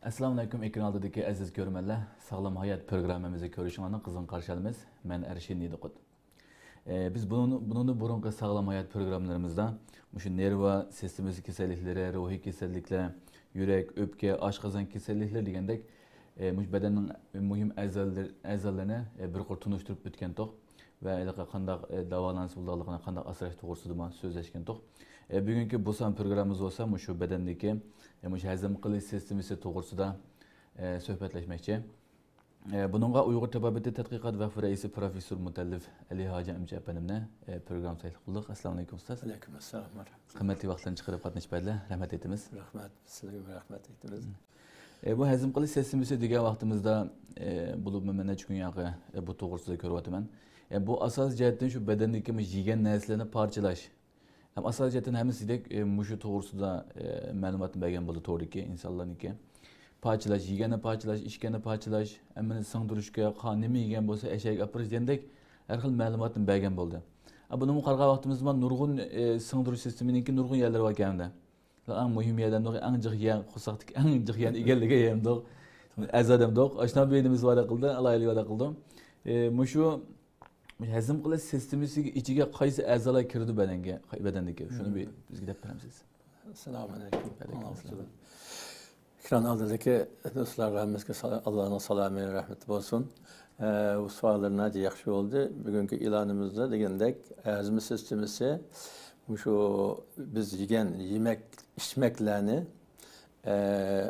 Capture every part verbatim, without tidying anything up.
ئەسسالامۇئەلەيكۇم، ئېكران ئالدىدىكى ئەزىز كۆرۈرمەنلەر. ساغلام ھايات پروگراممىمىزنى كۆرۈشۈڭلارنى قىزغىن قارشى ئالىمىز. مەن ئەرشىن نىدىقۇت. ئە، بىز بۇنىڭ-، بۇنىڭدىن بۇرۇنقى ساغلام ھايات پروگراممىلىرىمىزدا مۇشۇ نېرۋا سىستېمىسى كېسەللىكلىرى، روھىي كېسەللىكلەر، يۈرەك، ئۆپكە، ئاشقازان كېسەللىكلىرى دېگەندەك، ئە، مۇشۇ بەدەننىڭ مۇھىم ئەزالىرى-، ئەزالىرىنى، ئە، بىر قۇر تونۇشتۇرۇپ ئۆتكەنتۇق. ۋە ھېلىقى قانداق، ئە، داۋالانسا بولىدىغانلىقىنى، قانداق ئاسراش توغرىسىدىمۇ سۆزلەشكەنتۇق. ئە، بۈگۈنكى بۇ سان پروگراممىمىز بولسا مۇشۇ بەدەندىكى، ئە، مۇشۇ ھەزىم قىلىش سىستېمىسى توغرىسىدا، ئە، سۆھبەتلەشمەكچى. ئە، بۇنىڭغا ئۇيغۇر تېبابىتى تەتقىقات ۋەقپى رەئىسى پروفېسسور مۇتەللىپ ئەلى ھاجى ئەمچە ئەپەندىمنى، ئە، پروگرامما سەھنىگە قوبۇل قىلدۇق. ئەسسالامۇئەلەيكۇم، ئۇستاز. ئەلەيكۇم ئەسسالام. قىممەتلىك ۋاقىتلارنى چىقىرىپ قاتنىشىپ بەردىلەر. رەھمەت ئېيتىمىز. رەھمەت. سىزگىمۇ رەھمەت ئېيتىمىز. ئە، بۇ ھەزىم قىلىش سىستېمىسى دېگەن ۋاقتىمىزدا، ئە، بولۇپمۇ مەن نەچچە كۈن ياقى، ئە، بۇ توغرىسىدا كۆرۈۋاتىمەن. ئە، بۇ ئاساسىي جەھەتتىن شۇ بەدەندىكى مۇشۇ يېگەن نەرسىلەرنى پارچىلاش. ھەم ئاساسىي جەھەتتىن ھەممىسىدەك، ئە، مۇشۇ توغرىسىدا، ئە، مەلۇماتنى بەرگەن بولدى توردىكى ئىنسانلارنىڭكى. پارچىلاش، يېگەننى پارچىلاش، ئىچكەننى پارچىلاش، ھەممىنى سىڭدۈرۈشكە، قان نېمە يېگەن بولسا ئەشەگە ئاپىرىش دېگەندەك ھەر خىل مەلۇماتنى بەرگەن بولدى. ئە، بۇنىڭغا قارىغان ۋاقتىمىزدا نۇرغۇن، ئە، سىڭدۈرۈش سىستېمىنىڭكى نۇرغۇن يەرلىرى باركەن ئەمدى. ئەڭ مۇھىم يەر دەمدۇق، ئەڭ جىق يەر، قورساقتىكى ئەڭ جىق يەرنى ئىگىلىگەن يەر دەمدۇق. ئەزا دەمدۇق. ئاشۇنداق بىر نېمىمىز ۋەدە قىلدى، ئالاھىدىلىك ۋەدە قىلدى. ئى، مۇشۇ ھەزىم قىلىش سىستېمىسىگە ئىچىگە قايسى ئەزالار كىرىدۇ بەدەنگە، بەدەندىكى؟ شۇنى بىر بىزگە دەپ بەرەمسىز؟ ئەسسالامۇ ئەلەيكۇم. ئەلەيكۇم ئەسسالام. ئېكران ئالدىدىكى دوستلارغا ھەممىسىگە سالا-، ئاللانىڭ سالامى، رەھمىتى بولسۇن. ئە، بۇ سوئاللار ناھايىتى ياخشى بولدى. بۈگۈنكى ئېلانىمىزدا دېگەندەك، ھەزىم سىستېمىسى مۇشۇ بىز يېگەن يېمەك، ئىچمەكلەرنى، ئە،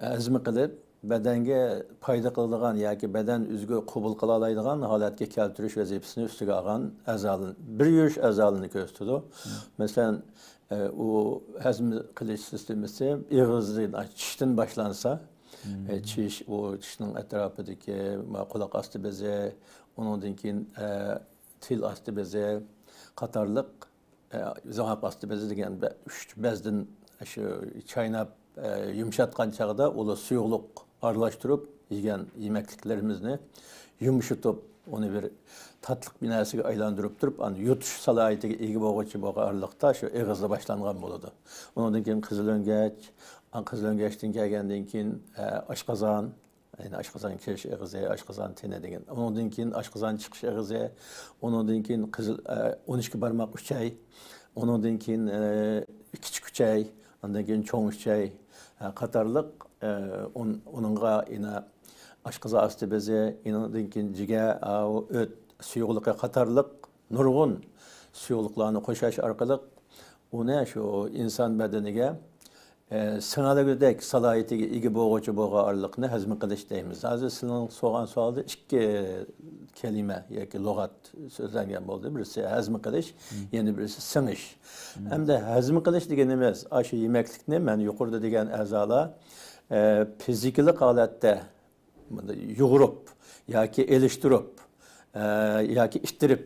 ھەزىم قىلىپ، بەدەنگە پايدا قىلىدىغان ياكى بەدەن ئۆزىگە قوبۇل قىلالايدىغان ھالەتكە كەلتۈرۈش ۋەزىپىسىنى ئۈستىگە ئالغان ئەزالىرى، بىر يۈرۈش ئەزالىرىنى كۆرسىتىدۇ. مەسىلەن، ئە، ئۇ ھەزىم قىلىش سىستېمىسى ئېغىزدىن، چىشتىن باشلانسا، ئە، چىش، ئۇ چىشنىڭ ئەتراپىدىكى، ما، قۇلاق ئاستى بېزى، ئۇنىڭدىن كېيىن، ئە، تىل ئاستى بېزى قاتارلىق، ئە، زاڭاق ئاستى بېزى دېگەن بە-، ئۈچ بەزدىن شۇ چايناپ، ئە، يۇمشاتقان چاغدا ئۇلار سۇيۇقلۇق ئارىلاشتۇرۇپ يېگەن يېمەكلىكلىرىمىزنى يۇمشىتىپ، ئۇنى بىر تاتلىق بىر نەرسىگە ئايلاندۇرۇپ تۇرۇپ، ئاندىن يۇتۇش سالاھىيىتىگە ئىگە بولغۇچە بولغان ئارىلىقتا شۇ ئېغىزدا باشلانغان بولىدۇ. ئۇنىڭدىن كېيىن قىزىل ئۆڭگەچ، قىزىل ئۆڭگەچتىن كەلگەندىن كېيىن، ئە، ئاشقازان، يەنى ئاشقازان كىرىش ئېغىزى، ئاشقازان تېنى دېگەن. ئۇنىڭدىن كېيىن ئاشقازان چىقىش ئېغىزى، ئۇنىڭدىن كېيىن قىزىل، ئە، ئون ئىككى بارماق ئۈچەي، ئۇنىڭدىن كېيىن، ئە، كىچىك ئۈچەي، ئاندىن كېيىن چوڭ ئۈچەي، ئە، قاتارلىق، ئە، ئۇن-، ئۇنىڭغا يەنە ئاشقازان ئاستى بېزى، ئۇنىڭدىن كېيىن جىگەر، ئاۋۇ ئۆت، سۇيۇقلۇقى قاتارلىق نۇرغۇن سۇيۇقلۇقلارنى قوشۇش ئارقىلىق ئۇنى شۇ ئىنسان بەدىنىگە، ئە، سىڭەلىگۈدەك سالاھىيىتىگە ئىگە بولغۇچە بولغان ئارىلىقنى ھەزىم قىلىش دەيمىز. ھازىر سىزنىڭ سورىغان سوئالدا ئىككى كەلىمە ياكى لۇغەت سۆزلەنگەن بولدى. بىرسى ھەزىم قىلىش، يەنە بىرسى سىڭىش. ئەمدى ھەزىم قىلىش دېگىنىمىز، ئاشۇ يېمەكلىكنى مەن يۇقىرىدا دېگەن ئەزالار، ئە، فىزىكىلىق ھالەتتە بۇنى يۇغۇرۇپ ياكى ئېلىشتۇرۇپ، ئە، ياكى ئىتتىرىپ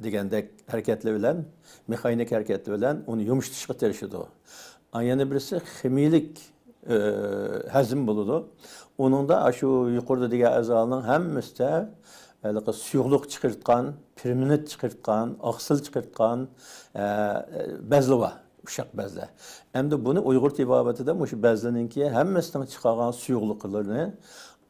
دېگەندەك ھەرىكەتلەر بىلەن، مېخانىك ھەرىكەتلەر بىلەن ئۇنى يۇمشىتىشقا تىرىشىدۇ. ئا، يەنە بىرسى خىمىيىلىك، ئە، ھەزىم بولىدۇ. ئۇنىڭدا ئاشۇ يۇقىرىدا دېگەن ئەزالارنىڭ ھەممىسىدە ھېلىقى سۇيۇقلۇق چىقىرتقان، پىرمىنت چىقىرتقان، ئاقسىل چىقىرتقان، ئە، بەزلەر بار. ئۇششاق بەزلەر. ئەمدى بۇنى ئۇيغۇر تېبابىتىدە مۇشۇ بەزلەرنىڭكى ھەممىسىنىڭ چىقارغان سۇيۇقلۇقلىرىنى،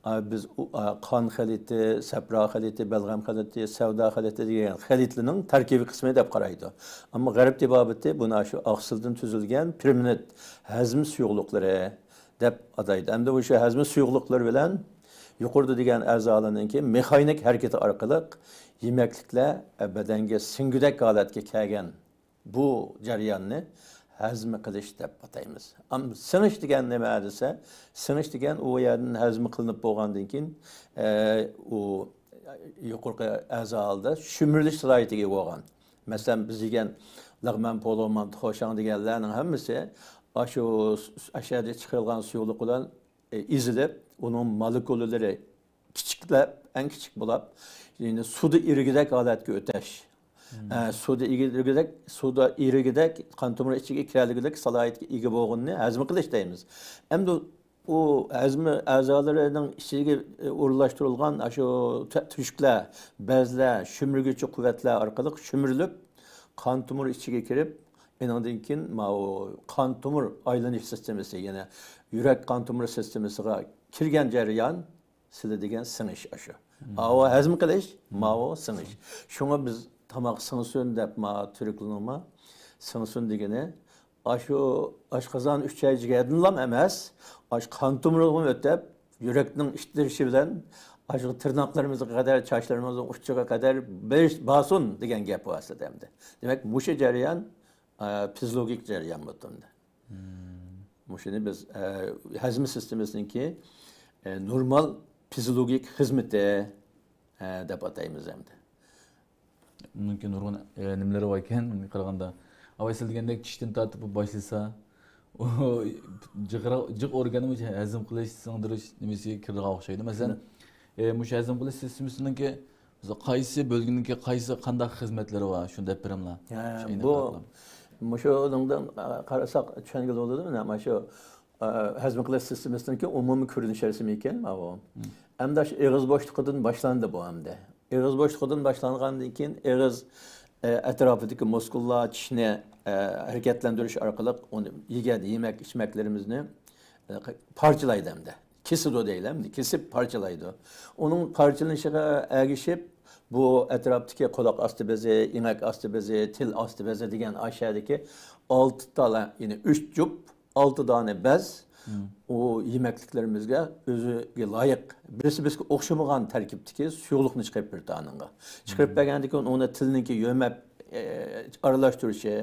ئا، بىز ئۇ، ئا، قان خىلىتى، سەپرا خىلىتى، بەلغەم خىلىتى، سەۋدا خىلىتى دېگەن خىلىتلىرىنىڭ تەركىبىي قىسمى دەپ قارايدۇ. ئەمما غەرب تېبابىتى بۇنى شۇ ئاقسىلدىن تۈزۈلگەن پىرمىنت ھەزىم سۇيۇقلۇقلىرى دەپ ئاتايدۇ. ئەمدى مۇشۇ ھەزىم سۇيۇقلۇقلىرى بىلەن يۇقىرىدا دېگەن ئەزالارنىڭكى مېخانىك ھەرىكىتى ئارقىلىق يېمەكلىكلەر، ئە، بەدەنگە سىڭگۈدەك ھالەتكە كەلگەن بۇ جەرياننى ھەزىم قىلىش دەپ ئاتايمىز. ئەمما سىڭىش دېگەن نېمە دېسە، سىڭىش دېگەن ئۇ يەردىن ھەزىم قىلىنىپ بولغاندىن كېيىن، ئە، ئۇ يۇقىرىقى ئەزا ھالدا شۈمۈرۈلۈش سالاھىيىتىگە ئىگە بولغان. مەسىلەن، بىز يېگەن لەغمەن، پولۇ، مانتا، خۇشاڭ دېگەنلەرنىڭ ھەممىسى ئاشۇ ئەشەدە چىقىرىلغان سۇيۇقلۇق بىلەن ئە، ئېزىلىپ، ئۇنىڭ مولېكۇلىلىرى كىچىكلەپ، ئەڭ كىچىك بولاپ، يەنى سۇدا ئېرىگۈدەك ھالەتكە ئۆتەش. ئە، سۇدا ئېرىگۈدەك، سۇدا ئېرىگۈدەك قان تومۇر ئىچىگە كىرەلىگۈدەك سالاھىيەتكە ئىگە بولغىنىنى ھەزىم قىلىش دەيمىز. ئەمدى ئۇ ھەزىم ئەزالىرىنىڭ ئىچىگە، ئە، ئورۇنلاشتۇرۇلغان ئاشۇ تە-، تۈشۈكلەر، بەزلەر، شۈمۈرگۈچى قۇۋۋەتلەر ئارقىلىق شۈمۈرۈلۈپ، قان تومۇر ئىچىگە كىرىپ، ئېنىڭدىن كېيىن ماۋۇ قان تومۇر ئايلىنىش سىستېمىسى، يەنى يۈرەك قان تومۇر سىستېمىسىغا كىرگەن جەريان سىلى دېگەن سىڭىش ئاشۇ. ئاۋۇ ھەزىم قىلىش، ماۋۇ سىڭىش. شۇڭا بىز تاماق سىڭسۇن دەپ، ما تۈركلىنىڭما سىڭسۇن دېگىنى، ئاشۇ ئاشقازان ئۈچەي جىگەردىنلام ئەمەس، ئاشۇ قان تومۇرىغىمۇ ئۆتەپ، يۈرەكنىڭ ئىتتىرىشى بىلەن ئاشۇ تىرناقلىرىمىزغا قەدەر، چاچلىرىمىزنىڭ ئۇچىغا قەدەر بېرىش، بارسۇن دېگەن گەپ بۇ ئەسلىدە ئەمدى. دېمەك، مۇشۇ جەريان، ئە، فىزىولوگىك جەريان بولۇپتۇ ئەمدى. مۇشۇنى بىز، ئە، ھەزىم سىستېمىسىنىڭكى، ئە، نورمال فىزىولوگىك خىزمىتى، ئە، دەپ ئاتايمىز ئەمدى. ئۇنىڭكى نۇرغۇن، ئە، نېمىلىرى بار ئىكەن، قارىغاندا. ئاۋاي، سىز دېگەندەك چىشتىن تارتىپ باشلىسا، ئۇ جىق، جىق ئورگاننى ھەزىم قىلىش، سىڭدۈرۈش نېمىسىگە كىرىدىغان ئوخشايدۇ. مەسىلەن، ئە، مۇشۇ ھەزىم قىلىش سىستېمىسىنىڭكى قايسى بۆلگىنىڭكى قايسى، قانداق خىزمەتلىرى بار، شۇنى دەپ بېرىڭلار. ھە، بۇ، مۇشۇنىڭدىن، ئە، قارىساق چۈشەنگىلى بولىدۇ. مانا شۇ، ئە، ھەزىم قىلىش سىستېمىسىنىڭكى ئومۇمىي كۆرۈنۈش رەسىمى ئىكەن، ماۋۇ. ئەمدى شۇ ئېغىز بوشلۇقىدىن باشلاندى بۇ ئەمدى. ئېغىز بوشلۇقىدىن باشلانغاندىن كېيىن ئېغىز، ئە، ئەتراپىدىكى مۇسكۇللار، چىشنى، ئە، ھەرىكەتلەندۈرۈش ئارقىلىق ئۇنى يېگەن يېمەك ئىچمەكلىرىمىزنى، ئە، پارچىلايدۇ ئەمدى. كېسىدۇ دەيلى ئەمدى. كېسىپ پارچىلايدۇ. ئۇنىڭ پارچىلىنىشىغا ئەگىشىپ، بۇ ئەتراپتىكى قۇلاق ئاستى بېزى، ئېڭەك ئاستى بېزى، تىل ئاستى بېزى دېگەن ئاشۇ يەردىكى ئالتە تال، يەنى ئۈچ جۈپ، ئالتە دانە بەز ئۇ يېمەكلىكلىرىمىزگە ئۆزىگە لايىق، بىرسى بىرسىگە ئوخشىمىغان تەركىبتىكى سۇيۇقلۇقنى چىقىرىپ بېرىدۇ ئانىڭغا. چىقىرىپ بەرگەندىن كېيىن ئۇنى تىلنىڭكى يۆمەپ، ئە، ئارىلاشتۇرۇشى،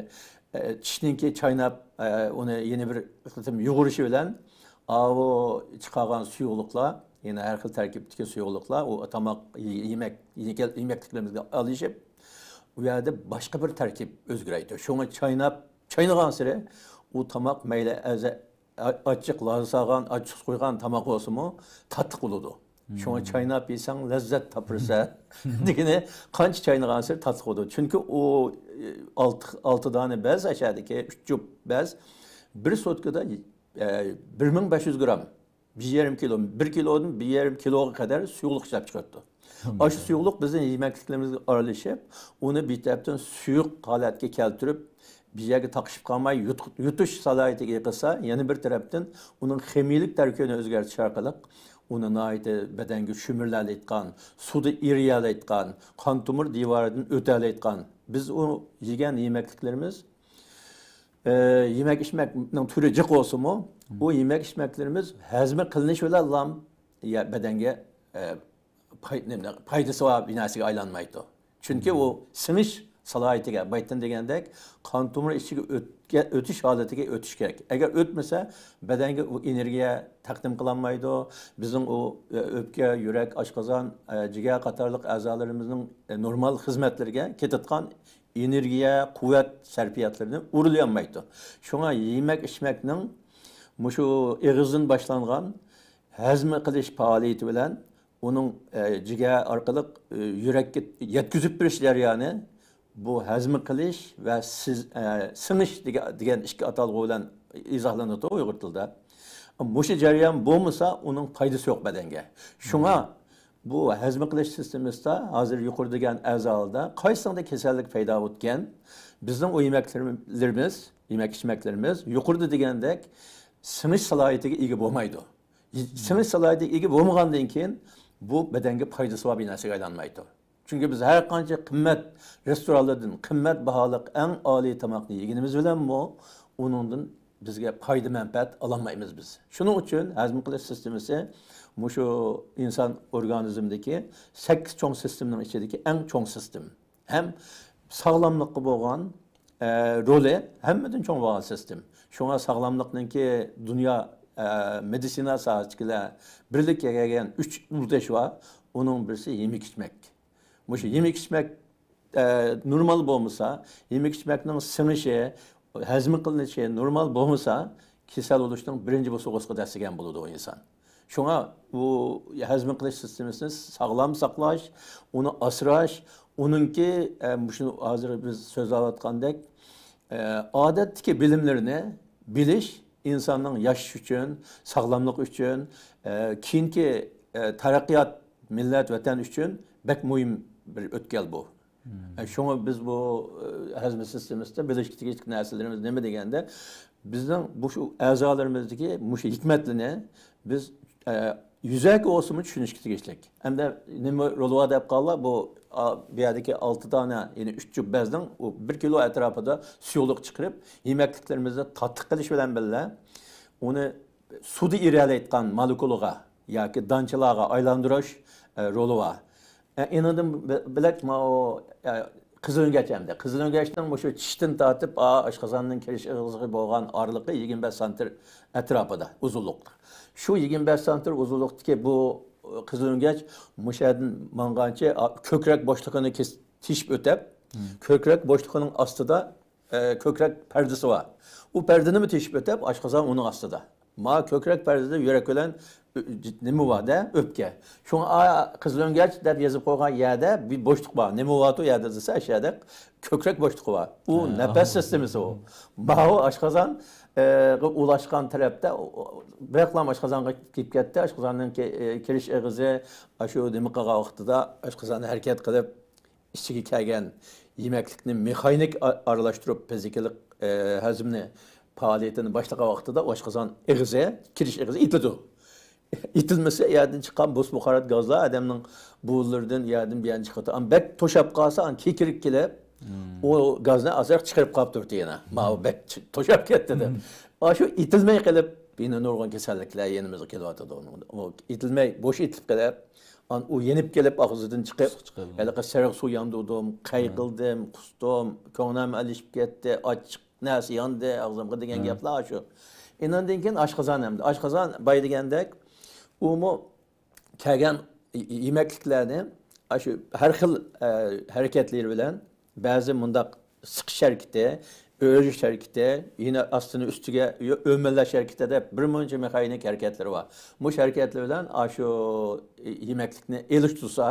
ئە، چىشنىڭكى چايناپ، ئە، ئۇنى يەنە بىر قېتىم يۇغۇرۇشى بىلەن ئاۋۇ چىقارغان سۇيۇقلۇقلار، يەنە ھەر خىل تەركىبتىكى سۇيۇقلۇقلار ئۇ تاماق، يېمەك، يېمەكلىكلىرىمىزگە ئارىلىشىپ، ئۇ يەردە باشقا بىر تەركىب ئۆزگىرەيدۇ. شۇڭا چايناپ، چاينىغانسېرى ئۇ تاماق مەيلى ئەزە-، ئاچچىق لاز سالغان، ئاچچىق سۇ قۇيغان تاماق بولسىمۇ تاتلىق بولىدۇ. شۇڭا چايناپ يېسەڭ لەززەت تاپىسەن دېگىنى، قانچە چاينىغانسېرى تاتلىق بولىدۇ. چۈنكى ئۇ، ئالتە، ئالتە دانە بەز ئەشەدىكى، ئۈچ جۈپ بەز بىر سوتكىدا، ئە، بىر مىڭ بەش يۈز گرام، بىر يېرىم كىلو، بىر كىلودىن بىر يېرىم كىلوغا قەدەر سۇيۇقلۇق ئىشلەپ چىقىرىپتۇ. ئاشۇ سۇيۇقلۇق بىزنىڭ يېمەكلىكلىرىمىزگە ئارىلىشىپ، ئۇنى بىر تەرەپتىن سۇيۇق ھالەتكە كەلتۈرۈپ، بىر يەرگە تاقىشىپ قالماي يۇت-، يۇتۇش سالاھىيىتىگە ئىگە قىلسا، يەنە بىر تەرەپتىن ئۇنىڭ خىمىيىلىك تەركىبىنى ئۆزگەرتىش ئارقىلىق ئۇنى ناھايىتى بەدەنگە شۈمۈرەلەيدىغان، سۇدا ئېرىيەلەيدىغان، قان تومۇر دىۋارىدىن ئۆتەلەيدىغان. بىز ئۇ يېگەن يېمەكلىكلىرىمىز، ئە، يېمەك ئىچمەكنىڭ تۈرى جىق بولسىمۇ، ئۇ يېمەك ئىچمەكلىرىمىز ھەزىم قىلىنىش بىلەنلا، يە، بەدەنگە، ئە، پاي-، نېمە، پايدىسى بار بىر نەرسىگە ئايلانمايدۇ. چۈنكى ئۇ سىڭىش سالاھىيىتىگە، بايىتىن دېگەندەك، قان تومۇر ئىچىگە ئۆتكە-، ئۆتۈش ھالىتىگە ئۆتۈش كېرەك. ئەگەر ئۆتمىسە، بەدەنگە ئۇ ئېنېرگىيە تەقدىم قىلالمايدۇ. بىزنىڭ ئۇ، ئۆپكە، يۈرەك، ئاشقازان، جىگەر قاتارلىق ئەزالىرىمىزنىڭ نورمال خىزمەتلىرىگە كېتىدىغان ئېنېرگىيە، قۇۋۋەت سەرپىياتلىرىنى ئۇرۇلىيالمايدۇ. شۇڭا يېمەك ئىچمەكنىڭ مۇشۇ ئېغىزدىن باشلانغان ھەزىم قىلىش پائالىيىتى بىلەن ئۇنىڭ، ئە، جىگەر ئارقىلىق، ئە، يۈرەككە يەتكۈزۈپ بېرىش جەريانى، بۇ ھەزىم قىلىش ۋە سىز-، ئە، سىڭىش دېگە-، دېگەن ئىككى ئاتالغۇ بىلەن ئىزاھلىنىدۇ ئۇيغۇر تىلىدا. مۇشۇ جەريان بولمىسا، ئۇنىڭ پايدىسى يوق بەدەنگە. شۇڭا بۇ ھەزىم قىلىش سىستېمىسىدا ھازىر يۇقىرىدا دېگەن ئەزالاردا قايسىڭدا كېسەللىك پەيدا بولىدىكەن، بىزنىڭ ئۇ يېمەكلىرىمىز، يېمەك-ئىچمەكلىرىمىز يۇقىرىدا دېگەندەك سىڭىش سالاھىيىتىگە ئىگە بولمايدۇ. سىڭىش سالاھىيىتىگە ئىگە بولمىغاندىن كېيىن، بۇ بەدەنگە پايدىسى بار بىر نەرسىگە ئايلانمايدۇ. چۈنكى بىز ھەر قانچە قىممەت رېستورانلاردىن قىممەت باھالىق ئەڭ ئالىي تاماقنى يېگىنىمىز بىلەنمۇ، ئۇنىڭدىن بىزگە پايدا-مەنپەئەت ئالالمايمىز بىز. شۇنىڭ ئۈچۈن ھەزىم قىلىش سىستېمىسى مۇشۇ ئىنسان ئورگانىزمىدىكى سەككىز چوڭ سىستېمىنىڭ ئىچىدىكى ئەڭ چوڭ سىستېما. ھەم ساغلاملىققا بولغان، ئە، رولى ھەممىدىن چوڭ بولغان سىستېما. شۇڭا ساغلاملىقنىڭكى دۇنيا، ئە، مېدىتسىنا ساھەسىدىكىلەر بىرلىككە كەلگەن ئۈچ ئۇل تېشى بار. ئۇنىڭ بىرسى يېمەك-ئىچمەك. مۇشۇ يېمەك-ئىچمەك، ئە، نورمال بولمىسا، يېمەك-ئىچمەكنىڭ سىڭىشى، ھەزىم قىلىنىشى نورمال بولمىسا، كېسەل بولۇشنىڭ بىرىنچى بوسۇغىسىغا دەسسىگەن بولىدۇ ئۇ ئىنسان. شۇڭا بۇ ھەزىم قىلىش سىستېمىسىنى ساغلام ساقلاش، ئۇنى ئاسراش، ئۇنىڭكى، ئە، مۇشۇ ھازىر بىز سۆزلەۋاتقاندەك، ئە، ئادەتتىكى بىلىملىرىنى بىلىش ئىنساننىڭ ياشىشى ئۈچۈن، ساغلاملىقى ئۈچۈن، ئە، كېيىنكى، ئە، تەرەققىيات مىللەت، ۋەتەن ئۈچۈن بەك مۇھىم بىر ئۆتكەل بۇ. ئە، شۇڭا بىز بۇ، ئە، ھەزىم سىستېمىسىدا بىلىشكە تېگىشلىك نەرسىلىرىمىز نېمە دېگەندە، بىزنىڭ مۇشۇ ئەزالىرىمىزدىكى مۇشۇ ھېكمەتلىرىنى بىز ئە، يۈزەكى بولسىمۇ چۈشىنىشكە تېگىشلىك. ئەمدى نېمە رولى بار دەپ قالغانلار، بۇ، ئا، بۇ يەردىكى ئالتە دانە، يەنى ئۈچ جۈپ بەزنىڭ ئۇ بىر كىلو ئەتراپىدا سۇيۇقلۇق چىقىرىپ، يېمەكلىكلىرىمىزنى تاتلىق قىلىش بىلەن بىللە، ئۇنى سۇدا ئېرىيەلەيدىغان مولېكۇلىغا ياكى دانچىلارغا ئايلاندۇرۇش، ئە، رولى بار. ئە، ئېنىڭدىن بۆ-، بۆلەك ماۋۇ، ئە، قىزىل ئۆڭگەچ ئەمدى. قىزىل ئۆڭگەچنىڭ مۇشۇ چىشتىن تارتىپ، ئا، ئاشقازاننىڭ كىرىش ئېغىزىغا بولغان ئارىلىقى يىگىرمە بەش سانتىر ئەتراپىدا ئۇزۇنلۇقتا. شۇ يىگىرمە بەش سانتىر ئۇزۇنلۇقتىكى بۇ، ئە، قىزىل ئۆڭگەچ مۇشۇ يەردىن ماڭغانچە، ئا، كۆكرەك بوشلۇقىنى كېس-، تېشىپ ئۆتۈپ، كۆكرەك بوشلۇقىنىڭ ئاستىدا، ئە، كۆكرەك پەردىسى بار. ئۇ پەردىنىمۇ تېشىپ ئۆتۈپ، ئاشقازان ئۇنىڭ ئاستىدا. ما كۆكرەك پەردىدە يۈرەك بىلەن ئۆ-، نېمە بار-دە، ئۆپكە. شۇڭا، ئا، قىزىل ئۆڭگەچ دەپ يېزىپ قويغان يەردە بىر بوشلۇق بار. نېمە بارتۇ يەردە دېسە، ئاشۇ يەردە كۆكرەك بوشلۇقى بار. ئۇ ھە. نەپەس سىستېمىسى ئۇ. ماۋۇ ئاشقازان، ئە، ئۇلاشقان تەرەپتە، ئۇ، ئۇ، بىراقلا ئاشقازانغا كىرىپ كەتتى. ئاشقازاننىڭ كى-، ئە، كىرىش ئېغىزى، ئاشۇ نېمە قىلغان ۋاقتىدا ئاشقازانى ھەرىكەت قىلىپ، ئىچىگە كەلگەن يېمەكلىكنى مېخانىك ئا-، ئارىلاشتۇرۇپ، فىزىكىلىق، ئە، ھەزىمنى پائالىيىتىنى باشلىغان ۋاقتىدا ئاشقازان ئېغىزى، كىرىش ئېغىزى ئېتىلىدۇ. ئېتىلمىسا، يەردىن چىققان بۇس بۇخارات گازلار ئادەمنىڭ بۇرۇنلىرىدىن يەردىن بۇ يەردىن چىقىدۇ. ئەمما بەك توشاپ قالسا، ئاندىن كېكىرىك كېلىپ، ئۇ گازنى ئازراق چىقىرىپ قاپتۇ يەنە. ماۋۇ بەك چ-، توشاپ كەتتى دەپ. ئاشۇ ئېتىلمەي قېلىپ، يەنە نۇرغۇن كېسەللىكلەر يېنىمىزغا كېلىۋاتىدۇ. ئۇنىڭ ئۇ ئېتىلمەي، بوش ئېتىلىپ قېلىپ، ئان-، ئۇ يېنىپ كېلىپ ئاغزىدىن چىقىپ، قۇسۇق چىقىدۇ. ھېلىقى سېرىق سۇ ياندۇردۇم، قەي قىلدىم، قۇستۇم، كۆڭلۈم ئەلىشىپ كەتتى، ئاچچىق نەرسە ياندى ئاغزىمغا دېگەن گەپلەر شۇ. ئېنىڭدىن كېيىن ئاشقازان ئەمدى. ئاشقازان بايا دېگەندەك، ئۇمۇ كەلگەن ي-، يېمەكلىكلەرنى، ئاشۇ ھەر خىل، ئە، ھەرىكەتلىرى بىلەن بەزى مۇنداق سىقىش ھەرىكىتى، ئۆرۈش ھەرىكىتى، يەنە ئاستىنى ئۈستىگە يۆ-، ئۆمىلەش ھەرىكىتى دەپ بىر مۇنچە مېخانىك ھەرىكەتلىرى بار. مۇشۇ ھەرىكەتلەر بىلەن ئاشۇ يېمەكلىكنى ئېلىشتۇرسا،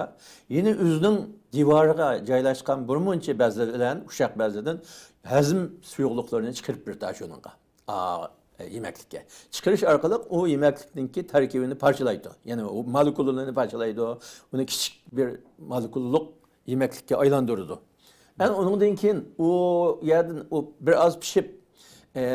يەنە ئۆزىنىڭ دىۋارىغا جايلاشقان بىر مۇنچە بەزلەر بىلەن، ئۇششاق بەزلىدىن ھەزىم سۇيۇقلۇقلىرىنى چىقىرىپ بېرىدۇ شۇنىڭغا. ئا، يېمەكلىككە. چىقىرىش ئارقىلىق ئۇ يېمەكلىكنىڭكى تەركىبىنى پارچىلايدۇ. يەنى ئۇ مولېكۇلىنى پارچىلايدۇ. ئۇنى كىچىك بىر مولېكۇللۇق يېمەكلىككە ئايلاندۇرىدۇ. ئەنە ئۇنىڭدىن كېيىن ئۇ يەردىن ئۇ بىر ئاز پىشىپ، ئە،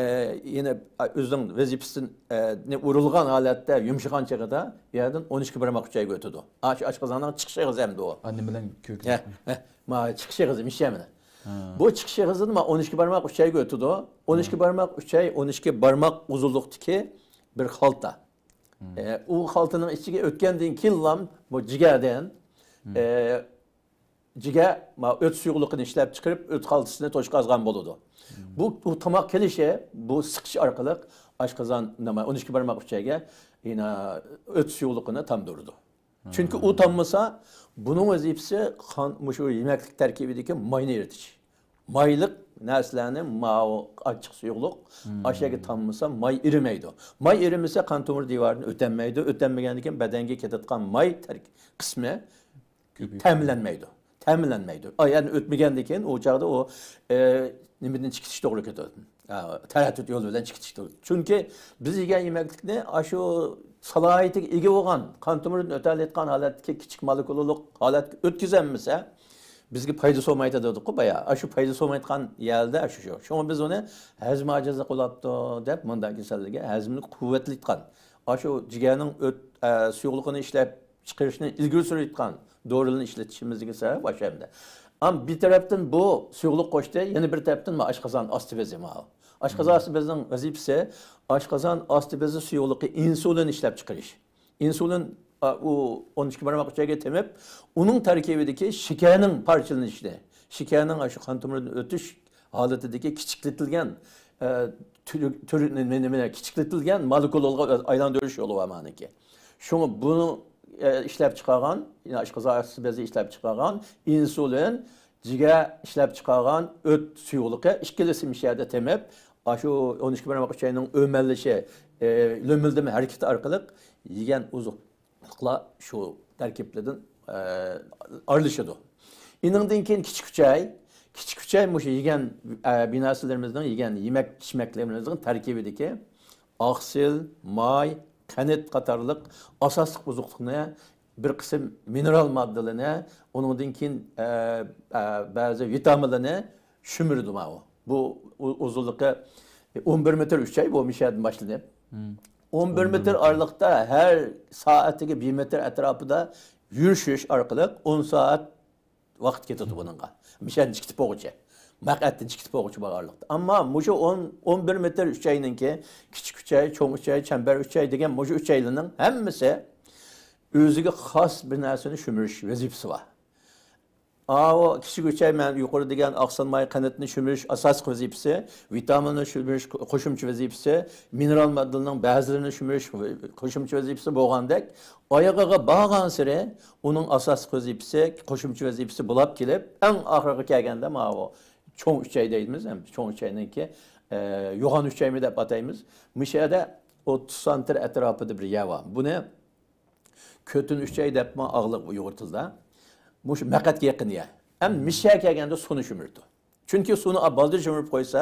يەنە ئۆزىنىڭ ۋەزىپىسىنى، ئە، نى ئۇرۇلغان ھالەتتە يۇمشىغان چېغىدا يەردىن ئون ئىككى بارماق ئۈچەيگە ئۆتىدۇ. ئاشۇ ئاشقازاننىڭ چىقىش ئېغىزى ئەمدى ئۇ. ئا، نېمە بىلەن كۆكرەك؟ ھە، ھە. ما چىقىش ئېغىزى مىشەمىنى. ھە. بۇ چىقىش ئېغىزىدىن ما ئون ئىككى بارماق ئۈچەيگە ئۆتىدۇ. ئون ئىككى بارماق ئۈچەي، ئون ئىككى بارماق ئۇزۇنلۇقتىكى بىر خالتا. ئە، ئۇ خالتىنىڭ ئىچىگە ئۆتكەندىن كېيىنلا بۇ جىگەردىن، ئە، جىگەر ما ئۆت سۇيۇقلۇقىنى ئىشلەپ چىقىرىپ، ئۆت خالتىسىنى توشقازغان بولىدۇ. بۇ، بۇ تاماق كېلىشى، بۇ سىقىش ئارقىلىق ئاشقازان، نېمە، ئون ئىككى بارماق ئۈچەيگە يەنە ئۆت سۇيۇقلۇقىنى تامدۇرىدۇ. چۈنكى ئۇ تاممىسا، بۇنىڭ ۋەزىپىسى قان، مۇشۇ يېمەكلىك تەركىبىدىكى ماينى ئېرىتىش. مايلىق نەرسىلەرنى ماۋۇ ئاچچىق سۇيۇقلۇق ئاشۇ يەرگە تاممىسا، ماي ئېرىمەيدۇ. ماي ئېرىمىسە، قان تومۇر دىۋارىدىن ئۆتەلمەيدۇ. ئۆتەلمىگەندىن كېيىن بەدەنگە كېتىدىغان ماي تەرك-، قىسمى تەمىنلەنمەيدۇ. تەمىنلەنمەيدۇ. ئا، يەنى ئۆتمىگەندىن كېيىن ئۇ چاغدا ئۇ، ئە، نېمىدىن چىقىتىش توغرا كېتىدۇ. ئا، تەرەتۈت يولى بىلەن چىقىتىش توغرا. چۈنكى بىز يېگەن يېمەكلىكنى ئاشۇ سالاھىيىتىگە ئىگە بولغان، قان تومۇرىدىن ئۆتەلەيدىغان ھالەتتىكى كىچىك مولېكۇلىلىق ھالەتكە ئۆتكۈزەلمىسە، بىزگە پايدىسى بولمايدۇ دېدۇققۇ بايا. ئاشۇ پايدىسى بولمايدىغان يەردە ئاشۇ شۇ. شۇڭا بىز ئۇنى ھەزىم ئاجىزلىق بولۇپتۇ دەپ مۇنداق كېسەللىككە ھەزىمنى قۇۋۋەتلەيدىغان، ئاشۇ جىگەرنىڭ ئۆت-، ئە، سۇيۇقلۇقىنى ئشلەپ چىقىرىشنى ئىلگىرى سۈرىدىغان دورىلارنى ئىشلىتىشىمىزدىكى سەۋەب ئاشۇ ئەمدى. ئەمما بىر تەرەپتىن بۇ سۇيۇقلۇق قوشتى، يەنە بىر تەرەپتىن ما ئاشقازان ئاستى بېزى ما. ئاشقازان ئاستى بېزىنىڭ ۋەزىپىسى، ئاشقازان ئاستى بېزى سۇيۇقلۇقى ئىنسۇلىن ئىشلەپ چىقىرىش. ئىنسۇلىن، ئا، ئۇ ئون ئىككى بارماق ئۈچەيگە تېمىپ، ئۇنىڭ تەركىبىدىكى شېكەرنىڭ پارچىلىنىشىنى، شېكەرنىڭ ئاشۇ قان تومۇرىدىن ئۆتۈش ھالىتىدىكى كىچىكلىتىلگەن، ئە، تۈر-، تۈر-، نېمە، نېمە، كىچىكلىتىلگەن مولېكۇلىغا ئايلاندۇرۇش يولى بار مانىكى. شۇڭا بۇنى، ئە، ئىشلەپ چىقارغان، يەنى ئاشقازان ئاستى بېزى ئىشلەپ چىقارغان ئىنسۇلىن، جىگەر ئىشلەپ چىقارغان ئۆت سۇيۇقلۇقى ئىككىلىسى مۇشۇ يەردە تېمىپ، ئاشۇ ئون ئىككى بارماق ئۈچەينىڭ ئۆمەللىشى، ئە، لۆمۈلدىمە ھەرىكىتى ئارقىلىق يېگەن ئوزۇق ئوزۇقلۇقلار شۇ تەركىبلىرىدىن، ئە، ئارىلىشىدۇ. ئېنىڭدىن كېيىن كىچىك ئۈچەي. كىچىك ئۈچەي مۇشۇ يېگەن، ئە، بىر نەرسىلىرىمىزنىڭ، يېگەن يېمەك ئىچمەكلىرىمىزنىڭ تەركىبىدىكى ئاقسىل، ماي، قەنت قاتارلىق ئاساسلىق ئوزۇقلۇقنى، بىر قىسىم مىنېرال ماددىلىرىنى، ئۇنىڭدىن كېيىن، ئە، ئە، بەزى ۋىتامىنلارنى شۈمۈرىدۇ ماۋۇ. بۇ ئۇ-، ئۇزۇنلۇقى ئون بىر مېتىر ئۈچەي بۇ مۇشۇ يەردىن باشلىنىپ. ئون بىر مېتىر ئارىلىقتا ھەر سائەتىگە بىر مېتىر ئەتراپىدا يۈرۈشۈش ئارقىلىق ئون سائەت ۋاقىت كېتىدۇ بۇنىڭغا. مىشەدىن چىقىپ بولغۇچە. مەقئەتتىن چىقىپ بولغۇچە بار ئارىلىقتا. ئەمما مۇشۇ ئون، ئون بىر مېتىر ئۈچەينىڭكى، كىچىك ئۈچەي، چوڭ ئۈچەي، چەمبەر ئۈچەي دېگەن مۇشۇ ئۈچەيلىنىڭ ھەممىسى ئۆزىگە خاس بىر نەرسىنى شۈمۈرۈش ۋەزىپىسى بار. ئاۋۇ كىچىك ئۈچەي مەن يۇقىرىدا دېگەن ئاقسىل ماي قەنتىنى شۈمۈرۈش ئاساسلىق ۋەزىپىسى، ۋىتامىننى شۈمۈرۈش قوشۇمچە ۋەزىپىسى، مىنېرال ماددىلارنىڭ بەزىلىرىنى شۈمۈرۈش قوشۇمچە ۋەزىپىسى بولغاندەك، ئايىغىغا بارغانسېرى ئۇنىڭ ئاساسلىق ۋەزىپىسى، قوشۇمچە ۋەزىپىسى بولاپ كېلىپ، ئەڭ ئاخىرىغا كەلگەندە ماۋۇ چوڭ ئۈچەي دەيمىز، ھەم چوڭ ئۈچەينىڭكى، ئە، يوغان ئۈچەيمۇ دەپ ئاتايمىز. مۇشۇ يەردە ئوتتۇز سانتىر ئەتراپىدا بىر يەر بار. بۇنى كۆتۈن ئۈچەي دەپمۇ ئاغلىق ئۇيغۇر تىلىدا. مۇشۇ مەقئەتكە يېقىن يەر. ئەم مىشە كەلگەندە سۇنى شۈمۈردى. چۈنكى سۇنى بالدۇر شۈمۈرۈپ قويسا،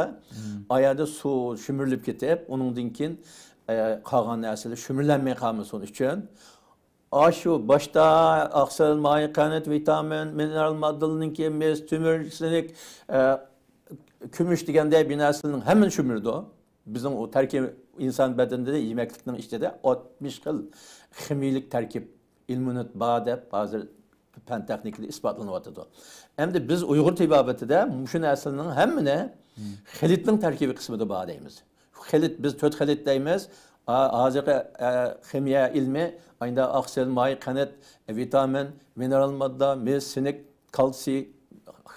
ئايادا سۇ شۈمۈرۈلۈپ كېتىپ، ئۇنىڭدىن كېيىن، ئە، قالغان نەرسىلەر شۈمۈرلەنمەي قالمىسۇن ئۈچۈن، ئاشۇ باشتا ئاقسىل، ماي، قەنت، ۋىتامىن، مىنېرال ماددىلىرىنىڭكى مىس، تۆمۈر، سىنك، ئە، كۈمۈش دېگەندەك بىر نەرسىلەرنىڭ ھەممىنى شۈمۈردى. بىزنىڭ ئۇ تەركىب، ئىنسان بەدىنىدە يېمەكلىكنىڭ ئىچىدە ئاتمىش خىل خىمىيىلىك تەركىب، ئېلېمېنت بار دەپ ھازىر پەن تېخنىكىدا ئىسپاتلىنىۋاتىدۇ. ئەمدى بىز ئۇيغۇر تېبابىتىدە مۇشۇ نەرسىلەرنىڭ ھەممىنى خىلىتنىڭ تەركىبىي قىسمىدا بار دەيمىز. خىلىت، بىز تۆت خىلىت دەيمىز. ھا-، ھازىرقى، ئە، خىمىيە ئىلمى ئاينىدا ئاقسىل، ماي، قەنت، ۋىتامىن، مىنېرال ماددا، مىس، سىنك، كالتسىي،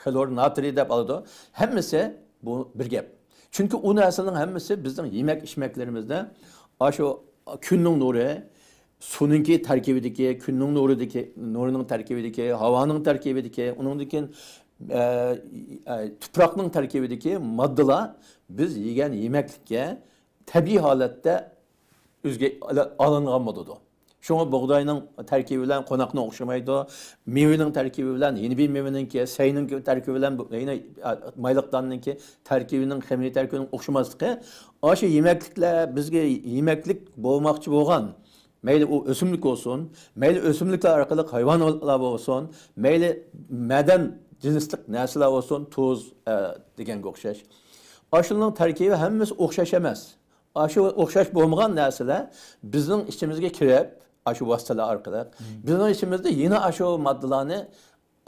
خلور، ناترىي دەپ ئالىدۇ. ھەممىسى بۇ بىر گەپ. چۈنكى ئۇ نەرسىنىڭ ھەممىسى بىزنىڭ يېمەك ئىچمەكلىرىمىزدە ئاشۇ كۈننىڭ نۇرى، سۇنىڭكى تەركىبىدىكى، كۈننىڭ نۇرىدىكى، نۇرىنىڭ تەركىبىدىكى، ھاۋانىڭ تەركىبىدىكى، ئۇنىڭدىن كېيىن، ئە، ئە، تۇپراقنىڭ تەركىبىدىكى ماددىلار بىز يېگەن يېمەكلىككە تەبىئىي ھالەتتە ئۆزگە ئالا-، ئالىنغان بولىدۇ. شۇڭا بۇغداينىڭ تەركىبى بىلەن قوناقنىڭ ئوخشىمايدۇ. مېۋىنىڭ تەركىبى بىلەن ھىندىبىي مېۋىنىڭكى، سەينىڭ تەركىبى بىلەن بۇ، يەنە، ئا، مايلىق داننىڭكى تەركىبىنىڭ، خىمىيە تەركىبىنىڭ ئوخشىماسلىقى ئاشۇ يېمەكلىكلەر بىزگە يېمەكلىك بولماقچى بولغان، مەيلى ئۇ ئۆسۈملۈك بولسۇن، مەيلى ئۆسۈملۈكلەر ئارقىلىق ھايۋانلار بولسۇن، مەيلى مەدەن جىنسلىق نەرسىلەر بولسۇن، تۇز، ئە، دېگەنگە ئوخشاش. ئاشۇنىڭ تەركىبى ھەممىسى ئوخشاش ئەمەس. ئاشۇ ئوخشاش بولمىغان نەرسىلەر بىزنىڭ ئىچىمىزگە كىرىپ، ئاشۇ ۋاسىتىلەر ئارقىلىق، بىزنىڭ ئىچىمىزدە يەنە ئاشۇ ماددىلارنى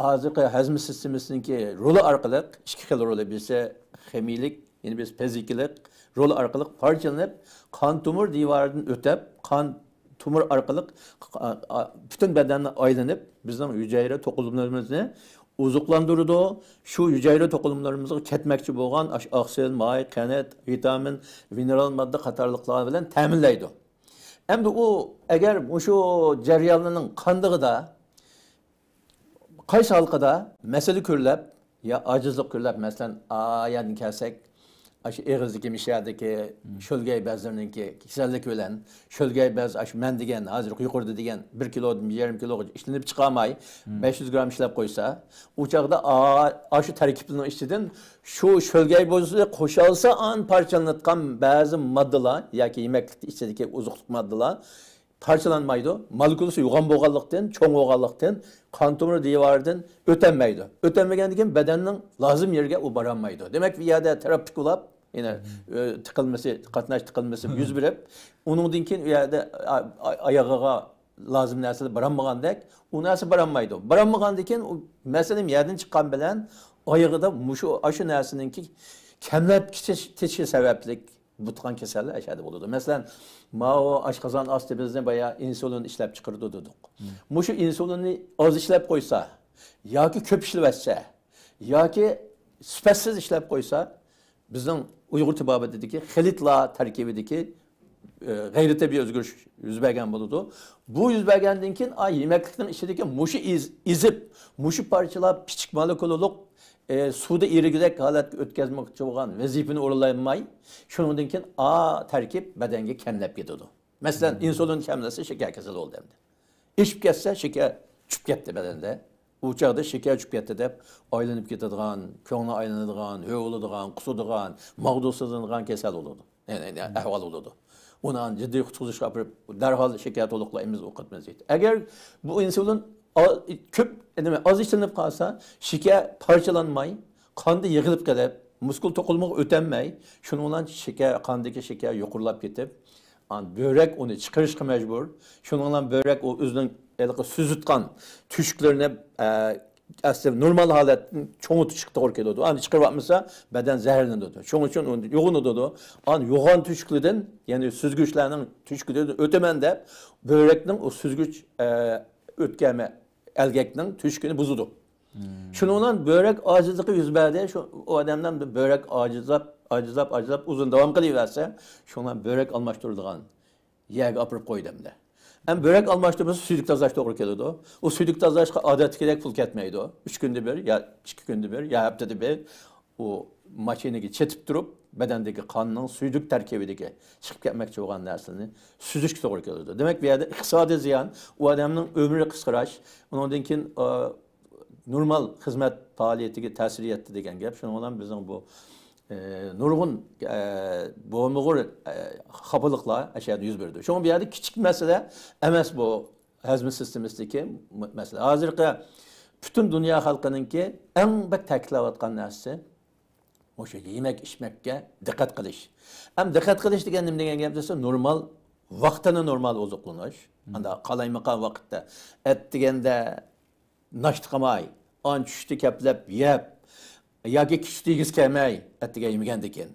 ھازىرقى ھەزم سىستېمىسىنىڭكى رولى ئارقىلىق، ئىككى خىل رولى، بىرسى خىمىيىلىك، يەنە بىرسى فىزىكىلىق رولى ئارقىلىق پارچىلىنىپ، قان تومۇر دىۋارىدىن ئۆتۈپ، قان تومۇر ئارقىلىق، ئا، ئا، پۈتۈن بەدەننى ئايلىنىپ، بىزنىڭ ھۈجەيرە توقۇلمىلىرىمىزنى ئوزۇقلاندۇرىدۇ. شۇ ھۈجەيرە توقۇلمىلىرىمىزغا كەتمەكچى بولغان ئاش-، ئاقسىل، ماي، قەنت، ۋىتامىن، مىنېرال ماددا قاتارلىقلار بىلەن تەمىنلەيدۇ. ئەمدى ئۇ ئەگەر مۇشۇ جەريانلارنىڭ قاندىقىدا، قايسى ھالقىدا مەسىلە كۆرۈلۈپ، يا ئاجىزلىق كۆرۈلۈپ، مەسىلەن، ئا يەردىن كەلسەك، ئاشۇ ئېغىزدىكى، مىشەدىكى شۆلگەي بەزلىرىنىڭكى كېسەللىكى بىلەن، شۆلگەي بەز، ئاشۇ مەن دېگەن، ھازىر يۇقىرىدا دېگەن بىر كىلودىن بىر يېرىم كىلوغىچە ئىشلىنىپ چىقالماي، بەش يۈز گرام ئىشلەپ قويسا، ئۇ چاغدا ئا-، ئاشۇ تەركىبنىڭ ئىچىدىن شۇ شۆلگەي بولسا قوشالسا، ئان پارچىلىنىۋاتقان بەزى ماددىلار ياكى يېمەكلىك ئىچىدىكى ئوزۇقلۇق ماددىلار پارچىلانمايدۇ. مولېكۇلىسى يوغان بولغانلىقتىن، چوڭ بولغانلىقتىن، قان تومۇر دىۋارىدىن ئۆتەلمەيدۇ. ئۆتەلمىگەندىن كېيىن بەدەننىڭ لازىم يېرىگە ئۇ بارالمايدۇ. دېمەك، بۇ يەردە تىرافىك بولاپ، يەنە، ئۆ، تىقىلمىسى، قاتناش تىقىلمىسى يۈز بېرىپ، ئۇنىڭدىن كېيىن ئۇ يەردە ئا-، ئا-، ئايىغىغا لازىم نەرسىلەر بارالمىغاندەك، ئۇ نەرسە بارالمايدۇ. بارالمىغاندىن كېيىن ئۇ مەسىلەن يەردىن چىققان بىلەن ئايىغىدا مۇشۇ، ئاشۇ نەرسىنىڭكى كەملەپ كېتىشى سەۋەبلىك بۇتقان كېسەللەر ئەشەدە بولىدۇ. مەسىلەن، ماۋۇ ئاشقازان ئاستىمىزنى بايا ئىنسۇلىن ئىشلەپ چىقىرىدۇ دېدۇق. مۇشۇ ئىنسۇلىننى ئاز ئىشلەپ قويسا ياكى كۆپ ئىشلىۋەتسە ياكى سۈپەتسىز ئىشلەپ قويسا، بىزنىڭ ئۇيغۇر تېبابىتىدىكى خىلىتلار تەركىبىدىكى، ئە، غەيرىي تەبىئىي ئۆزگىرىش يۈز بەرگەن بولىدۇ. بۇ يۈز بەرگەندىن كېيىن، ئا، يېمەكلىكنىڭ ئىچىدىكى مۇشۇ ئېز-، ئېزىپ، مۇشۇ پارچىلار كىچىك مولېكۇلىلىق، ئە، سۇدا ئېرىگۈدەك ھالەتكە ئۆتكەزمەكچى بولغان ۋەزىپىنى ئورۇنلىيالماي، شۇنىڭدىن كېيىن ئا تەركىب بەدەنگە كەملەپ كېتىدۇ. مەسىلەن، ئىنسۇلىن كەملەشسە شېكەر كېسىلى بولدى ئەمدى. ئېشىپ كەتسە شېكەر چۈشۈپ كەتتى بەدەندە. ئۇ چاغدا شېكەر چۈشۈپ كەتتى دەپ ئايلىنىپ كېتىدىغان، كۆڭلى ئايلىنىدىغان، ھۆۋلىدىغان، قۇسىدىغان، ماغدۇرسىزلىنىدىغان كېسەل بولىدۇ. يەنى، يەنى ئەھۋال بولىدۇ. ئۇنى جىددىي قۇتقۇزۇشقا ئاپىرىپ، دەرھال شېكەر تولۇقلايمىز، ئوقۇتمىز دەيدۇ. ئەگەر بۇ ئىنسۇلىن ئا-، كۆپ، نېمە، ئاز ئىشلىنىپ قالسا، شېكەر پارچىلانماي، قاندا يىغىلىپ قېلىپ، مۇسكۇل توقۇلمىغا ئۆتەلمەي، شۇنىڭ بىلەن شېكەر، قاندىكى شېكەر يۇقىرىلاپ كېتىپ، ئان بۆرەك ئۇنى چىقىرىشقا مەجبۇر. شۇنىڭ بىلەن بۆرەك ئۇ ئۆزىنىڭ ھېلىقى سۈزۈتقان تۆشۈكلىرىنى، ئە، ئەسلى نورمال ھالەتتىن چوڭىتىشقا توغرا كېلىدۇ. ئانى چىقىرىۋاتمىسا، بەدەن زەھەرلىنىدۇ. شۇنىڭ ئۈچۈن ئۇنى يوغىنىتىدۇ. ئان يوغان تۆشۈكلىرىدىن، يەنى سۈزگۈچلەرنىڭ تۆشۈكلىرىدىن ئۆتىمەن دەپ، بۆرەكنىڭ ئۇ سۈزگۈچ، ئە، ئۆتكەلمە ئەلگەكنىڭ تۆشۈكىنى بۇزىدۇ. شۇنىڭ بىلەن بۆرەك ئاجىزلىقى يۈز بەردى. شۇ، ئۇ ئادەمدە بۆرەك ئاجىزلاپ، ئاجىزلاپ، ئاجىزلاپ ئۇزۇن داۋام قىلىۋەرسە، شۇنىڭ بىلەن بۆرەك ئالماشتۇرىدىغان يەرگە ئاپىرىپ قويدى ئەمدى. ئەمما بۆرەك ئالماشتۇرمىسا، سۈيدۈك تازىلاش توغرا كېلىدۇ. ئۇ سۈيدۈك تازىلاشقا ئادەتتىكىدەك پۇل كەتمەيدۇ. ئۈچ كۈندە بىر يا ئىككى كۈندە بىر يا ھەپتىدە بىر ئۇ ماشىنىگە چېتىپ تۇرۇپ، بەدەندىكى قاننىڭ سۈيدۈك تەركىبىدىكى چىقىپ كەتمەكچى بولغان نەرسىنى سۈزۈشكە توغرا كېلىدۇ. دېمەك، بۇ يەردە ئىقتىسادىي زىيان، ئۇ ئادەمنىڭ ئۆمرى قىسقىراش، ئۇنىڭدىن كېيىن، ئا، نورمال خىزمەت پائالىيىتىگە تەسىر يەتتى دېگەن گەپ. شۇنىڭ بىلەن بىزنىڭ بۇ، ئە، نۇرغۇن، ئە، بولمىغۇر، ئە، خاپىلىقلار ئەشەدە يۈز بېرىدۇ. شۇڭا بۇ يەردە كىچىك مەسىلە ئەمەس بۇ. ھەزم سىستېمىسىدىكى مەسىلە. ھازىرقى پۈتۈن دۇنيا خەلقىنىڭكى ئەڭ بەك تەكىتلەۋاتقان نەرسىسى مۇشۇ يېمەك ئىچمەككە دىققەت قىلىش. ئەم دىققەت قىلىش دېگەن نېمە دېگەن گەپ دېسە، نورمال، ۋاقتىنى نورمال ئوزۇقلىنىش. ئاندا قالايمىقان ۋاقىتتا ئەتىگەندە ناشتا قىلماي، ئان چۈشتە كەپلەپ يەپ، ياكى چۈشتە يېگۈسى كەلمەي، ئەتىگەن يېمىگەندىن كېيىن.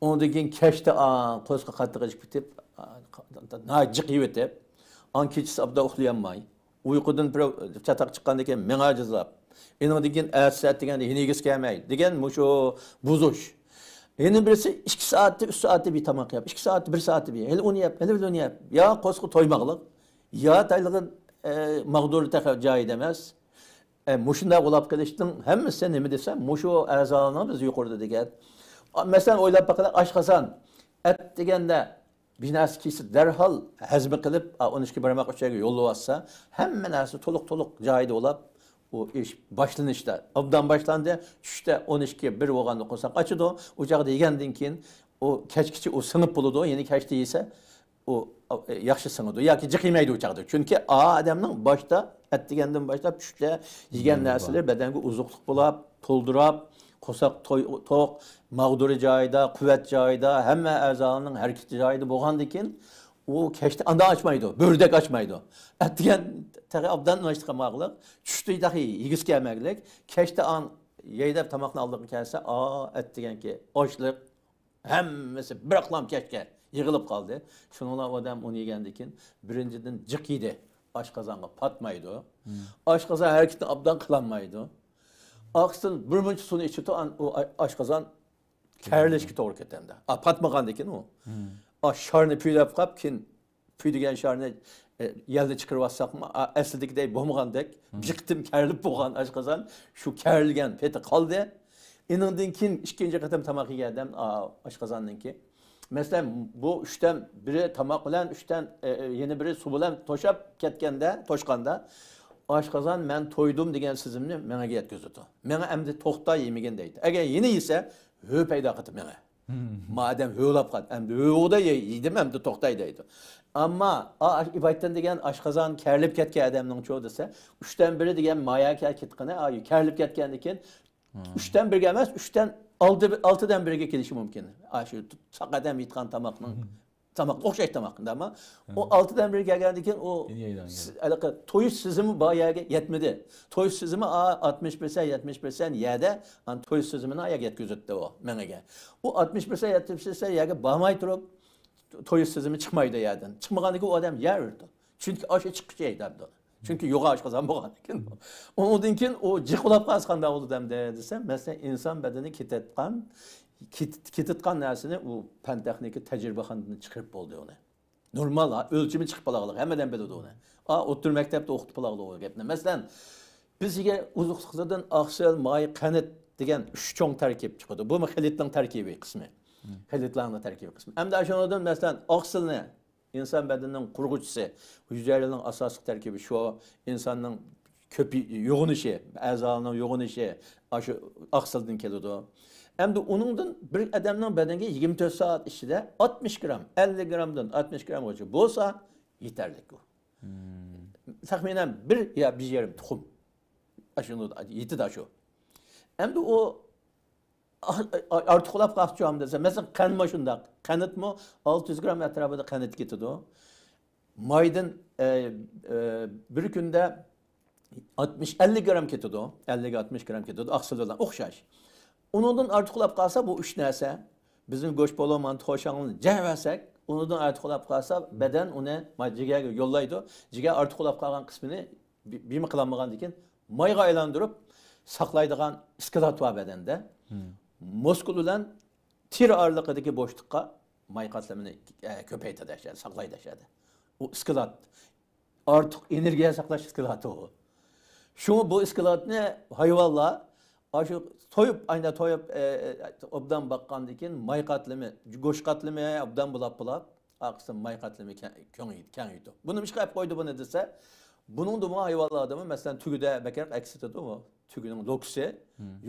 ئۇنىڭدىن كېيىن كەچتە، ئا، قورسىقى قاتتىق ئېچىپ كېتىپ، ئا، ناھايىتى جىق يەۋېتىپ، ئان كېچىسى ئوبدان ئۇخلىيالماي، ئۇيقۇدىن بىر چاتاق چىققاندىن كېيىن مېڭە ئاجىزلاپ، ئېنىڭدىن كېيىن ئەتىسى ئەتىگەندە يەنە يېگۈسى كەلمەي دېگەن مۇشۇ بۇزۇش. يەنە بىرسى ئىككى سائەتتە، ئۈچ سائەتتە بىر تاماق يەپ، ئىككى سائەتتە، بىر سائەتتە بىر، ھېلى ئۇنى يەپ، ھېلى بىر ئۇنى يەپ، يا قورسىقى تويماقلىق، يا تايلىغان، ئە، ماغدۇرى تېخى جايىدا ئەمەس. ئە، مۇشۇنداق بولاپ قېلىشنىڭ ھەممىسى نېمە دېسەم، مۇشۇ ئەزالارنىڭ بىز يۇقىرىدا دېگەن. ئا، مەسىلەن، ئويلاپ باقىلى، ئاشقازان ئەتىگەندە بىر نەرسە كىيسە دەرھال ھەزمە قىلىپ، ئا، ئون ئىككى بارماق ئۈچەيگە يوللىۋاتسا، ھەممە نەرسە تولۇق، تولۇق جايىدا بولاپ، ئۇ ئىش باشلىنىشتا، ئوبدان باشلاندى. چۈشتە ئون ئىككى، بىر بولغاندا قورساق ئاچىدۇ. ئۇ چاغدا يېگەندىن كېيىن ئۇ كەچكىچە ئۇ سىڭىپ بولىدۇ. يەنە كەچتە يېسە، ئۇ، ئە، ياخشى سىڭىدۇ ياكى جىق يېمەيدۇ ئۇ چاغدا. چۈنكى ئا ئادەمنىڭ باشتا، ئەتىگەندىن باشلاپ چۈشتە يېگەن نەرسىلىرى بەدەنگە ئوزۇقلۇق بولاپ، تولدۇراپ، قورساق توي-، توق، ماغدۇرى جايىدا، قۇۋۋەت جايىدا، ھەممە ئەزالارنىڭ ھەرىكىتى جايىدا بولغاندىن كېيىن، ئۇ كەچتە ئانداق ئاچمايدۇ، بۆرىدەك ئاچمايدۇ. ئەتىگەن تېخى ئوبدان ناشتا قىلماقلىق، چۈشتە تېخى يېگۈسى كەلمەكلىك، كەچتە ئان يەي دەپ تاماقنى ئالدىغا كەلسە، ئا، ئەتىگەنكى ئاچلىق، ھەممىسى بىراقلام كەچكە يىغىلىپ قالدى. شۇنىڭ بىلەن ئادەم ئۇنى يېگەندىن كېيىن، بىرىنچىدىن، جىق يېدى، ئاشقازانغا پاتمايدۇ. ئاشقازان ھەرىكىتىنى ئوبدان قىلالمايدۇ. ئاقسىل بىر مۇنچە سۇنى ئىچىدۇ، ئان-، ئۇ ئا-، ئاشقازان كەرلىشكە توغرا كېتەمدۇ. ئا، پاتمىغاندىن كېيىن ئۇ. ئا، شارنى پۈۋلەپ قاپ، كېيىن پۈۋلىگەن شارنى، ئە، يەلدە چىقىرىۋاتساقمۇ، ئا، ئەسلىدىكىدەك بولمىغاندەك، بىر قېتىم كەرىلىپ بولغان ئاشقازان، شۇ كەرىلگەن پېتى قالدى. ئېنىڭدىن كېيىن ئىككىنچى قېتىم تاماق يېگەن ئادەم، ئا، ئاشقازاننىڭكى. مەسىلەن، بۇ ئۈچتىن بىرى تاماق بىلەن، ئۈچتىن، ئە، ئە، يەنە بىرى سۇ بىلەن توشاپ كەتكەندە، توشقاندا، ئاشقازان «مەن تويدۇم» دېگەن سېزىمنى مېڭىگە يەتكۈزىدۇ. مېڭە ئەمدى «توختا، يېمىگىن» دەيدۇ. ئەگەر يەنە يېسە، ھۆ پەيدا قىلىدۇ مېڭە. مادەم ھۆۋلاپ قالدى، ئەمدى ھۆۋۇدا يەي-، يېدىم، ئەمدى توختاي دەيدۇ. ئەمما، ئا، ئاش-، ئىبايتتىن دېگەن ئاشقازان كەرىلىپ كەتكەن ئادەمنىڭچۇ دېسە، ئۈچتىن بىرى دېگەن مايا كەتكىنى، ئا، كەرىلىپ كەتكەندىن كېيىن، ئۈچتىن بىرگە ئەمەس، ئۈچتىن ئالتە، ئالتىدىن بىرگە كېلىشى مۇمكىن. ئا، شۇ ساق ئادەم يەيدىغان تاماقنىڭ، تاماق ئوخشاش تاماق، ئەمما ئۇ ئالتىدىن بىرگە كەلگەندىن كېيىن ئۇ س-، ھېلىقى تويۇش سېزىمى بار يەرگە يەتمىدى. تويۇش سېزىمى، ئا، ئاتمىش پىرسەنت، يەتمىش پىرسەنت يەردە، ئانا تويۇش سېزىمىنى يەرگە يەتكۈزۈپتۇ ئۇ مېڭىگە. ئۇ ئاتمىش پىرسەنت، يەتمىش پىرسەنت يەرگە بارماي تۇرۇپ، تويۇش سېزىمى چىقمايدۇ يەردىن. چىقمىغاندىن كېيىن ئۇ ئادەم يەۋېرىدۇ. چۈنكى ئاشۇ چىققۇچە يەيدۇ. چۈنكى يوغان ئاشقازان بولغاندىن كېيىن. ئۇنىڭدىن كېيىن ئۇ جىق بولاپ قالسا قانداق بولىدۇ ئەمدى دېسەم، مەسىلەن، ئىنسان بەدىنى كېتىدىغان، كېت-، كېتىدىغان نەرسىنى ئۇ پەن تېخنىكا تەجرىبىخانىدىن چىقىرىپ بولدى ئۇنى. نورمال، ھا، ئۆلچىمى چىقىپ بولغانلىق، ھەممە ئادەم بىلىدۇ ئۇنى. ئا، ئوتتۇرا مەكتەپتە ئوقۇتۇپ بولغانلىق ئۇ گەپنى. مەسىلەن، بىزگە ئوزۇقلۇقلاردىن ئاقسىل، ماي، قەنت دېگەن ئۈچ چوڭ تەركىب چىقىدۇ. بۇمۇ خىلىتنىڭ تەركىبىي قىسمى. خىلىتلارنىڭ تەركىبىي قىسمى. ئەمدى ئاشۇنىڭدىن، مەسىلەن، ئاقسىلنى ئىنسان بەدىنىنىڭ قۇرغۇچىسى، ھۈجەيرىنىڭ ئاساسلىق تەركىبى شۇ، ئىنساننىڭ كۆپ يوغىنىشى، ئەزالارنىڭ يوغىنىشى ئاشۇ ئاقسىلدىن كېلىدۇ. ئەمدى ئۇنىڭدىن بىر ئادەمنىڭ بەدىنىگە يىگىرمە تۆت سائەت ئىچىدە ئاتمىش گرام، ئەللىك گرامدىن ئاتمىش گرامغىچە بولسا يېتەرلىك ئۇ. تەخمىنەن بىر يا بىر يېرىم تۇخۇم. ئاشۇ يېتىدۇ ئاشۇ. ئەمدى ئۇ ئارتۇقلاپ قاپچۇ دېسە، مەسىلەن، قەنتمۇ شۇنداق. قەنتمۇ ئالتە يۈز گرام ئەتراپىدا قەنت كېتىدۇ. مايدىن، ئە، ئە، بىر كۈندە ئاتمىش، ئەللىك گرام كېتىدۇ. ئەللىك، ئاتمىش گرام كېتىدۇ. ئاقسىل بىلەن ئوخشاش. ئۇنىڭدىن ئارتۇقلاپ قالسا، بۇ ئۈچ نەرسە، بىزنىڭ گۆش پولۇ، مانتا، خورشاڭنى جەۋەرسەك، ئۇنىڭدىن ئارتۇقلاپ قالسا، بەدەن ئۇنى ما-، جىگەرگە يوللايدۇ. جىگەر ئارتۇقلاپ قالغان قىسمىنى بى-، بىمە قىلالمىغاندىن كېيىن مايغا ئايلاندۇرۇپ ساقلايدىغان ئىسكىلات بار بەدەندە. مۇسكۇل بىلەن تېرە ئارىلىقىدىكى بوشلۇققا ماي قاتلىمىنى، ئە، كۆپەيتىدۇ، ساقلايدۇ. ئۇ ئىسكىلات. ئارتۇق ئېنېرگىيە ساقلاش ئىسكىلاتى ئۇ. شۇڭا بۇ ئىسكىلاتنى ھايۋانلار ئاشۇ تويۇپ، ئاينا تويۇپ، ئە، ئوبدان باققاندىن كېيىن ماي قاتلىمى، گۆش قاتلىمى ئوبدان بۇلاپ بۇلاپ، ئارقىسىدىن ماي قاتلىمى كەڭ-، كېڭىيىدۇ، كېڭىيىدۇ. بۇ نېمىشقا ئەپ قويدى بۇنى دېسە، بۇنىڭدىمۇ ھايۋانلاردىمۇ، مەسىلەن، تۆگىدە بەكرەك ئەكس ئېتىدۇ، تۆگىنىڭ لوكىسى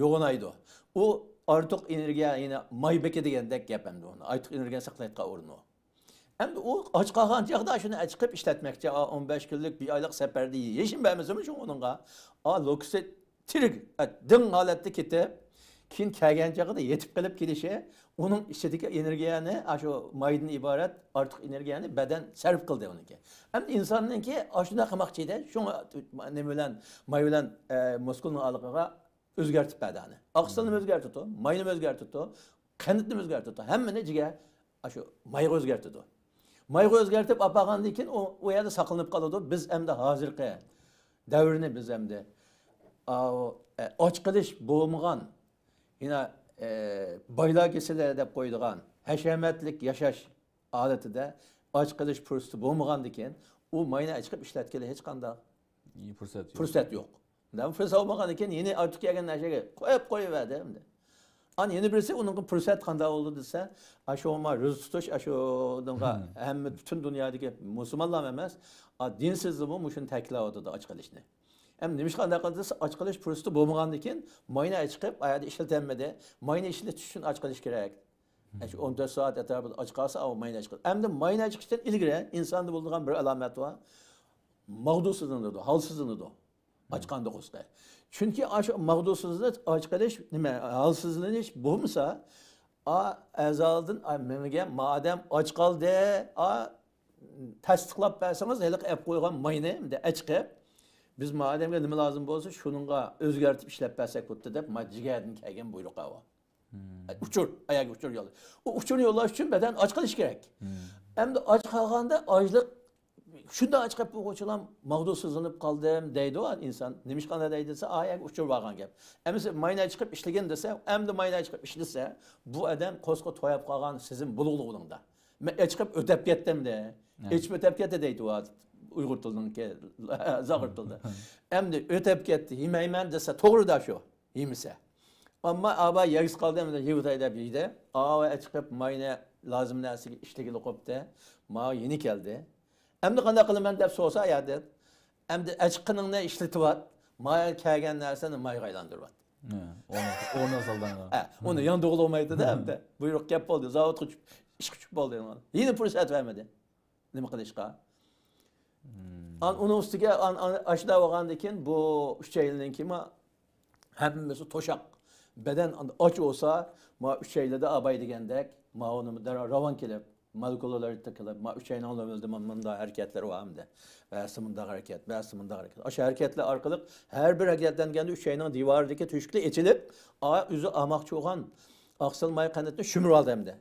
يوغىنايدۇ. ئۇ ئارتۇق ئېنېرگىيە، يەنى ماي بېكى دېگەندەك گەپ ئەمدى ئۇنى. ئارتۇق ئېنېرگىيە ساقلايدىغان ئورنى ئۇ. ئەمدى ئۇ ئاچ قالغان چاغدا شۇنى ئەچىقىپ ئىشلەتمەكچى. ئا، ئون بەش كۈنلۈك، بىر ئايلىق سەپەردە يېيىشىم بەرمىسىمۇ شۇ ئۇنىڭغا. ئا، لوكىسى تىرىك، ئە، دىڭ ھالەتتە كېتىپ، كېيىن كەلگەن چاغدا يېتىپ قېلىپ كېلىشى، ئۇنىڭ ئىچىدىكى ئېنېرگىيەنى، ئاشۇ مايدىن ئىبارەت ئارتۇق ئېنېرگىيەنى بەدەن سەرپ قىلدى ئۇنىڭكى. ئەمدى ئىنساننىڭكى ئاشۇنداق قىلماقچى ئىدى. شۇڭا نېمە بىلەن، ماي بىلەن، ئە، مۇسكۇلنىڭ ئارىلىقىغا ئۆزگەرتىپ بەردى ئۇنى. ئاقسىلنى ئۆزگەرتىدۇ، ماينى ئۆزگەرتىدۇ، قەنتنى ئۆزگەرتىدۇ. ھەممىنى جىگەر ئاشۇ مايغا ئۆزگەرتىدۇ. مايغا ئۆزگەرتىپ ئاپارغاندىن كېيىن ئۇ، ئۇ يەردە ساقلىنىپ قالىدۇ. بىز ئەمدى ھازىرقى دەۋرنى بىز ئەمدى، ئاۋۇ، ئە، ئاچ قېلىش بولمىغان، يەنە، ئە، بايلار كېسىلى دەپ قويىدىغان ھەشەمەتلىك ياشاش ھالىتىدە ئاچ قېلىش پۇرسىتى بولمىغاندىكىن، ئۇ ماينى ئەچىقىپ ئىشلەتكىلى ھېچقانداق پۇرسەت يوق. پۇرسەت يوق. ئەمدى پۇرسەت بولمىغاندىكىن، يەنە ئارتۇق كەلگەن نەرسىگە قويۇپ قويۇۋەردى ئەمدى. ئان يەنە بىرسى ئۇنىڭغا پۇرسەت قانداق بولدى دېسە، ئاشۇ ما روزا تۇتۇش، ئاشۇنىڭغا ھەممە پۈتۈن دۇنيادىكى مۇسۇلمانلارمۇ ئەمەس، ئا، دىنسىزلىرمۇ مۇشۇنى تەكىتلەۋاتىدۇ، ئاچ قېلىشنى. ئەمدى نېمىشقا ئانداق قىلدى دېسە، ئاچ قېلىش پۇرسىتى بولمىغاندىكىن ماينى ئەچىقىپ، ئا يەردە ئىشلىتەلمىدى. ماينى ئىشلىتىش ئۈچۈن ئاچ قېلىش كېرەك. ئە، شۇ ئون تۆت سائەت ئەتراپىدا ئاچ قالسا، ئاۋۇ ماينى ئەچىقىپ. ئەمدى ماينى ئەچىقىشتىن ئىلگىرى ئىنساندا بولىدىغان بىر ئالامەت بار. ماغدۇرسىزلىنىدۇ، ھالسىزلىنىدۇ. ئاچقاندا قورسىقى. چۈنكى ئاشۇ ماغدۇرسىزلىنىش، ئاچ قېلىش، نېمە، ھالسىزلىنىش بولمىسا، ئا، ئەزەلدىن، ئا، مېڭىگە، مادەم ئاچ قالدى، ئا، تەستىقلاپ بەرسىڭىز، ھېلىقى ئەپ قويغان ماينى ئەمدى ئەچىقىپ، بىز مادەمگە نېمە لازىم بولسا، شۇنىڭغا ئۆزگەرتىپ ئىشلەپ بەرسەك بولدى دەپ، ما جىگەردىن كەلگەن بۇيرۇق ئاۋۇ. ئۇچۇر، ئاياغ ئۇچۇر يوللاش. ئۇ ئۇچۇر يوللاش ئۈچۈن بەدەن ئاچ قېلىش كېرەك. ئەمدى ئاچ قالغاندا ئاچلىق، شۇنداق ئاچ قېلىپ بولغۇچىلام ماغدۇرسىزلىنىپ قالدىم دەيدۇ ئىنسان. نېمىشقا ئۇنداق دەيدۇ دېسە، ئاياغ ئۇچۇر بارغان گەپ. ئەمىسە ماينى ئەچىقىپ ئىشلىگىن دېسە، ئەمدى ماينى ئەچىقىپ ئىشلىسە، بۇ ئادەم قورسىقى توياپ قالغان سېزىم بولغۇلۇق ئۇنىڭدا. مەن ئېچىقىپ ئۆتەپ كەتتىم دە. ھە. ئېچىپ ئۆتەپ كەتتى دەيدۇ ئۇيغۇر تىلىنىڭكى، زاغۇر تىلىدا. ئەمدى ئۆتەپ كەتتى، يېمەيمەن دېسە، توغرىدا شۇ، يېمىسە. ئەمما ئاۋا يەگسە قالدى، مانا يېۋىتاي دەپ يېدى. ئاۋا ئەچىقىپ ماينى لازىم نەرسىگە ئىشلىگىلى قوپتى. ما يېنى كەلدى. ئەمدى قانداق قىلىمەن دەپ سورىسا، يا دەپ، ئەمدى ئەچىققىنىڭنى ئىشلىتىۋات، ما كەلگەن نەرسىنى مايغا ئايلاندۇرۇۋات. ھە، ئورنىغا، ئورنىغا سالدىڭ. ھە، ئۇنى ياندۇرغىلى بولمايدۇ-دە ئەمدى. بۇيرۇق كەپ بولدى، زاۋۇتقا چۈشۈپ، ئىشقا چۈشۈپ بولدى. يەنە پۇرسەت بەرمىدى. نېمە قىلىشقا؟ ئان-، ئۇنىڭ ئۈستىگە ئان-، ئان-، ئاشۇنداق بولغاندىن كېيىن بۇ ئۈچەيلىنىڭكىمۇ ھەممىسى توشاق. بەدەن ئاچ بولسا، ما ئۈچەيلىدە ئاباي دېگەندەك، ماۋۇنىمۇ دەرھال راۋان كېلىپ، مولېكۇلىلار تىكىلىپ، ما ئۈچەينىڭ لۆمۈلدە مۇنداق ھەرىكەتلىرى بار ئەمدى. بەزىسى مۇنداق ھەرىكەت، بەزىسى مۇنداق ھەرىكەت. ئاشۇ ھەرىكەتلەر ئارقىلىق ھەر بىر ھەرىكەتلەنگەندە ئۈچەينىڭ دىۋارىدىكى تۆشۈكلەر ئېچىلىپ، ئا، ئۆزى ئالماقچى بولغان ئاقسىل ماي قەنتنى شۈمۈرۈۋالدى ئەمدى.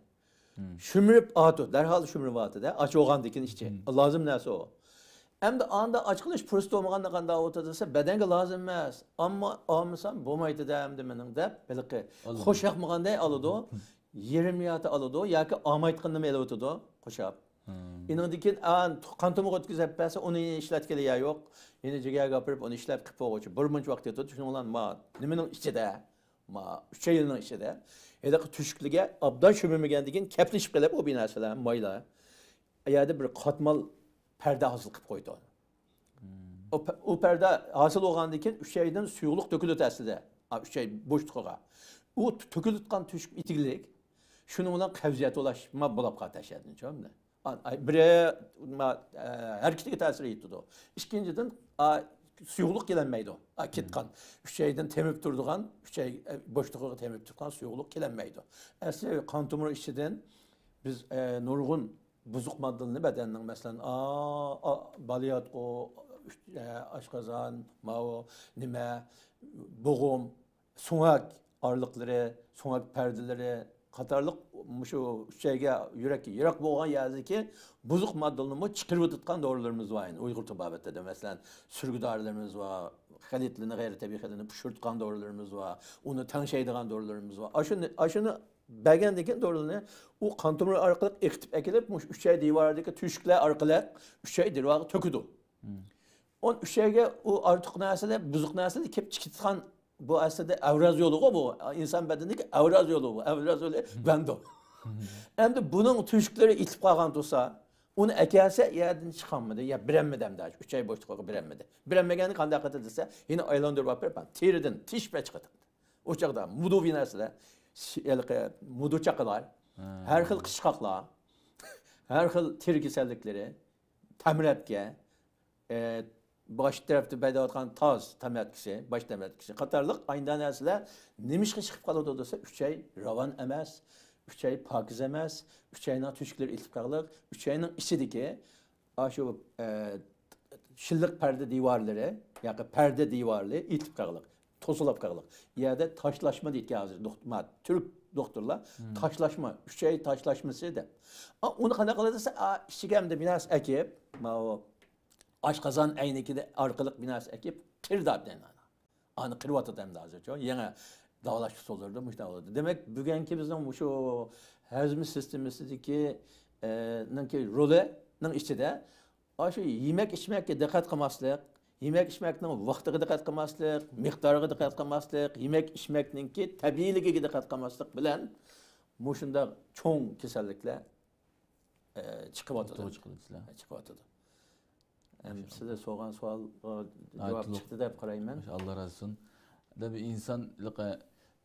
شۈمۈرۈپ ئاتۇ، دەرھال شۈمۈرۈۋاتىدە، ئاچ بولغاندىكىن ئىچى. لازىم نەرسە ئۇ. ئەمدى ئاندا ئاچ قېلىش پۇرسىتى بولمىغاندا قانداق بولىدۇ دېسە، بەدەنگە لازىم ئەمەس. ئەمما ئالمىسام بولمايدۇ-دە ئەمدى مېنىڭ دەپ، ھېلىقى خوش ياقمىغاندەك ئالىدۇ، يېرىم يارتى ئالىدۇ ياكى ئالمايدىغىنىنى ئېلىۋېتىدۇ، قوشاپ. ئېنىڭدىن كېيىن قان تومۇرغا ئۆتكۈزۈپ بەرسە، ئۇنى ئىشلەتكىلى يەر يوق. يەنە جىگەرگە ئاپىرىپ، ئۇنى ئىشلەپ قىلىپ بولغۇچە بىر مۇنچە ۋاقىت كېتىدۇ. شۇنىڭ بىلەن ما نېمىنىڭ ئىچىدە؟ ما ئۈچەيلىنىڭ ئىچىدە ھېلىقى تۆشۈكلىرىگە ئابدان شۈمۈرمىگەندىن كېيىن كەپلىشىپ قېلىپ، ئۇ بىر نەرسىلەر، مايلار، ئۇ يەردە بىر قاتمال پەردە ھاسىل قىلىپ قويىدۇ. ئۇ پە-، ئۇ پەردە ھاسىل بولغاندىن كېيىن ئۈچەيدىن سۇيۇقلۇق تۆكۈلىدۇ ئەسلىدە. ئا، ئۈچەي بوشلۇقىغا. ئۇ تۆ-، تۆكۈلۈۋاتقان تۆشۈك ئېتىكلىك، شۇنىڭ بىلەن قەۋزىيەت بولۇشما بولۇپ قالىدۇ ئەسلىدە، چۈشەندىڭمۇ؟ ئا، ئاي، بىرى، ما، ئە، ھەرىكىتىگە تەسىر يېتىدۇ. ئىككىنچىدىن، ئا، سۇيۇقلۇق كېلەلمەيدۇ. ئا، كېتقان. ئۈچەيدىن تېمىپ تۇرىدىغان، ئۈچەي، ئە، بوشلۇقىغا تېمىپ تۇرغان سۇيۇقلۇق كېلەلمەيدۇ. ئەسلى قان تومۇر ئىچىدىن بىز، ئە، نۇرغۇن بۇزۇق ماددىلارنى بەدەننىڭ، مەسىلەن، ئا، ئا، بالىياتقۇ، ئۈچ-، ئە، ئاشقازان، ماۋۇ، نېمە، بوغۇم، سۆڭەك ئارىلىقلىرى، سۆڭەك پەردىلىرى قاتارلىق مۇشۇ ئۈچەيگە، يۈرەككە يىراق بولغان يەردىكى بۇزۇق ماددىلارنىمۇ چىقىرىۋېتىدىغان دورىلىرىمىز بار. ئۇيغۇر تېبابىتىدە، مەسىلەن، سۈرگە دورىلىرىمىز بار، خىلىتلىرىنى، غەيرىي تەبىئىي خىلىتلىرىنى پۇشۇرتقان دورىلىرىمىز بار، ئۇنى تەڭشەيدىغان دورىلىرىمىز بار. ئاشۇنى، ئاشۇنى بەرگەندىن كېيىن دورىلارنى ئۇ قان تومۇرى ئارقىلىق ئېقىتىپ ئەكېلىپ، مۇشۇ ئۈچەي دىۋارىدىكى تۆشۈكلەر ئارقىلىق ئۈچەي دىۋارغا تۆكىدۇ. ئۇ ئۈچەيگە ئۇ ئارتۇق نەرسىلەر، بۇزۇق نەرسىلەر كېلىپ چىقىدىغان، بۇ ئەسلىدە ئەۋراز يولىغۇ بۇ. ئىنسان بەدىنىدىكى ئەۋراز يولى بۇ. ئەۋراز يولى ۋەندو. ئەمدى بۇنىڭ تۆشۈكلىرى ئېتىلىپ قالغان تۇرسا، ئۇنى ئەكەلسە، يەردىن چىقالمىدى، يا بېرەلمىدى ئەمدى، ئۈچەي بوشلۇقىغا بېرەلمىدى. بېرەلمىگەندە قانداق قىلدى دېسە، يەنە ئايلاندۇرۇپ ئاپىرىپ، تېرىدىن تىش پەچ قىلدى. ئۇ چاغدا مۇدۇۋى نەرسىلەر، ھېلىقى مۇدۇ چاقىلار، ھە، ھەر خىل قىچقاقلار، ھەر خىل تېرە كېسەللىكلىرى، تەمرەتكە، ئە، باش تەرەپتە پەيدا بولغان تاز تەمرەتكىسى، باش تەمرەتكىسى قاتارلىق ئاينىدا نەرسىلەر نېمىشقا چىقىپ قالىدۇ دېسە، ئۈچەي راۋان ئەمەس، ئۈچەي پاكىز ئەمەس، ئۈچەينىڭ تۆشۈكلىرى ئېتىلىپ قالغانلىق، ئۈچەينىڭ ئىچىدىكى ئاشۇ، ئە، شىللىق پەردە دىۋارلىرى ياكى پەردە دىۋارى ئېتىلىپ قالغانلىق، توسۇلۇپ قالغانلىق. يەردە تاشلاشما دەيدىكەن ھازىر دوخت-، ما، تۈرك دوختۇرلار. تاشلاشما، ئۈچەي تاشلاشمىسى دەپ. ئا، ئۇنى قانداق قىلىدۇ دېسە، ئا، ئىچىگە ئەمدى بىر نەرسە ئەكىپ، ماۋۇ ئاشقازان ئەينىكى ئارقىلىق بىر نەرسە ئەكىپ، قىرىدۇ ئەمدى. ئانى قىرىۋاتىدۇ ئەمدى ھازىرچۇ. يېڭى داۋالاش ئۇسۇللىرىدا مۇشۇنداق بولىدۇ. دېمەك، بۈگۈنكى بىزنىڭ مۇشۇ ھەزىم سىستېمىسىدىكى، ئە، نىڭكى رولىنىڭ ئىچىدە ئاشۇ يېمەك ئىچمەككە دىققەت قىلماسلىق، يېمەك ئىچمەكنىڭ ۋاقتىغا دىققەت قىلماسلىق، مىقدارىغا دىققەت قىلماسلىق، يېمەك ئىچمەكنىڭكى تەبىئىيلىكىگە دىققەت قىلماسلىق بىلەن مۇشۇنداق چوڭ كېسەللىكلەر، ئە، چىقىۋاتىدۇ. ئوتتۇرىغا چىقىۋاتىدۇ. ئە، چىقىۋاتىدۇ. ئەمدى سىلەر سورىغان سوئالغا جاۋاب چىقتى دەپ قارايمەن. ماشائاللا، رازى بولسۇن. دە بىر ئىنسان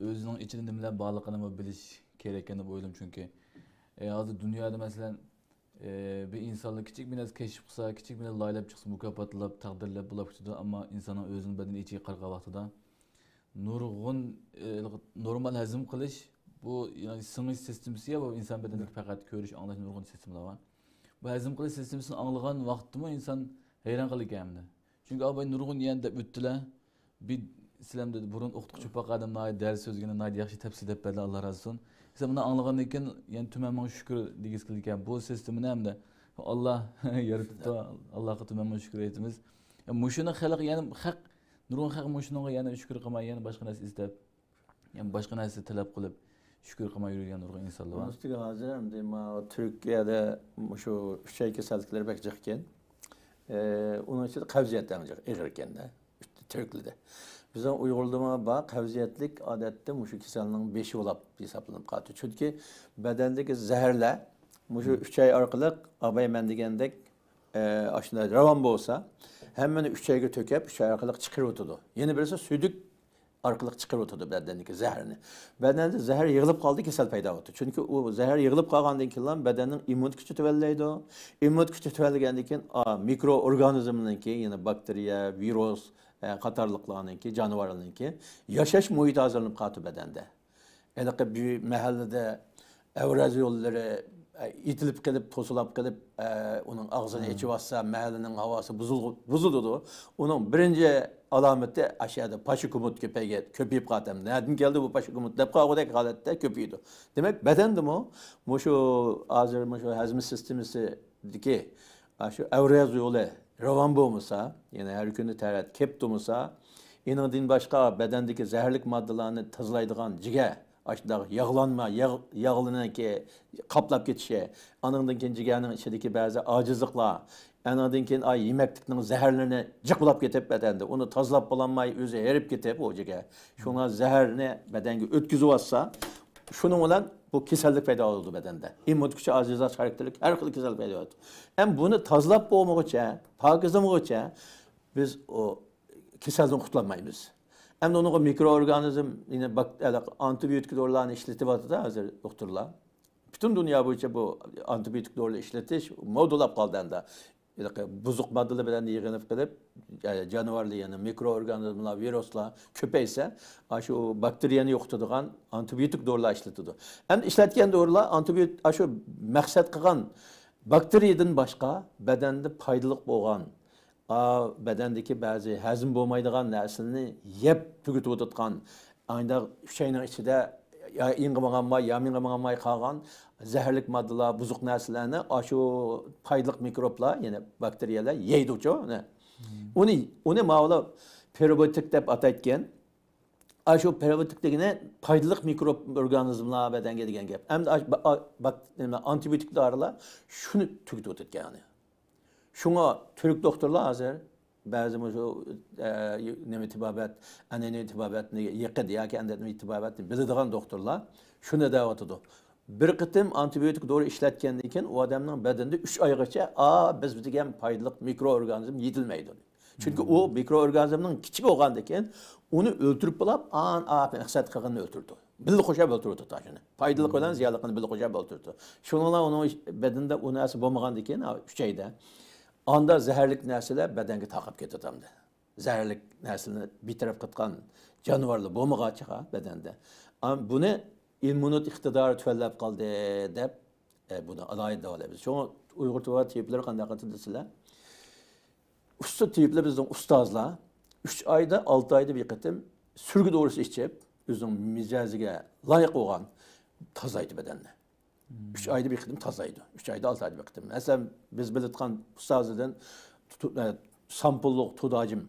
ئۆزىنىڭ ئىچىدە نېمىلەر بارلىقىنى بىلىش كېرەك ئىكەن دەپ ئويلىدىم، چۈنكى، ئە، ھازىر دۇنيادا، مەسىلەن، ئە، بىر ئىنسانلار كىچىك بىر نەرسە كەشىپ قىلسا، كىچىك بىر نەرسە لايىھەلەپ چىقسا، مۇكاپاتلاپ، تەقدىرلەپ بۇلاپ كېتىدۇ، ئەمما ئىنساننىڭ ئۆزىنىڭ بەدىنى ئىچىگە قارىغان ۋاقتىدا نۇرغۇن، ئە، نورمال ھەزىم قىلىش، بۇ، يەنى سىڭىش سىستېمىسى يا، بۇ ئىنسان بەدىنىدىكى پەقەت كۆرۈش، ئاڭلاش، نۇرغۇن سىستېمىلار بار. بۇ ھەزىم قىلىش سىستېمىسىنى ئاڭلىغان ۋاقىتتىمۇ ئىنسان ھەيران قالىدىكەن ئەمدى. چۈنكى ئاباي نۇرغۇن يەنە دەپ ئۆتتىلە. بىر سىلەم دېدى، بۇرۇن ئوقۇتقۇچى بولۇپ باققان ئادەم ناھايىتى دەرس سۆزىگىنى ناھايىتى ياخشى تەپسىلىي دەپ بەردى، ئاللا رازى بولسۇن. دېسە، بۇنى ئاڭلىغاندىن كېيىن يەنە تۈمەن مىڭ شۈكۈر دېگۈسى كېلىدىكەن. بۇ سىستېمىنى ئەمدى ئاللا يارىتىپتۇ، ئاللاغا تۈمەن مىڭ شۈكۈر ئېيتىمىز. مۇشۇنى خەلق يەنە خەق، نۇرغۇن خەق مۇشۇنىڭغا يەنە شۈكۈر قىلماي، يەنە باشقا نەرسە ئىزدەپ، يەنى باشقا نەرسە تەلەپ قىلىپ، شۈكۈر قىلماي يۈرگەن نۇرغۇن ئىنسانلار بار. بۇنىڭ ئۈستىگە ھازىر ئەمدى ما تۈركىيەدە مۇشۇ ئۈچەي كېسەللىكلىرى بەك جىق ئىكەن. ئە، ئۇنىڭ ئىچىدە قەۋزىيەت ئەڭ جىق، ئېغىر ئىكەندە، تۈركلىدە. بىزنىڭ ئۇيغۇرلىرىمۇ بار، قەۋزىيەتلىك ئادەتتە مۇشۇ كېسەلنىڭ بېشى بولاپ ھېسابلىنىپ قالىدۇ. چۈنكى بەدەندىكى زەھەرلەر مۇشۇ ئۈچەي ئارقىلىق، ئاباي مەن دېگەندەك، ئە، ئاشۇنداق راۋان بولسا، ھەممىنى ئۈچەيگە تۆكۈپ، ئۈچەي ئارقىلىق چىقىرىۋېتىدۇ. يەنە بىرسى سۈيدۈك ئارقىلىق چىقىرىۋېتىدۇ بەدەندىكى زەھەرنى. بەدەندە زەھەر يىغىلىپ قالدى، كېسەل پەيدا بولدى. چۈنكى ئۇ زەھەر يىغىلىپ قالغاندىن كېيىنلا بەدەننىڭ ئىممۇنىتېتى تۆۋەنلەيدۇ. ئىممۇنىتېتى تۆۋەنلىگەندىن كېيىن، ئا، مىكرو ئورگانىزمنىڭكى، يەنى باكتېرىيە، ۋىرۇس، ئە، قاتارلىقلارنىڭكى، جانىۋارلارنىڭكى ياشاش مۇھىتى ھازىرلىنىپ قالىدۇ بەدەندە. ھېلىقى بىر مەھەللىدە ئەۋراز يوللىرى، ئە، ئېتىلىپ قېلىپ، توسۇلۇپ قېلىپ، ئە، ئۇنىڭ ئاغزىنى ئېچىۋاتسا، مەھەللىنىڭ ھاۋاسى بۇزۇلغۇ-، بۇزۇلىدۇ. ئۇنىڭ بىرىنچى ئالامىتى ئاشۇ يەردە پاشا كۆمۈت كۆپەيگەن، كۆپىيىپ قالىدۇ. نەدىن كەلدى بۇ پاشا كۆمۈت دەپ قالغۇدەك ھالەتتە كۆپىيىدۇ. دېمەك، بەدەندىمۇ مۇشۇ ھازىر مۇشۇ ھەزىم سىستېمىسى دىكى، ئاشۇ ئەۋراز يولى راۋان بولمىسا، يەنى ھەر كۈنى تەرەت كەپ تۇرمىسا، ئېنىڭدىن باشقا بەدەندىكى زەھەرلىك ماددىلارنى تازىلايدىغان جىگەر، ئاشۇنداق ياغلانما، ياغ-، ياغلىنىڭكى قاپلاپ كېتىشى، ئانىڭدىن كېيىن جىگەرنىڭ ئىچىدىكى بەزى ئاجىزلىقلار، ئانىڭدىن كېيىن، ئا، يېمەكلىكنىڭ زەھەرلىرىنى جىقلاپ كېتىپ بەدەندە، ئۇنى تازىلاپ بولالماي ئۆزى ھېرىپ كېتىپ ئۇ جىگەر. شۇڭا زەھەرنى بەدەنگە ئۆتكۈزۈۋاتسا، شۇنىڭ بىلەن بۇ كېسەللىك پەيدا بولىدۇ بەدەندە. ئىممۇنىتېت كۈچى ئاجىزلاش خاراكتېرلىك ھەر خىل كېسەل پەيدا بولىدۇ. ئەمما بۇنى تازىلاپ بولمىغۇچە، پاكىزلىمىغۇچە بىز ئۇ كېسەلدىن قۇتۇلالمايمىز. ئەمدى ئۇنىڭغا مىكرو ئورگانىزم، يەنە باك-، ئانتىبىيوتىك دورىلارنى ئىشلىتىۋاتىدۇ ھازىر دوختۇرلار. پۈتۈن دۇنيا بويىچە بۇ ئانتىبىيوتىك دورىلار ئىشلىتىش مودىلاپ قالدى ئەمدى. ھېلىقى بۇزۇق ماددىلار بىلەن يىغىلىپ قېلىپ، جانىۋارلار، يەنى مىكرو ئورگانىزملار، ۋىرۇسلار كۆپەيسە، ئاشۇ باكتېرىيەنى يوقىتىدىغان ئانتىبىيوتىك دورىلار ئىشلىتىدۇ. ئەمدى ئىشلەتكەن دورىلار ئانتىبىيوتىك، ئاشۇ مەقسەت قىلغان باكتېرىيەدىن باشقا بەدەندە پايدىلىق بولغان، ئا، بەدەندىكى بەزى ھەزىم بولمايدىغان نەرسىلەرنى يەپ تۈگىتىۋېتىدىغان، ئانداق ئۈچ ئاينىڭ ئىچىدە يا ئېڭىمغا ماڭالماي، يا مېڭىمغا ماڭالماي قالغان زەھەرلىك ماددىلار، بۇزۇق نەرسىلەرنى ئاشۇ پايدىلىق مىكروبلار، يەنى باكتېرىيەلەر يەيدۇچۇ ئۇنى. ئۇنى، ئۇنى ماۋۇلار پروبىيوتىك دەپ ئاتايدىكەن. ئاشۇ پروبىيوتىك دېگىنى پايدىلىق مىكروب ئورگانىزملار بەدەنگە دېگەن گەپ. ئەمدى ئاش-، با-، ئا-، باك-، نېمە، ئانتىبىيوتىكلار ئاشۇنى تۈگىتىۋېتىدىكەن. شۇڭا تۈرك دوختۇرلار ھازىر بەزى مۇشۇ، ئە، نېمە تېبابەت، ئەنئەنىۋى تېبابەتنى يېقىن ياكى ئەنئەنىۋى تېبابەتنى بىلىدىغان دوختۇرلار شۇنى دەۋاتىدۇ. بىر قېتىم ئانتىبىيوتىك دورا ئىشلەتكەندىن كېيىن ئۇ ئادەمنىڭ بەدىنىدە ئۈچ ئايغىچە، ئا، بىز دېگەن پايدىلىق مىكرو ئورگانىزم يېتىلمەيدۇ. چۈنكى ئۇ مىكرو ئورگانىزمنىڭ كىچىك بولغاندىن كېيىن ئۇنى ئۆلتۈرۈپ بولاپ، ئا، ئا، مەقسەت قىلغىنىنى ئۆلتۈرىدۇ. بىللە قوشاپ ئۆلتۈرۈۋېتىدۇ شۇنى. پايدىلىق بىلەن زىيانلىقنى بىللە قوشاپ ئۆلتۈرىدۇ. شۇنىڭ بىلەن ئۇنىڭ بەدىنىدە ئۇ نەرسە بولمىغاندىن كېيىن، ئۈچ ئايدا، ئاندا زەھەرلىك نەرسىلەر بەدەنگە تارقاپ كېتىدۇ ئەمدى. زەھەرلىك نەرسىلەرنى بىتەرەپ قىلىدىغان جانىۋارلار بولمىغاچقا بەدەندە. ئەم، بۇنى ئىممۇنىت ئىقتىدارى تۆۋەنلەپ قالدى دەپ، ئە، بۇنى ئالاھىدە دەۋالايمىز. شۇڭا ئۇيغۇر تېبابەت تېبىپلىرى قانداق قىلىدۇ دېسىلە، ئۇستا تېبىپلەر، بىزنىڭ ئۇستازلار ئۈچ ئايدا، ئالتە ئايدا بىر قېتىم سۈرگە دورىسى ئىچىپ، ئۆزىنىڭ مىجەزىگە لايىق بولغان تازىلايدۇ بەدەننى. ئۈچ ئايدا بىر قېتىم تازىلايدۇ. ئۈچ ئايدا، ئالتە ئايدا بىر قېتىم. مەسىلەن، بىز بىلىدىغان ئۇستازىدىن تۇ-، ئە، سامپۇللۇق تۇداجىم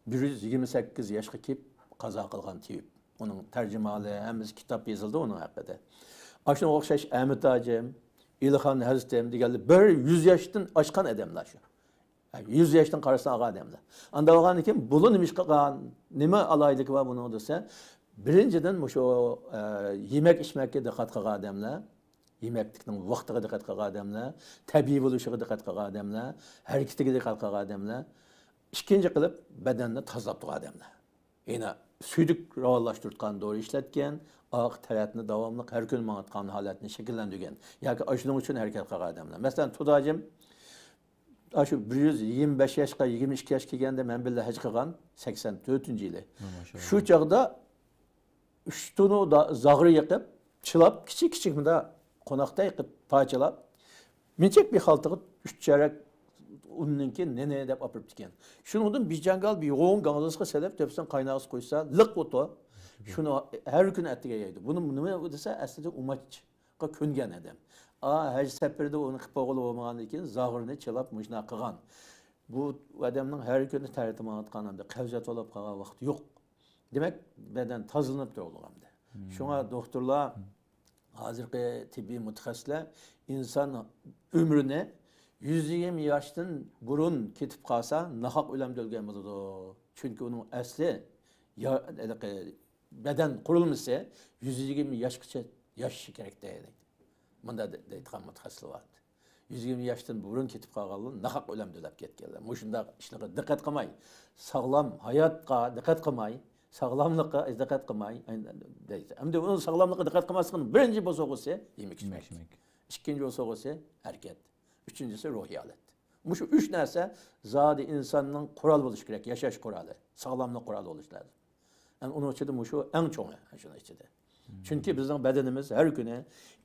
بىر يۈز يىگىرمە سەككىز ياشقا كېلىپ قازا قىلغان تېبىپ. ئۇنىڭ تەرجىمىھالى، ھەممىسى كىتاب يېزىلدى ئۇنىڭ ھەققىدە. ئاشۇنىڭغا ئوخشاش ئەمىت ھاجىم، ئېلىخان ھەزرىتىم دېگەنلەر بىر يۈز ياشتىن ئاشقان ئادەملەر شۇ. يۈز ياشتىن قارىسا ئالغان ئادەملەر. ئانداق بولغاندىن كېيىن بۇلار نېمە ئىش قىلغان، نېمە ئالاھىدىلىكى بار بۇنىڭ دېسە، بىرىنچىدىن، مۇشۇ، ئە، يېمەك ئىچمەككە دىققەت قىلغان ئادەملەر، يېمەكلىكنىڭ ۋاقتىغا دىققەت قىلغان ئادەملەر، تەبىئىي بولۇشىغا دىققەت قىلغان ئادەملەر، ھەرىكىتىگە دىققەت قىلغان ئادەملەر، ئىككىنچى قىلىپ بەدەننى تازىلاپ تۇرغان ئادەملەر. يەنە سۈيدۈك راۋانلاشتۇرۇۋاتقان دورا ئىشلەتكەن، ئارقا تەرەتنى داۋاملىق ھەر كۈنى ماڭىدىغان ھالەتنى شەكىللەندۈرگەن ياكى ئاشۇنىڭ ئۈچۈن ھەرىكەت قىلغان ئادەملەر. مەسىلەن، تۇداجىم ئاشۇ بىر يۈز يىگىرمە بەش ياشقا، يىگىرمە ئىككى ياشقا كەلگەندە مەن بىللە ھەج قىلغان، سەكسەن تۆتىنچى يىلى. ماشائاللاھ. شۇ چاغدا ئۈچ تونۇ دا-، زاغرا يېقىپ، چىلاپ، كىچىك كىچىك مۇندا قوناقتەك قىلىپ پارچىلاپ، مىچەك بىر خالتىغا ئۈچ چېرەك ئۇننىڭكى نېنى دەپ ئاپىرىپتىكەن. شۇنىڭدىن بىر جاڭگال بىر يوغان گاڭزىسقا سېلىپ، تۆپىسىنى قايناغۇسى قويسا، لىق ئوتۇ. شۇنى ھەر كۈنى ئەتىگەن يەيدۇ. بۇنى نېمە دېسە، ئەسلىدە ئۇماچقا كۆنگەن ئادەم. ئا، ھەج سەپىرىدە ئۇنى قىلىپ بولغىلى بولمىغاندىن كېيىن، زاغرىنى چىلاپ مۇشۇنداق قىلغان. بۇ ئادەمنىڭ ھەر كۈنى تەرىتى ماڭىدىغان، ئەمدى قەۋزىيەت بولۇپ قالغان ۋاقتى يوق. دېمەك، بەدەن تازىلىنىپ تۇرىدىغان. شۇڭا دوختۇرلار ھازىرقى تېببىي مۇتەخەسسىسلەر ئىنسان ئۆمرىنى يۈز يىگىرمە ياشتىن بۇرۇن كېتىپ قالسا، ناھەق ئۆلۈمدە ئۆلگەن بولىدۇ. چۈنكى ئۇنىڭ ئەسلى يا-، ھېلىقى بەدەن قۇرۇلمىسى يۈز يىگىرمە ياشقىچە ياشىشى كېرەك دەيدۇ. مۇنداق دە-، دەيدىغان مۇتەخەسسىسلەر بار. يۈز يىگىرمە ياشتىن بۇرۇن كېتىپ قالغانلار ناھەق ئۆلۈمدە ئۆلۈپ كەتكەنلەر. مۇشۇنداق ئىشلارغا دىققەت قىلماي، ساغلام ھاياتقا دىققەت قىلماي، ساغلاملىققا دىققەت قىلماي، دەيدۇ. ئەمدى ئۇنىڭ ساغلاملىققا دىققەت قىلماسلىقىنىڭ بىرىنچى بوسۇغىسى يېمەك ئىچمەك. يېمەك ئىچمەك. ئىككىنچى بوسۇغىسى ھەرىكەت. ئۈچىنچىسى روھىي ھالەت. مۇشۇ ئۈچ نەرسە زادى ئىنساننىڭ قورالى بولۇشى كېرەك، ياشاش قورالى، ساغلاملىق قورالى بولۇشى لازىم. ئەنە ئۇنىڭ ئىچىدە مۇشۇ ئەڭ چوڭى، شۇنىڭ ئىچىدە. چۈنكى بىزنىڭ بەدىنىمىز ھەر كۈنى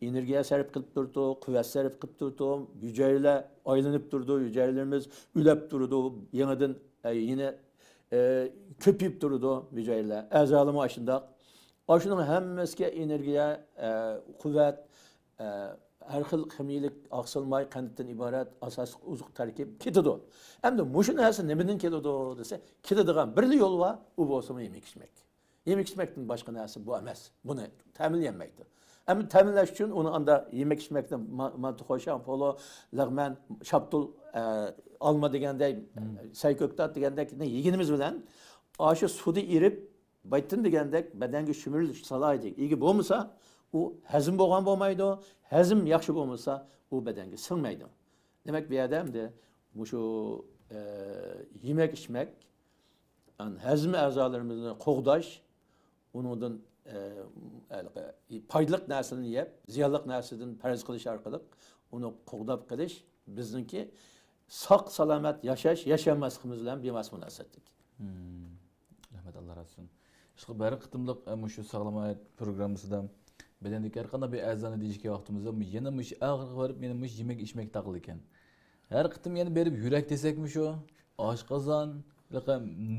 ئېنېرگىيە سەرپ قىلىپ تۇرىدۇ، قۇۋۋەت سەرپ قىلىپ تۇرىدۇ، ھۈجەيرىلەر ئايلىنىپ تۇرىدۇ، ھۈجەيرىلىرىمىز ئۆلۈپ تۇرىدۇ، يېڭىدىن، ئە، يەنە، ئە، كۆپىيىپ تۇرىدۇ ھۈجەيرىلەر. ئەزالىرىمۇ ئاشۇنداق. ئاشۇنىڭ ھەممىسىگە ئېنېرگىيە، ئە، قۇۋۋەت، ئە، ھەر خىل خىمىيىلىك ئاقسىل ماي قەنتتىن ئىبارەت ئاساسلىق ئوزۇق تەركىب كېتىدۇ. ئەمدى مۇشۇ نەرسە نېمىدىن كېلىدۇ دېسە، كېلىدىغان بىرلا يول بار، ئۇ بولسىمۇ يېمەك ئىچمەك. يېمەك ئىچمەكتىن باشقا نەرسە بۇ ئەمەس. بۇنى تەمىنلىيەلمەيدۇ. ئەمما تەمىنلەش ئۈچۈن ئۇنى ئاندا يېمەك ئىچمەكتىن ما-، مانتا، خۇشياڭ، پولۇ، لەغمەن، شاپتۇل، ئە، ئالما دېگەندەك، سەي كۆكتات دېگەندەك يېگىنىمىز بىلەن ئاشۇ سۇدا ئېرىپ، بايتىن دېگەندەك بەدەنگە شۈمۈرۈلۈش سالاھىيىتىگە ئىگە بولمىسا، ئۇ ھەزىم بولغان بولمايدۇ، ھەزىم ياخشى بولمىسا، ئۇ بەدەنگە سىڭمەيدۇ. دېمەك، بۇ يەردە ئەمدى مۇشۇ، ئە، يېمەك ئىچمەك، ئان-، ھەزىم ئەزالىرىمىزنى قوغداش، ئۇنىڭدىن، ئە، ھېلىقى پايدىلىق نەرسىنى يەپ، زىيانلىق نەرسىدىن پەرھىز قىلىش ئارقىلىق ئۇنى قوغداپ قېلىش بىزنىڭكى ساق سالامەت ياشاش، ياشانماسلىقىمىز بىلەن بىۋاسىتە مۇناسىۋەتلىك. رەھمەت، ئاللا رازى بولسۇن. ئىشقىلىپ ھەر قېتىملىق ئە، مۇشۇ ساغلام ھايات پروگراممىسىدا بەدەندىكى ھەر قانداق بىر ئەزانى دېيىشكەن ۋاقتىمىزدا يەنە مۇشۇ ئاخىرغا بېرىپ يەنە مۇشۇ يېمەك ئىچمەك تاقىلىدىكەن. ھەر قېتىم يەنە بېرىپ يۈرەك دېسەكمۇ شۇ، ئاشقازان،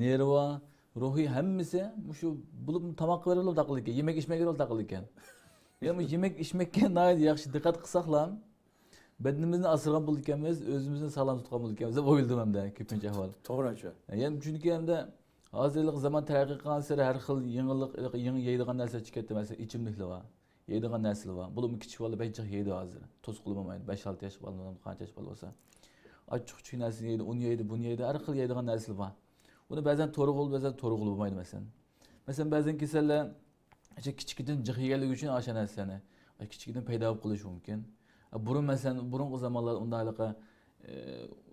نېرۋا، روھىي ھەممىسى مۇشۇ بولۇپ تاماققا بېرىپلا تاقىلىدىكەن، يېمەك ئىچمەككە بېرىپلا تاقىلىدىكەن. يەنە مۇشۇ يېمەك ئىچمەككە ناھايىتى ياخشى دىققەت قىلساقلا، بەدىنىمىزنى ئاسرىغان بولىدىكەنمىز، ئۆزىمىزنى ساغلام تۇتقان بولىدىكەنمىز دەپ ئويلىدىم ئەمدى كۆپىنچە ئەھۋال. توغرا شۇ. يەنە چۈنكى ئەمدى ھازىر زامان تەرەققىي قىلغانسېرى ھەر خىل يېڭىلىق، يېڭى يەيدىغان نەرسىلەر چىقىپ كەتتى. مەسىلەن، ئىچىملىكلەر بار، يەيدىغان نەرسىلەر بار. بولۇپمۇ كىچىك بالىلار بەك جىق يەيدۇ ھازىر. توسقىلى بولمايدۇ. بەش-ئالتە ياش بالا، قانچە ياش بالا بولسا. ئاچچىق-چۈچۈك نەرسىنى يەيدۇ، ئۇنى يەيدۇ، بۇنى يەيدۇ، ھەر خىل يەيدىغان نەرسىلەر بار. ئۇنى بەزەن توغرا قىلىدۇ، بەزەن توغرا قىلىدۇ بولمايدۇ، مەسىلەن. مەسىلەن، بەزەن كېسەللەر ئاشۇ كىچىكىدىن جىق يېگەنلىكى ئۈچۈن ئاشۇ نەرسىلەرنى، ئاشۇ كىچىكىدىن پەيدا بولۇپ قېلىشى مۇمكىن. بۇرۇن، مەسىلەن، بۇرۇنقى زامانلاردا ئۇنداق ھېلىقى، ئى،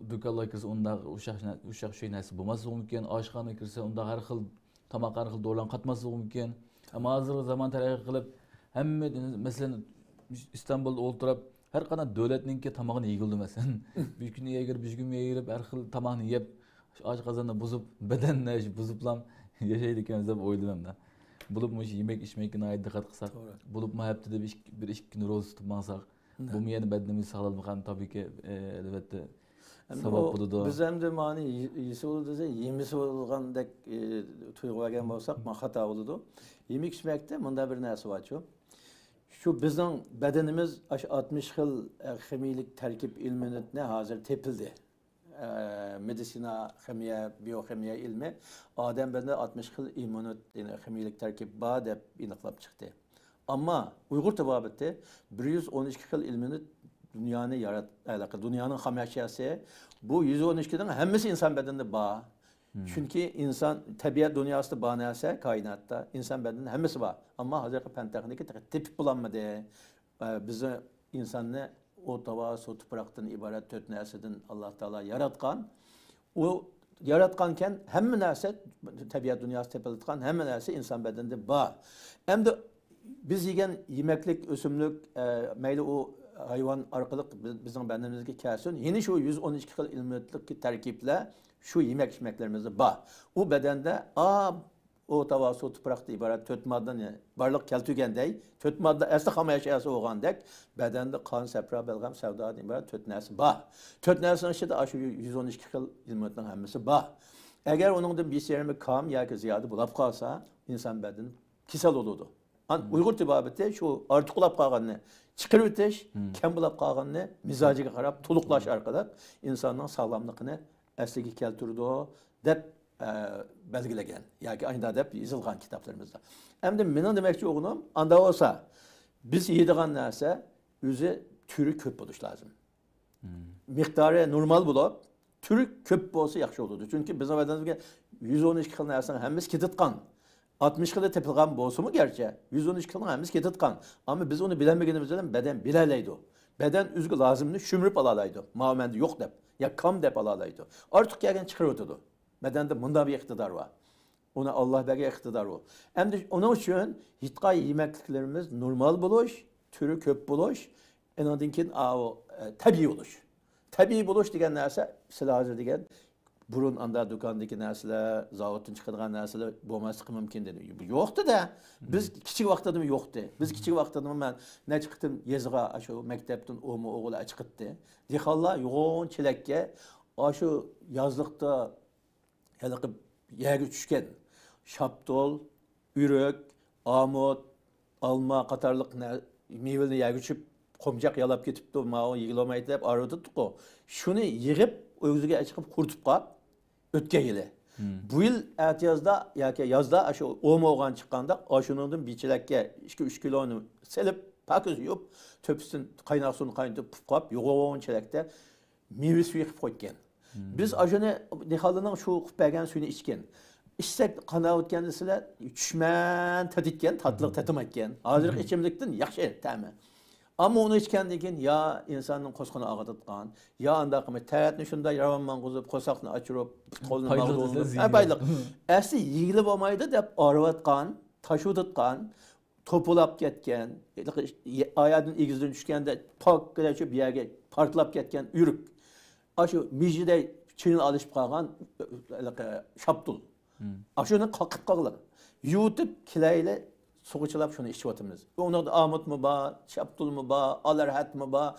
دۇكانلارغا كىرسە ئۇنداق ئۇششاق نە-، ئۇششاق چۈشەك نەرسە بولماسلىقى مۇمكىن. ئاشخانىغا كىرسە ئۇنداق ھەر خىل تاماققا ھەر خىل دورىلارنى قاتماسلىقى مۇمكىن. ئەمما ھازىرقى زامان تەرەققىي قىلىپ، ھەممە، مەسىلەن، ئىستانبۇلدا ئولتۇرۇپ، ھەر قانداق دۆلەتنىڭكى تامىقىنى يېگىلىدۇ، مەسىلەن. بىر كۈنى يەيگۈرۈپ، بىر كۈنى يەيگۈرۈپ، ھەر خىل تاماقنى يەپ، ئاشقازاننى بۇزۇپ، بەدەننى بۇزۇپلا ياشايدىكەنمىز دەپ ئويلىدىم ئەمدى. بولۇپ مۇشۇ يېمەك ئىچمەككە ناھايىتى دىققەت قىلساق، توغرا. بولۇپمۇ ھەپتىدە بىر ئىككى، بىر ئىككى كۈن روزا تۇتۇپ ماڭساق، بۇمۇ يەنە بەدىنىمىز ساغلاملىقىغا تاكى، ئەلۋەتتە، سەۋەب بولىدۇ. بىز ئەمدى مانا يېسە بولىدۇ دېسە، يېمىسە بولىدىغاندەك، ئى، تۇيغۇ بەرگەن بولساق، ما خاتا بولىدۇ. يېمەك ئىچمەكتە مۇنداق بىر نەرسە بارچۇ. شۇ بىزنىڭ بەدىنىمىز ئاشۇ ئاتمىش خىل، ئە، خىمىيىلىك تەركىب ئېلېمېنتنى ھازىر تېپىلدى. ئە، مېدىتسىنا، خىمىيە، بىيوخىمىيە ئىلمى ئادەم بەدىنىدە ئاتمىش خىل ئېلېمېنت، يەنى خىمىيىلىك تەركىب بار دەپ ئېنىقلاپ چىقتى. ئەمما ئۇيغۇر تېبابىتى بىر يۈز ئون ئىككى خىل ئېلېمېنت دۇنيانى يارات-، ھېلىقى دۇنيانىڭ خام ئەشياسى، بۇ يۈز ئون ئىككىنىڭ ھەممىسى ئىنسان بەدىنىدە بار. چۈنكى ئىنسان، تەبىئەت دۇنياسىدا بار نەرسە، كائىناتتا، ئىنسان بەدىنىدە ھەممىسى بار. ئەمما ھازىرقى پەن تېخنىكا تېخى تېپىپ بولالمىدى. ئە، بىز ئىنساننى ئوت، ھاۋا، سۇ، تۇپراقتىن ئىبارەت تۆت نەرسىدىن ئاللا تائالا ياراتقان. ئۇ ياراتقانكەن ھەممە نەرسە، تەبىئەت دۇنياسى تېپىلىۋاتقان ھەممە نەرسە ئىنسان بەدىنىدە بار. ئەمدى بىز يېگەن يېمەكلىك، ئۆسۈملۈك، ئە، مەيلى ئۇ ھايۋان ئارقىلىق بىز، بىزنىڭ بەدىنىمىزگە كەلسۇن، يەنە شۇ يۈز ئون ئىككى خىل ئېلېمېنتلىق تەركىبلەر شۇ يېمەك ئىچمەكلىرىمىزدە بار. ئۇ بەدەندە ئا، ئوت، ھاۋا، سۇ، تۇپراقتا ئىبارەت تۆت ماددىنى بارلىققا كەلتۈرگەندەك، تۆت ماددا ئەسلى خام ئەشياسى بولغاندەك، بەدەندە قان، سەپرا، بەلغەم، سەۋدادىن ئىبارەت تۆت نەرسە بار. تۆت نەرسىنىڭ ئىچىدە ئاشۇ يۈز ئون ئىككى خىل ئېلېمېنتنىڭ ھەممىسى بار. ئەگەر ئۇنىڭدىن بىر يېرىمى كام ياكى زىيادە بولاپ قالسا، ئىنسان بەدىنى كېسەل بولىدۇ. ئان-، ئۇيغۇر تېبابىتى شۇ ئارتۇق بولاپ قالغاننى چىقىرىۋېتىش، كەم بولاپ قالغاننى مىزاجىغا قاراپ تولۇقلاش ئارقىلىق ئىنساننىڭ ساغلاملىقىنى ئەسلىگە كەلتۈرىدۇ دەپ، ئە، بەلگىلىگەن ياكى ئاينا دەپ يېزىلغان كىتابلىرىمىزدا. ئەمدى مېنىڭ دېمەكچى بولغىنىم، ئاندا بولسا بىز يەيدىغان نەرسە ئۆزى تۈرى كۆپ بولۇشى لازىم. مىقدارى نورمال بولۇپ، تۈرى كۆپ بولسا ياخشى بولىدۇ. چۈنكى بىزنىڭ بەدىنىمىزگە يۈز ئون ئىككى خىل نەرسىنىڭ ھەممىسى كېتىدىغان. ئاتمىش خىلى تېپىلغان بولسىمۇ گەرچە، يۈز ئون ئىككى خىلنىڭ ھەممىسى كېتىدىغان. ئەمما بىز ئۇنى بىلەلمىگىنىمىز بىلەن بەدەن بىلەلەيدۇ. بەدەن ئۆزىگە لازىمنى شۈمۈرۈپ ئالالايدۇ. ماۋۇ مەندە يوق دەپ، يا كام دەپ ئالالايدۇ. ئارتۇق كەلگەن چىقىرىۋېتىدۇ. بەدەندە مۇنداق بىر ئىقتىدار بار. ئۇنى ئاللا بەرگەن ئىقتىدار ئۇ. ئەمدى ئۇنىڭ ئۈچۈن ھېيتقا يېمەكلىكلىرىمىز نورمال بولۇش، تۈرى كۆپ بولۇش، ئېنىڭدىن كېيىن ئاۋۇ، ئە، تەبىئىي بولۇش. تەبىئىي بولۇش دېگەن نەرسە، سىلەر ھازىر دېگەن بۇرۇن ئاندا دۇكاندىكى نەرسىلەر، زاۋۇتتىن چىقىدىغان نەرسىلەر بولماسلىقى مۇمكىن دېدى. يوقتى-دە. بىز كىچىك ۋاقتىدىمۇ يوقتى. بىز كىچىك ۋاقتىدىمۇ مەن نەچچە قېتىم يېزىغا ئاشۇ مەكتەپتىن ئوما ئوغۇل چىقىتتى. دېھقانلار يوغان چېلەككە ئاشۇ يازلىقتا ھېلىقى يەرگە چۈشكەن شاپتۇل، ئۆرۈك، ئامۇت، ئالما قاتارلىق نە-، مېۋىلەرنى يەرگە چۈشۈپ، قومچاق يالاپ كېتىپتۇ، ماۋۇ يېگىلىۋالمايدۇ دەپ ئايرىۋېتىپتىكۇ. شۇنى يىغىپ، ئۆگزىگە چىقىپ قۇرۇتۇپ قاپ، ئۆتكەن يىلى. بۇ يىل ئەتىيازدا ياكى يازدا ئاشۇ ئوما ئوغۇل چىققاندا، ئاشۇنىڭدىن بىر چېلەككە ئىككى، ئۈچ كىلونى سېلىپ، پاكىز يۇيۇپ، تۆپىسىدىن قايناق سۇنى قاينىتىپ، پۇپ قاپ، يوغان چېلەكتە مېۋە سۈيى قىلىپ قويغان. بىز ئاشۇنى نىھالىنىڭ شۇ قىلىپ بەرگەن سۈيىنى ئىچكەن. ئىچسەك قانداق ئۆتكەن دېسىلە، چۈشمەن تاتىدىكەن، تاتلىق تېتىمايدىكەن. ھازىرقى ئىچىملىكتىن ياخشى تەمى. ئەمما ئۇنى ئىچكەندىن كېيىن يا ئىنساننىڭ قورسىقىنى ئاغرىتىدىغان، يا ئانداق قىلماي تەرەتنى شۇنداق راۋان ماڭغۇزۇپ، قورساقنى ئاچۇرۇپ، قولنى ماغدۇرلىنىپ، ھە، بايلىق. ئەسلى يېگىلى بولمايدۇ دەپ ئاغرىۋاتقان، تاشلىۋېتىدىغان، توپىلاپ كەتكەن، ئاياغدىن ئېگىزدىن چۈشكەندە پاككىدە شۇ بۇ يەرگە پارتلاپ كەتكەن ئۆرۈك. ئاشۇ مىژىدەي چىنىلا ئالىشىپ قالغان، ھېلىقى شاپتۇل. ئاشۇنى قاقىپ قالغىلى. يۇتۇپ كېلەيلى، سۇغا چىلاپ شۇنى ئىچىۋاتىمىز. ئۇنىڭدا ئامۇتمۇ بار، شاپتۇلمۇ بار، ئالەرھەتمۇ بار،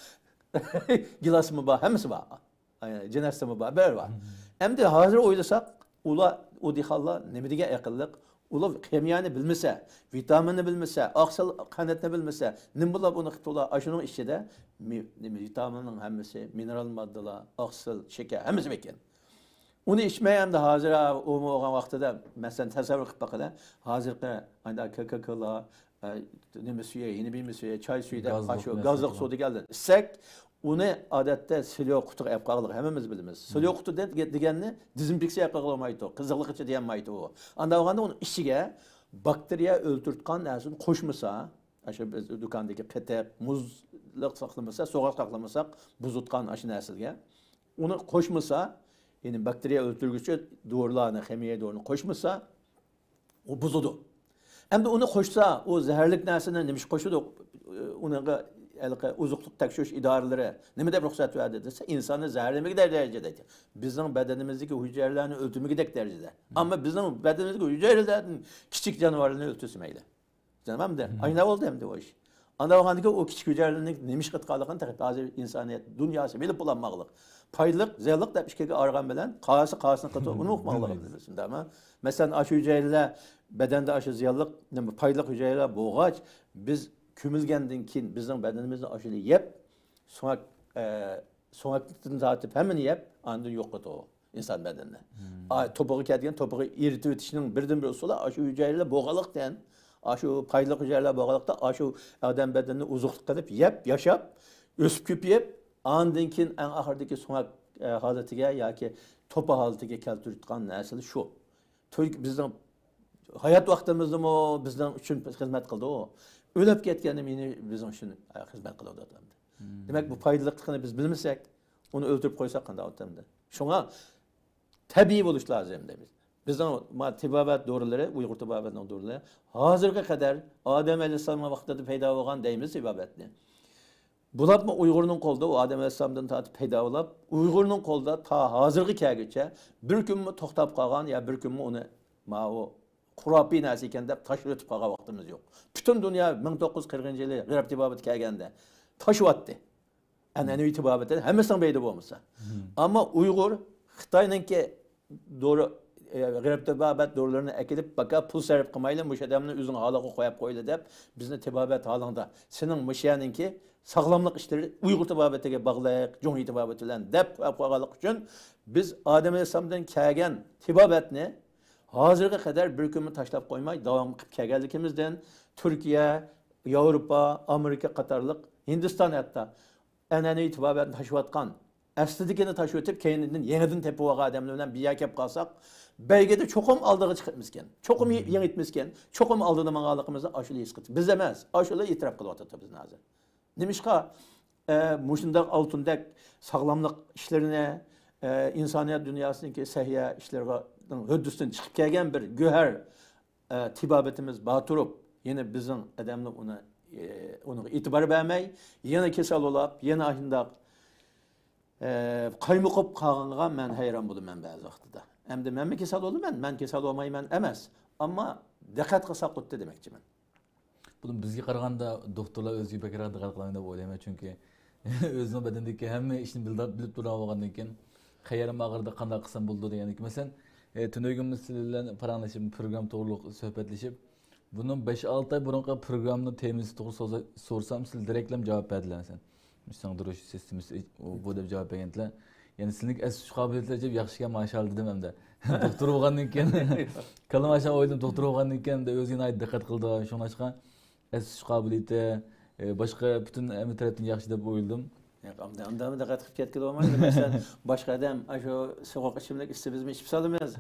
گىلاسمۇ بار، ھەممىسى بار. ئاي، جىنەستىمۇ بار، بەر بار. ئەمدى ھازىر ئويلىساق، ئۇلار، ئۇ دېھقانلار نېمە دېگەن ئەقىللىق؟ ئۇلار خىمىيەنى بىلمىسە، ۋىتامىننى بىلمىسە، ئاقسىل قەنتنى بىلمىسە، نېمە بولۇپ ئۇنى قىپتۇ ئۇلار؟ ئاشۇنىڭ ئىچىدە مى-، نېمە، ۋىتامىننىڭ ھەممىسى، مىنېرال ماددىلار، ئاقسىل، شېكەر، ھەممىسى بار ئىكەن. ئۇنى ئىچمەي ئەمدى ھازىر، ئۇ بولغان ۋاقتىدا، مەسىلەن، تەسەۋۋۇر قىلىپ باقىلى. ھازىرقى ئايدا كاكاكولار، ئە، نېمە سۈيى، يېنىبىيمۇ سۈيى، چاي سۈيى دەپ، گازلىق ئاشۇ نېمە گازلىق سۈيى سۇدىكى ئالدىن ئىچسەك، ئۇنى ئادەتتە سىليو قۇتىغا ئەپ قالغىلىق ھەممىمىز بىلىمىز. سىليو قۇتى دە-، دېگەننى دېزىنفېكسىيە قىلغىلى بولمايدۇ، قىزىقلىقىچە دېيەلمەيدۇ ئۇ. ئانداق بولغاندا ئۇنىڭ ئىچىگە باكتېرىيە ئۆلتۈرىدىغان نەرسىنى قوشمىسا، ئاشۇ بىز دۇكاندىكى قېتىق، مۇزلۇق ساقلىمىسا، سوغۇق ساقلىمىساق، بۇزۇتقان ئاشۇ نەرسىلەرگە ئۇنى قوشمىسا، يەنى باكتېرىيە ئۆلتۈرگۈچى دورىلارنى، خىمىيە دورىنى قوشمىسا، ئۇ بۇزىدۇ. ئەمدى ئۇنى قوشسا، ئۇ زەھەرلىك نەرسىنى نېمىشقا قوشىدۇ؟ ئۇنىڭغا ھېلىقى ئوزۇقلۇق تەكشۈرۈش ئىدارىلىرى نېمە دەپ رۇخسەت بەردى دېسە، ئىنساننى زەھەرلىمىگۈدەك دەرىجىدە ئىكەن. بىزنىڭ بەدىنىمىزدىكى ھۈجەيرىلەرنى ئۆلتۈرمىگۈدەك دەرىجىدە. ئەمما بىزنىڭ بەدىنىمىزدىكى ھۈجەيرىلەردىن كىچىك جانىۋارلارنى ئۆلتۈرسە مەيلى. جانىۋار ئەمدى ئاينا بولدى ئەمدى ئۇ ئىش. ئانداق بولغاندىكىن ئۇ كىچىك ھۈجەيرىلەرنىڭ نېمە ئىش قىلىدىغانلىقىنى تېخى ھازىر ئىنسانىيەت دۇنياسى بىلىپ بولالماغلىق. پايدىلىق، زىيانلىق دەپ ئىككىگە ئايرىغان بىلەن قايسى قايسىنى قىلىدۇ، ئۇنى ئۇقماقلىق ئەمدى بىز، شۇنداقمۇ؟ مەسىلەن، ئاشۇ ھۈجەيرىلەر بەدەندە ئاشۇ زىيانلىق، نېمە، پايدىلىق ھۈجەيرىلەر بولغاچ، بىز كۆمۈلگەندىن كېيىن بىزنىڭ بەدىنىمىزنى ئاشۇ يەپ، سۆڭەك، ئە، سۆڭەكتىن تارتىپ ھەممىنى يەپ، ئاندىن يوق قىلىدۇ ئىنسان بەدىنىنى. ئا، توپىغا كەلگەن، توپىغا ئېرىتىۋېتىشنىڭ بىردىنبىر ئۇسۇلى ئاشۇ ھۈجەيرىلەر بولغانلىقتىن، ئاشۇ پايدىلىق ھۈجەيرىلەر بولغانلىقتا، ئاشۇ ئادەم بەدىنىنى ئوزۇقلۇق قىلىپ يەپ، ياشاپ، ئۆسۈپ كۆپىيىپ، ئاندىن كېيىن ئەڭ ئاخىرىدىكى سۆڭەك، ئە، ھالىتىگە ياكى توپا ھالىتىگە كەلتۈرۈۋېتىدىغان نەرسىلەر شۇ. تۆ-، بىزنىڭ ھايات ۋاقتىمىزدىمۇ بىزنىڭ ئۈچۈن خىزمەت قىلىدۇ. ئۆلۈپ كەتكەندىن كېيىن بىزنىڭ ئۈچۈن خىزمەت قىلىدۇ ئادەمدە. دېمەك، بۇ پايدىلىقلىقىنى بىز بىلمىسەك، ئۇنى ئۆلتۈرۈپ قويساق قانداق بولىدۇ ئەمدى؟ شۇڭا تەبىئىي بولۇش لازىم دەيمىز. بىزنىڭ ما تېبابەت دورىلىرى، ئۇيغۇر تېبابەتنىڭ دورىلىرى ھازىرغا قەدەر ئادەم ئەلەيھىسسالامنىڭ ۋاقتىدا پەيدا بولغان دەيمىز تېبابەتنى. بولۇپمۇ ئۇيغۇرنىڭ قولىدا، ئۇ ئادەم ئەلەيھىسسالامدىن تارتىپ پەيدا بولۇپ، ئۇيغۇرنىڭ قولىدا تا ھازىرغا كەلگۈچە بىر كۈنمۇ توختاپ قالغان يا بىر كۈنمۇ ئۇنى ماۋۇ خۇراپىي نەرسە ئىكەن دەپ تاشلىۋېتىپ قالغان ۋاقتىمىز يوق. پۈتۈن دۇنيا مىڭ توققۇز يۈز قىرىقىنچى يىلى غەرب تېبابىتى كەلگەندە تاشلىۋەتتى. ئەنئەنىۋى تېبابەتنى ھەممىسىنىڭ بەيدى بولمىسا. ئەمما ئۇيغۇر خىتاينىڭكى دورا، ئە، غەرب تېبابەت دورىلىرىنى ئەكېلىپ، باكا پۇل سەرپ قىلمايلى، مۇشۇ ئادەمنى ئۆزۈڭ ھالىغا قويۇپ قويلى دەپ، بىزنى تېبابەت ھالىڭدا، سېنىڭ مۇشۇ يەرنىڭكى ساغلاملىق ئىشلىرى ئۇيغۇر تېبابىتىگە باغلىق، جۇڭيى تېبابىتى بىلەن دەپ قويۇپ قويغانلىقى ئۈچۈن، بىز ئادەم ئەلەيھىسسالامدىن كەلگەن تېبابەتنى ھازىرغا قەدەر بىر كۈنمۇ تاشلاپ قويماي داۋام قىلىپ كەلگەنلىكىمىزدىن، تۈركىيە، ياۋروپا، ئامېرىكا قاتارلىق، ھىندىستان ھەتتا ئەنئەنىۋى تېبابەتنى تاشلىۋاتقان، ئەسلىدىكىنى تاشلىۋېتىپ، كەينىدىن يېڭىدىن تېپىۋالغان ئادەملەر بىلەن بىر يەرگە كەپ قالساق، بەيگىدە چوقۇم ئالدىغا چىقىمىزكەن، چوقۇم يېڭىتمىزكەن، چوقۇم ئالدىدا ماڭغانلىقىمىزنى ئاشۇلا ھېس قىلدۇق. بىز ئەمەس، ئاشۇلا ئېتىراپ قىلىۋاتىدۇ بىزنى ھازىر. نېمىشقا، ئە، مۇشۇنداق ئالتۇندەك ساغلاملىق ئىشلىرىنى، ئە، ئىنسانىيەت دۇنياسىنىڭكى سەھىيە ئىشلىرىنىڭ ھۆددىسىدىن چىقىپ كەلگەن بىر گۆھەر، ئە، تېبابىتىمىز بار تۇرۇپ، يەنە بىزنىڭ ئادەملەر ئۇنى، ئە، ئۇنىڭغا ئېتىبار بەرمەي، يەنە كېسەل بولاپ، يەنە ئاشۇنداق، ئە، قايمۇقۇپ قالغىنىغا مەن ھەيران بولىمەن بەزى ۋاقتىدا. ئەمدى مەنمۇ كېسەل بولىمەن، مەن كېسەل بولمايمەن ئەمەس، ئەمما دىققەت قىلساق خۇددى دېمەكچىمەن. بۇنى بىزگە قارىغاندا دوختۇرلار ئۆزىگە بەكرەك دىققەت قىلىدۇ دەپ ئويلايمەن، چۈنكى ئۆزىنىڭ بەدىنىدىكى ھەممە ئىشنى بىلدە-، بىلىپ تۇرغان بولغاندىن كېيىن، قەيەرنىڭ ئاغرىدى، قانداق قىلسام بولىدۇ دېگەندىن كېيىن، مەسىلەن، ئە، تۈنۈگۈن بىز سىلەر بىلەن پاراڭلىشىپ، پروگرامما توغرۇلۇق سۆھبەتلىشىپ، بۇنىڭ بەش-ئالتە ئاي بۇرۇنقى پروگراممىنىڭ تېمىسى توغرا سوزا-، سورىسام، سىلەر دېرەكلەم جاۋاب بەردىلەر، مەسىلەن، سىڭدۈرۈش سىستېمىسى ئۇ بۇ دەپ جاۋاب بەرگەنتىلەر. يەنى سىلىنىڭ ئەسلىشىش قابىلىيىتى ئەجەب ياخشىكەن، ماشائاللا دېدىم ئەمدى. دوختۇر بولغاندىن كېيىن، كاللام ئاشۇ ئويلىدىم، دوختۇر بولغاندىن كېيىن ئۆزىگە ناھايىتى دىققەت قىلىدۇ. شۇڭلاشقا ئەسلىشىش قابىلىيىتى، ئە، باشقا پۈتۈن ھەممە تەرەپتىن ياخشى دەپ ئويلىدىم. ياق، ئانداق، ئانداق دىققەت قىلىپ كەتكىلى بولمايدۇ. مەسىلەن، باشقا ئادەم ئاشۇ سوغۇق ئىچىملىك ئىچسە، بىزمۇ ئىچىپ سالىمىز.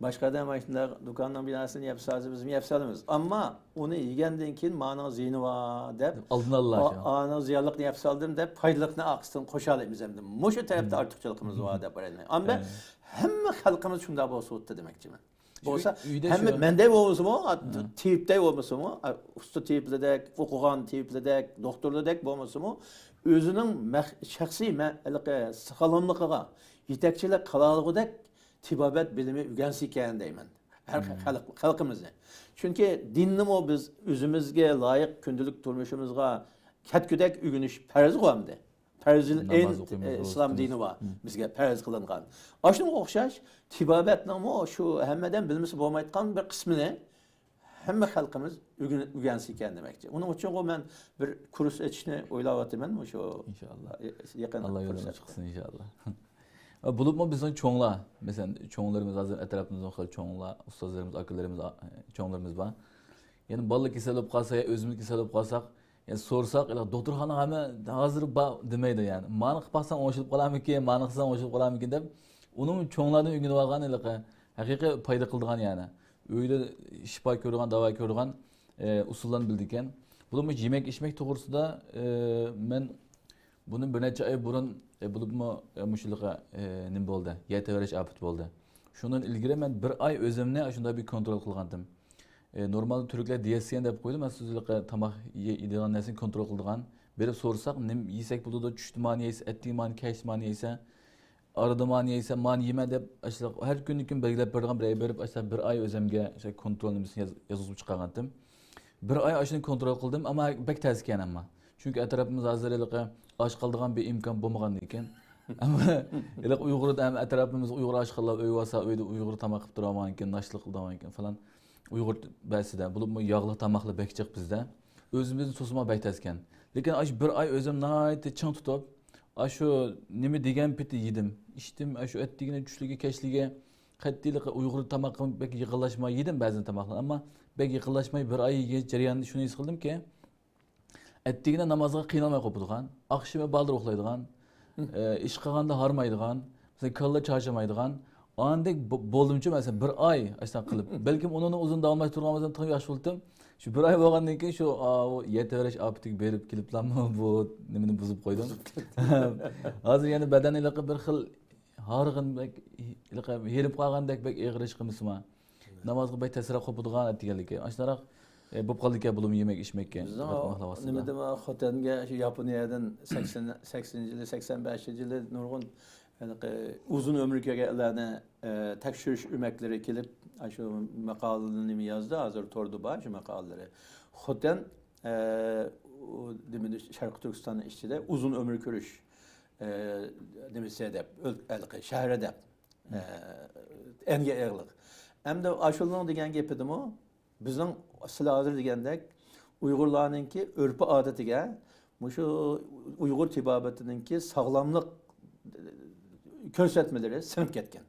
باشقا ئادەم ئاشۇنداق دۇكاننىڭ بىناسىنى يەپ سالسا، بىزمۇ يەپ سالىمىز. ئەمما ئۇنى يېگەندىن كېيىن مانىڭ زىيىنى بار دەپ، ئالدىنى ئالىدۇ شۇ. ئانىڭ زىيانلىقىنى يەپ سالدىم دەپ، پايدىلىقنى ئارقىسىدىن قوشالايمىز ئەمدى. مۇشۇ تەرەپتە ئارتۇقچىلىقىمىز بار دەپ قارايمەن. ئەمما ھەممە خەلقىمىز شۇنداق بولسا بولاتتى دېمەكچىمەن. بولسا، ھەممە مەندەك بولمىسىمۇ، تېۋىپتەك بولمىسىمۇ، ئۇستا تېۋىپلىدەك، ئوقۇغان تېۋىپلىدەك، دوختۇرلىدەك بولمىسىمۇ، ئۆزىنىڭ مەخ-، شەخسىي مە-، ھېلىقى ساغلاملىقىغا يېتەكچىلىك قىلالىغۇدەك تېبابەت بىلىمى ئۆگەنسە ئىكەن دەيمەن. ھەر خەلق، خەلقىمىزنى. چۈنكى دىننىمۇ بىز ئۆزىمىزگە لايىق كۈندىلىك تۇرمۇشىمىزغا كەتكۈدەك ئۆگىنىش پەرزغۇ ئەمدى. پەرزىل ئەين، ئىسلام دىنى بار. بىزگە پەرز قىلىنغان. ئاشۇنىڭغا ئوخشاش تېبابەتنىڭمۇ شۇ ھەممە ئادەم بىلمىسە بولمايدىغان بىر قىسمىنى ھەممە خەلقىمىز ئۆگىنىپ، ئۆگەنسە ئىكەن دېمەكچى. ئۇنىڭ ئۈچۈنغۇ مەن بىر كۇرس ئېچىشنى ئويلاۋاتىمەن مۇشۇ ئىنشائاللا. يېقىن ئاللا يولىنى ئاچىق قىلسۇن ئىنشائاللا. ۋە بولۇپمۇ بىزنىڭ چوڭلار، مەسىلەن، چوڭلىرىمىز، ھازىر ئەتراپىمىزدا خېلى چوڭلار، ئۇستازلىرىمىز، ئاكىلىرىمىز، ئا-، چوڭلىرىمىز بار. يەنى بالىلار كېسەل بولۇپ قالسا يا ئۆزىمىز كېسەل بولۇپ قالساق، يەنى سورىساق، ئېلى دوختۇرخانا ھەممە ھازىر بار دېمەيدۇ يەنى. مانا قىلىپ باقساڭ ئوڭشىلىپ قالارمىكىن، مانا قىلساڭ ئوڭشىلىپ قالارمىكىن دەپ، ئۇنىڭ چوڭلاردىن ئۆگىنىپ ئالغان ھېلىقى ھەقىقىي پايدا قىلىدىغان يەنى. ئۆيدە شىپا كۆرىدىغان، داۋا كۆرىدىغان، ئە، ئۇسۇللارنى بىلىدىكەن. بولۇپمۇ يېمەك ئىچمەك توغرىسىدا، ئە، مەن بۇنى بىر نەچچە ئاي بۇرۇن، ئە، بولۇپمۇ، ئە، مۇشۇلىقى، ئە، نېمە بولدى؟ يەر تەۋرەش ئاپىتى بولدى. شۇنىڭدىن ئىلگىرى مەن بىر ئاي ئۆزۈمنى شۇنداق بىر كونترول قىلغانتىم. ئە، نورمالدا تۈركلەر دىيېتسىيەن دەپ قويىدۇ، مەن سىزلىقى تاماق يەيدىغان نەرسىنى كونترول قىلىدىغان. بېرىپ سورىساق، نېمە يېسەك بولىدۇ، چۈشتە مانى يەيسە، ئەتىگە مانى، كەچتە مانى يەيسە، ئارىدا مانى يەيسە، مانى يېمە دەپ، ئاشۇنداق ھەر كۈنى كۈن بەلگىلەپ بېرىدىغان بىرەر بېرىپ، ئاشۇنداق بىر ئاي ئۆزۈمگە شۇ كونترول نېمىسىنى ياز-، يازغۇزۇپ چىقارغانتىم. بىر ئاي ئاشۇنى كونترول قىلدىم، ئەمما بەك تەسكەن ئەمما. چۈنكى ئەتراپىمىز ھازىر ھېلىقى ئاچ قالىدىغان بىر ئىمكان بولمىغاندىكىن. ئەمما ھېلىقى ئۇيغۇر ھەم ئەتراپىمىزدا ئۇيغۇر ئاشخانىلار ئۆي بولسا، ئۆيدە ئۇيغۇر تاماق قىلىپ تۇرامانكەن، ناشتىلىق قىلىدىغانكەن فالان. ئۇيغۇر بەسىدە، بولۇپمۇ ياغلىق تاماقلار بەك جىق بىزدە. ئۆزىمىزنى توسۇمغا بەك تەسكەن. لېكىن ئاشۇ بىر ئاي ئۆزۈم ناھايىتى چىڭ تۇتۇپ، ئاشۇ نېمە دېگەن پېتى يېدىم، ئىچتىم، ئاشۇ ئەتىگىنى چۈشلۈكى كەچلىكى قەتئىيلىقى ئۇيغۇر تاماققا بەك يېقىنلاشماي يېدىم بەزى تاماقلارنى. ئەمما بەك يېقىنلاشماي بىر ئاي يېگەن جەريانىدا شۇنى ھېس قىلدىمكى، ئەتىگىنە نامازغا قىينالماي قوپىدىغان، ئاخشىمى بالدۇر ئۇخلايدىغان، ئە، ئىش قىلغاندا ھارمايدىغان، مەسىلەن، كاللا چارچىمايدىغان، ئاندەك بو-، بولدۇمچۇ، مەسىلەن، بىر ئاي ئاشۇنداق قىلىپ. بەلكىم ئۇنىڭدىن ئۇزۇن داۋاملاشتۇرغان بولسام تېخىمۇ ياخشى بولاتتىم. شۇ بىر ئاي بولغاندىن كېيىن شۇ، ئا، ئۇ يەر تەۋرەش ئاپىتىگە بېرىپ كېلىپلامۇ بۇ نېمىنى بۇزۇپ قويدۇم. ھازىر يەنە بەدەن ھېلىقى بىر خىل ھارغىن، بەك ھېلىقى ھېرىپ قالغاندەك بەك ئېغىر ھېس قىلمىسىمۇ. نامازغا بەك تەسرەپ قوپىدىغان ئەتىگەنلىكى. ئاشۇنداقراق، ئە، بولۇپ قالىدىكەن بۇلىمۇ يېمەك ئىچمەككە. بىزنىڭ نېمىدىمۇ خوتەنگە شۇ ياپونىيەدىن سەكسەن، سەكسىنىنچى يىلى، سەكسەن بەشىنچى يىلى نۇرغۇن ھېلىقى ئۇزۇن ئۆمۈر كۆرگەنلەرنى، ئە، تەكشۈرۈش ئۆمەكلىرى كېلىپ، ئاشۇ ماقالىنى يازدى. ھازىر توردا بار شۇ ماقالىلىرى. خوتەن، ئە، ئۇ نېمىدە، شەرقىي تۈركىستاننىڭ ئىچىدە ئۇزۇن ئۆمۈر كۆرۈش، ئە، نېمىسى دەپ، ئۆل-، ھېلىقى شەھىرى دەپ. ئە، ئەنگە ئېغىرلىق. ئەمدى ئاشۇلىنىڭ دېگەن گېپىدىمۇ، بىزنىڭ سىلەر ھازىر دېگەندەك ئۇيغۇرلارنىڭكى ئۆرپ-ئادىتىگە مۇشۇ ئۇيغۇر تېبابىتىنىڭكى ساغلاملىق كۆرسەتمىلىرى سىڭىپ كەتكەن.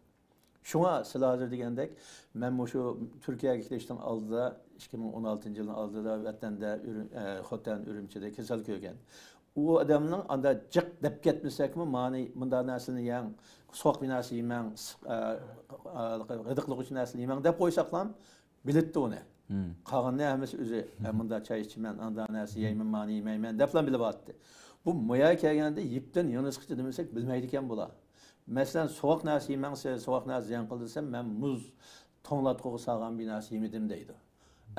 شۇڭا سىلەر ھازىر دېگەندەك، مەن مۇشۇ تۈركىيەگە كېلىشنىڭ ئالدىدا، ئىككى مىڭ ئون ئالتىنچى يىلنىڭ ئالدىدا ۋەتەندە ئۈرۈم-، ئە، خوتەن، ئۈرۈمچىدە كېسەل كۆرگەن. ئۇ ئادەمنىڭ ئاندا جىق دەپ كەتمىسەكمۇ، مانى مۇنداق نەرسىنى يەڭ، سوغۇق بىر نەرسە يېمەڭ، ئىسسىق، ئە، ئە، غىدىقلىغۇچى نەرسىنى يېمەڭ دەپ قويساقلام، بىلەتتى ئۇنى. قالغىنىنى ھەممىسى ئۆزى، ئە، مۇنداق چاي ئىچىمەن، ئانداق نەرسە يەيمەن، مانى يېمەيمەن دەپلا بىلىۋاتتى. بۇ مۇيا كەلگەندە يىپتىن يېڭىسقىچە نېمە دېسەك بىلمەيدىكەن بۇلار. مەسىلەن، سوغۇق نەرسە يېمەڭ، سوغۇق نەرسە زىيان قىلىدۇ دېسەم، مەن مۇز توڭلاتقۇغا سالغان بىر نەرسە يېمىدىم دەيدۇ.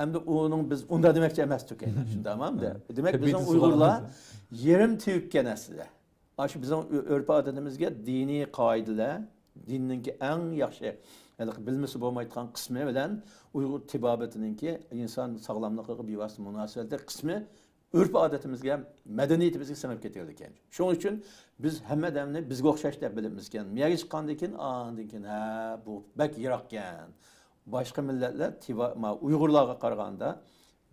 ئەمدى ئۇنىڭ بىز ئۇنداق دېمەكچى ئەمەستۇق ئەمدى، شۇنداقمۇ ئەمدى؟ دېمەك، بىزنىڭ ئۇيغۇرلار يېرىم تېۋىپ كەتكەن ئەسلىدە. ئاشۇ بىزنىڭ ئۆ-، ئۆرپ-ئادىتىمىزگە دىنىي قائىدىلەر، دىننىڭكى ئەڭ ياخشى، ھېلىقى بىلمىسە بولمايدىغان قىسمى بىلەن ئۇيغۇر تېبابىتىنىڭكى ئىنسان ساغلاملىقىغا بىۋاسىتە مۇناسىۋەتلىك قىسمى ئۆرپ-ئادىتىمىزگە، مەدەنىيىتىمىزگە سىڭىپ كېتىۋاتىدىكەن. شۇنىڭ ئۈچۈن بىز ھەممە ئادەمنى بىزگە ئوخشاش دەپ بىلىمىزكەن. مۇ يەرگە چىققاندىن كېيىن، ئاندىن كېيىن، ھە، بۇ بەك يىراقكەن. باشقا مىللەتلەر تېبا-، ما، ئۇيغۇرلارغا قارىغاندا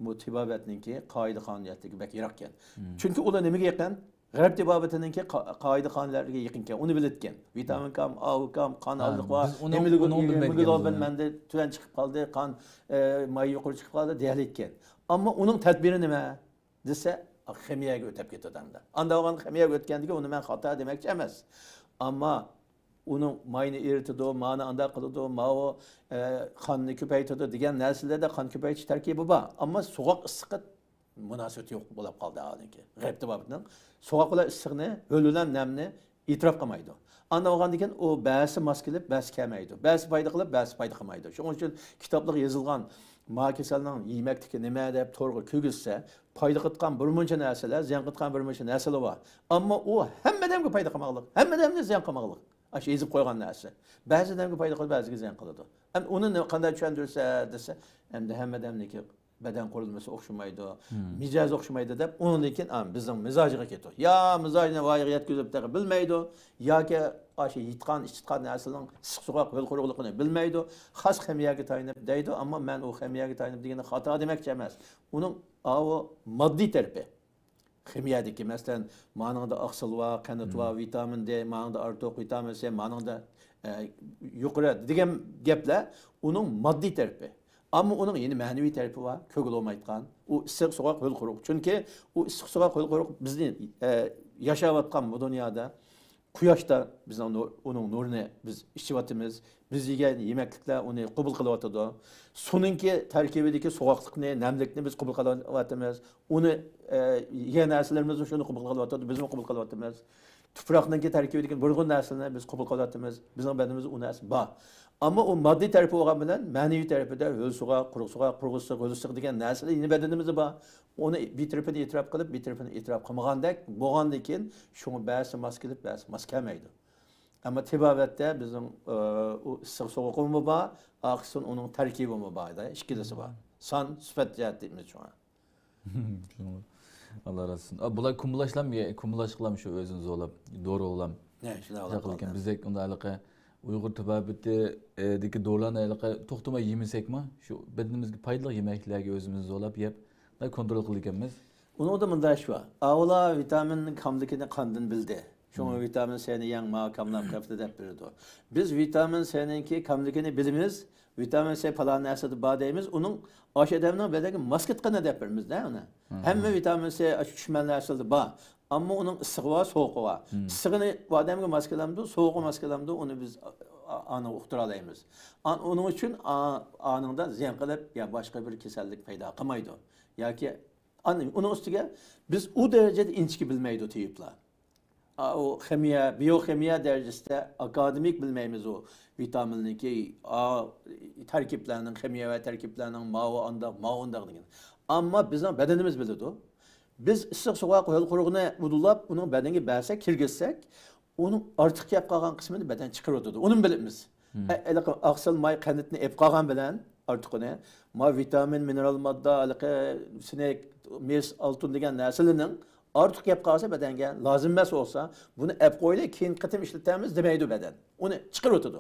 بۇ تېبابەتنىڭكى قائىدە-قانۇنىيەتلىكى بەك يىراقكەن. چۈنكى ئۇلار نېمىگە يېقىن؟ غەرب تېبابىتىنىڭكى قا-، قائىدە-قانۇنلارغا يېقىنكەن، ئۇنى بىلىدىكەن. ۋىتامىن كام، ئاۋۇ كام، قان ئازلىقى بار، ھېموگلوبىن مەندە تۆۋەن چىقىپ قالدى، قان، ئە، ماي يۇقىرى چىقىپ قالدى دېيەلەيدىكەن. ئەمما ئۇنىڭ تەدبىرى نېمە دېسە، خىمىيەگە ئۆتۈپ كېتىدۇ ئەمدى. ئانداق بولغاندا خىمىيەگە ئۆتكەندىكىن ئۇنى مەن خاتا دېمەكچى ئەمەس. ئەمما ئۇنىڭ ماينى ئېرىتىدۇ، مانى ئانداق قىلىدۇ، ماۋۇ، ئە، قاننى كۆپەيتىدۇ دېگەن نەرسىلەردە قان كۆپەيتىش تەركىبى بار. ئەمما سوغۇق ئىسسىققا مۇناسىۋىتى يوق بولۇپ قالدى ھازىركى. غەرب تېبابىتىنىڭ سوغۇق بىلەن ئىسسىقنى، ھۆل بىلەن نەمنى ئېتىراپ قىلمايدۇ. ئانداق بولغاندىكىن ئۇ بەسى ماس كېلىپ، بەسى كەلمەيدۇ. بەسى پايدا قىلىپ، بەسى پايدا قىلمايدۇ. شۇنىڭ ئۈچۈن كىتابلارغا يېزىلغان ما كېسەلنىڭ يېمەكلىكى نېمە دەپ تورغا كىرگۈزسە، پايدا قىلىدىغان بىر مۇنچە نەرسىلەر، زىيان قىلىدىغان بىر مۇنچە نەرسىلەر بار. ئەمما ئۇ ھەممە ئادەمگە پايدا قىلماقلىق، ھەممە ئادەمنى زىيان قىلماقلىق. ئاشۇ يېزىپ قويغان نەرسە. بەزى ئادەمگە پايدا قىلىدۇ، بەزىگە زىيان قىلىدۇ. ئەمدى ئۇنى نە-، قانداق چۈشەندۈرسە دېسە، ئەمدى ھەممە ئادەمنىڭكى بەدەن قۇرۇلمىسى ئوخشىمايدۇ، مىجەزى ئوخشىمايدۇ دەپ، ئۇنىڭدىن كېيىن، ئا، بىزنىڭ مىزاجىغا كېتىدۇ. يا مىزاجنى ۋايىغا يەتكۈزۈپ تېخى بىلمەيدۇ، ياكى ئاشۇ يېتىدىغان، ئىچىدىغان نەرسىنىڭ ئىسسىق سوغۇق ھۆل قۇرۇقلۇقىنى بىلمەيدۇ. خاس خىمىيەگە تايىنىپ دەيدۇ، ئەمما مەن ئۇ خىمىيەگە تايىنىپ دېگىنى خاتا دېمەكچى ئەمەس. ئۇنىڭ ئاۋۇ ماددىي تەرىپى. خىمىيەدىكى، مەسىلەن، مانىڭدا ئاقسىل بار، قەنت بار، ۋىتامىن دې، مانىڭدا ئارتۇق ۋىتامىن سې، مانىڭدا، ئە، يۇقىرى دېگەن گەپلەر ئۇنىڭ ماددىي تەرىپى. ئەمما ئۇنىڭ يەنە مەنىۋى تەرىپى بار، كۆرگىلى بولمايدىغان. ئۇ ئىسسىق سوغۇق ھۆل قۇرۇق. چۈنكى ئۇ ئىسسىق سوغۇق ھۆل قۇرۇق بىزنى، ئە، ياشاۋاتقان بۇ دۇنيادا قۇياشتا بىزنىڭ نۇر، ئۇنىڭ نۇرىنى بىز ئىچىۋاتىمىز. بىز يېگەن يېمەكلىكلەر ئۇنى قوبۇل قىلىۋاتىدۇ. سۇنىڭكى تەركىبىدىكى سوغۇقلۇقنى، نەملىكنى بىز قوبۇل قىلىۋاتىمىز. ئۇنى، ئە، يېگەن نەرسىلىرىمىزمۇ شۇنى قوبۇل قىلىۋاتىدۇ، بىزمۇ قوبۇل قىلىۋاتىمىز. تۇپراقنىڭكى تەركىبىدىكى نۇرغۇن نەرسىلەرنى بىز قوبۇل قىلىۋاتىمىز. بىزنىڭ بەدىنىمىزدە ئۇ نەرسە بار. ئەمما ئۇ ماددىي تەرىپى بولغان بىلەن مەنىۋى تەرىپىدە ھۆل سوغۇق، قۇرۇق سوغۇق، قۇرغۇسسىق، ھۆل ئىسسىق دېگەن نەرسىلەر يەنە بەدىنىمىزدە بار. ئۇنى بىر تەرىپىنى ئېتىراپ قىلىپ، بىر تەرىپىنى ئېتىراپ قىلمىغاندەك بولغاندىن كېيىن، شۇڭا بەزىسى ماس كېلىپ، بەزىسى ماس كەلمەيدۇ. ئەمما تېبابەتتە بىزنىڭ، ئۇ ئىسسىق سوغۇقىمۇ بار، ئارقىسىدىن ئۇنىڭ تەركىبىمۇ بار، ئىككىلىسى بار. سان، سۈپەت جەھەتتە ئىككىمىز شۇڭا. شۇڭا. ئاللا رازى بولسۇن. ئا، بۇلار كۇمۇلاشلام، كۇمۇلاشقىلام شۇ ئۆزىنى زورلاپ، دورىغىلام. ھە، شۇنداق شۇنداق قىلىدىكەن. بىزدەك ئۇنداق ھېلىقى ئۇيغۇر تېبابىتى، ئە، دىكى دورىلارنى ھېلىقى توختىماي يېمىسەكمۇ، شۇ بەدىنىمىزگە پايدىلىق يېمەكلەرگە ئۆزىمىزنى زورلاپ يەپ، كونترول قىلىدىكەنمىز. ئۇنىڭدا مۇنداق ئىش بار. ئاۋۋال ۋىتامىن كاملىكىنى قاندىن بىلدى. شۇڭا ۋىتامىن سېنى يەڭ، ما كاملاپ قېپتۇ دەپ بېرىدۇ. بىز ۋىتامىن سېنىڭكى كاملىكىنى بىلىمىز، ۋىتامىن سې پالان نەرسىدە بار دەيمىز، ئۇنىڭ ئاشۇ ئادەمنىڭ بەدەنگە ماس كېتىدىغىنى دەپ بېرىمىز-دە ئۇنى. ھەممە ۋىتامىن سې ئاشۇ چۈشمەن نەرسىلەردە بار. ئەمما ئۇنىڭ ئىسسىقى بار، سوغۇقى بار. ئىسسىقىنى بۇ ئادەمگە ماس كېلەمدۇ، سوغۇقى ماس كېلەمدۇ، ئۇنى بىز ئا-، ئا-، ئانىغا ئۇقتۇرالايمىز. ئان-، ئۇنىڭ ئۈچۈن ئا-، ئانىڭدا زىيان قىلىپ يا باشقا بىر كېسەللىك پەيدا قىلمايدۇ. ياكى ئان-، ئۇنىڭ ئۈستىگە بىز ئۇ دەرىجىدە ئىنچىكە بىلمەيدۇ تېۋىپلار. ئا، ئۇ خىمىيە، بىيوخىمىيە دەرىجىسىدە ئاكادېمىك بىلمەيمىز ئۇ ۋىتامىننىڭكى، ئا، تەركىبلەرنىڭ، خىمىيەۋى تەركىبلەرنىڭ ماۋۇ ئانداق، ماۋۇ ئۇنداق دېگەن. ئەمما بىزنىڭ بەدىنىمىز بىلىدۇ. بىز ئىسسىق سوغۇق ھۆل قۇرۇقنى ئۇدۇللاپ، ئۇنىڭ بەدەنگە بەرسەك، كىرگۈزسەك، ئۇنىڭ ئارتۇق يەپ قالغان قىسمىنى بەدەن چىقىرىۋېتىدۇ. ئۇنىمۇ بىلىمىز. ھە، ھېلىقى ئاقسىل ماي قەنتنى ئېپ قالغان بىلەن ئارتۇقىنى، ما ۋىتامىن، مىنېرال ماددا، ھېلىقى سىنك، مىس، ئالتۇن دېگەن نەرسىلەرنىڭ ئارتۇق يەپ قالسا بەدەنگە لازىم ئەمەس بولسا، بۇنى ئەپ قويلى، كېيىنكى قېتىم ئىشلىتەمىز دېمەيدۇ بەدەن. ئۇنى چىقىرىۋېتىدۇ.